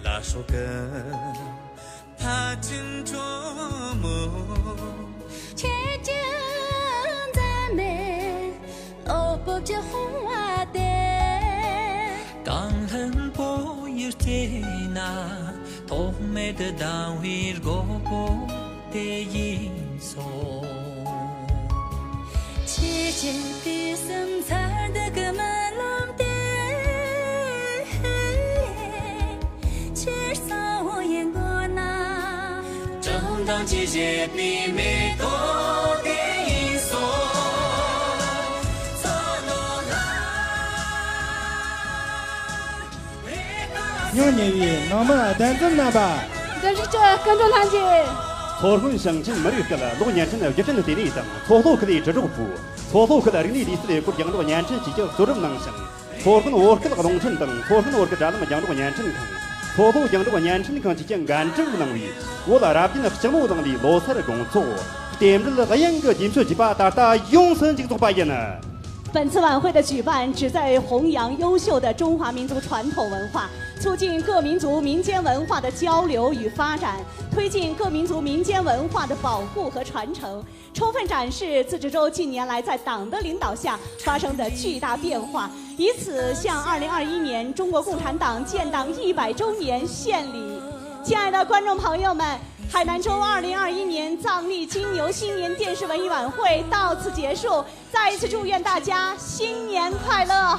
ལ་སོགས་ཀྱི་ཕ་ཆིན་གྲོ་མོ། ཁྱེད་ཀྱི་འཛད་མེད་བློ་སྤོབས་ཀྱི་དཔུང་བ་དེ། རྐང་ལྷུན་པོ་ཡི་རྩེ་ན་ཐོགས་མེད་དུ་ལྡང་བའི་སྒོ་པོ་དེ་ཡིན་སོང་། ཆེས་ཆེར་དུས་གསུམ་ཚར་དུ་གི་རྨི་ལམ་དེ། ཆེར་གསང་བོ་ཡི་མགོ་ན། བཀྲག་མདངས་ཀྱིས་བཞད་པའི་མེ་ཏོག་དེ་ཡིན་སོང་། མཚོ་ལྷོ་ལྷ། སྙིང་ཉེ་བའི་ནང་མི་གདན་འཛོམས་རྣམ་པ། འདིར་བཞུགས་ཀྱི་སྐུ་མགྲོན་ལྷན་རྒྱས། མཚོ་སྔོན་ཞིང་ཆེན་མི་རིགས་སྐད་གློག་བརྙན་འཕྲིན་བརྒྱུད་འཕྲིན་ལྟེ་གནས་དང་མཚོ་ལྷོ་ཁུལ་ལས་དྲིལ་སྒྲོག་པུའུ། མཚོ་ལྷོ་ཁུལ་རིག་གནས་ལུས་རྩལ་ལས་སྐོར་རྒྱང་སྒྲོག་བརྙན་འཕྲིན་བཅས་ཀྱིས་གཙོ་སྒྲུབ་གནང་ཞིང་། མཚོ་སྔོན་བོད་སྐད་རླུང་འཕྲིན་དང་མཚོ་སྔོན་བོད་སྐད་དྲ་ལམ་རྒྱང་སྒྲོག་བརྙན་འཕྲིན་ཁང་། མཚོ་ལྷོ་རྒྱང་སྒྲོག་བརྙན་འཕྲིན་ཁང་བཅས་ཀྱིས་འགན་དཀྲི་གནང་བའི་བོད་རབ་བརྟན་ལྕགས་མོ་གླིང་ལོ་སར་དགོང་ཚོགས་རྟེན་འབྲེལ་དབྱངས་ཀྱི་རྗེས་མཆོད་བྱེད་པ་ད་ལྟ་ཡོངས་སུ་མཇུག་རྫོགས་པ་ཡིན། 本次晚会的举办旨在弘扬优秀的中华民族传统文化，促进各民族民间文化的交流与发展，推进各民族民间文化的保护和传承，充分展示自治州近年来在党的领导下发生的巨大变化，以此向二零二一年中国共产党建党一百周年献礼。亲爱的观众朋友们，海南州二零二一年藏历金牛新年电视文艺晚会到此结束。 再一次祝愿大家新年快乐！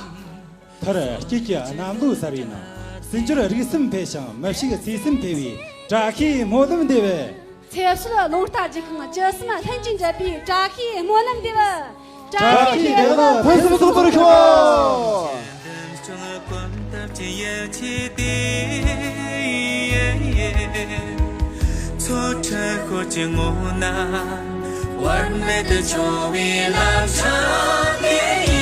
མཐར་སྐྱིད་ཀྱི་གནམ་ལོ་གསར་བའི་ནང་། སྲིད་འབྱོར་རིག་སེམས་འཕེལ་ཞིང་མི་ཕྱུགས་ཚེ་སྲིན་འཕེལ་བའི་བཀྲ་ཤིས་སྨོན་ལམ་འདེབས། ཚེ་སྲོག་རླུང་རྟ་རྒྱལ་ཁང་བཅུ་གསུམ་ལྷན་ཅིག་འབྲེལ་བའི་བཀྲ་ཤིས་སྨོན་ལམ་འདེབས། བཀྲ་ཤིས་བདེ་ལེགས་ཕུན་སུམ་ཚོགས་པར་ཤོག། མཚོ་ཁྲ་ཤོར་གྱི་ངོ་ན་བར་མེད་དུ་འཕྱོ་བའི་ལམ་བྲག་དེ།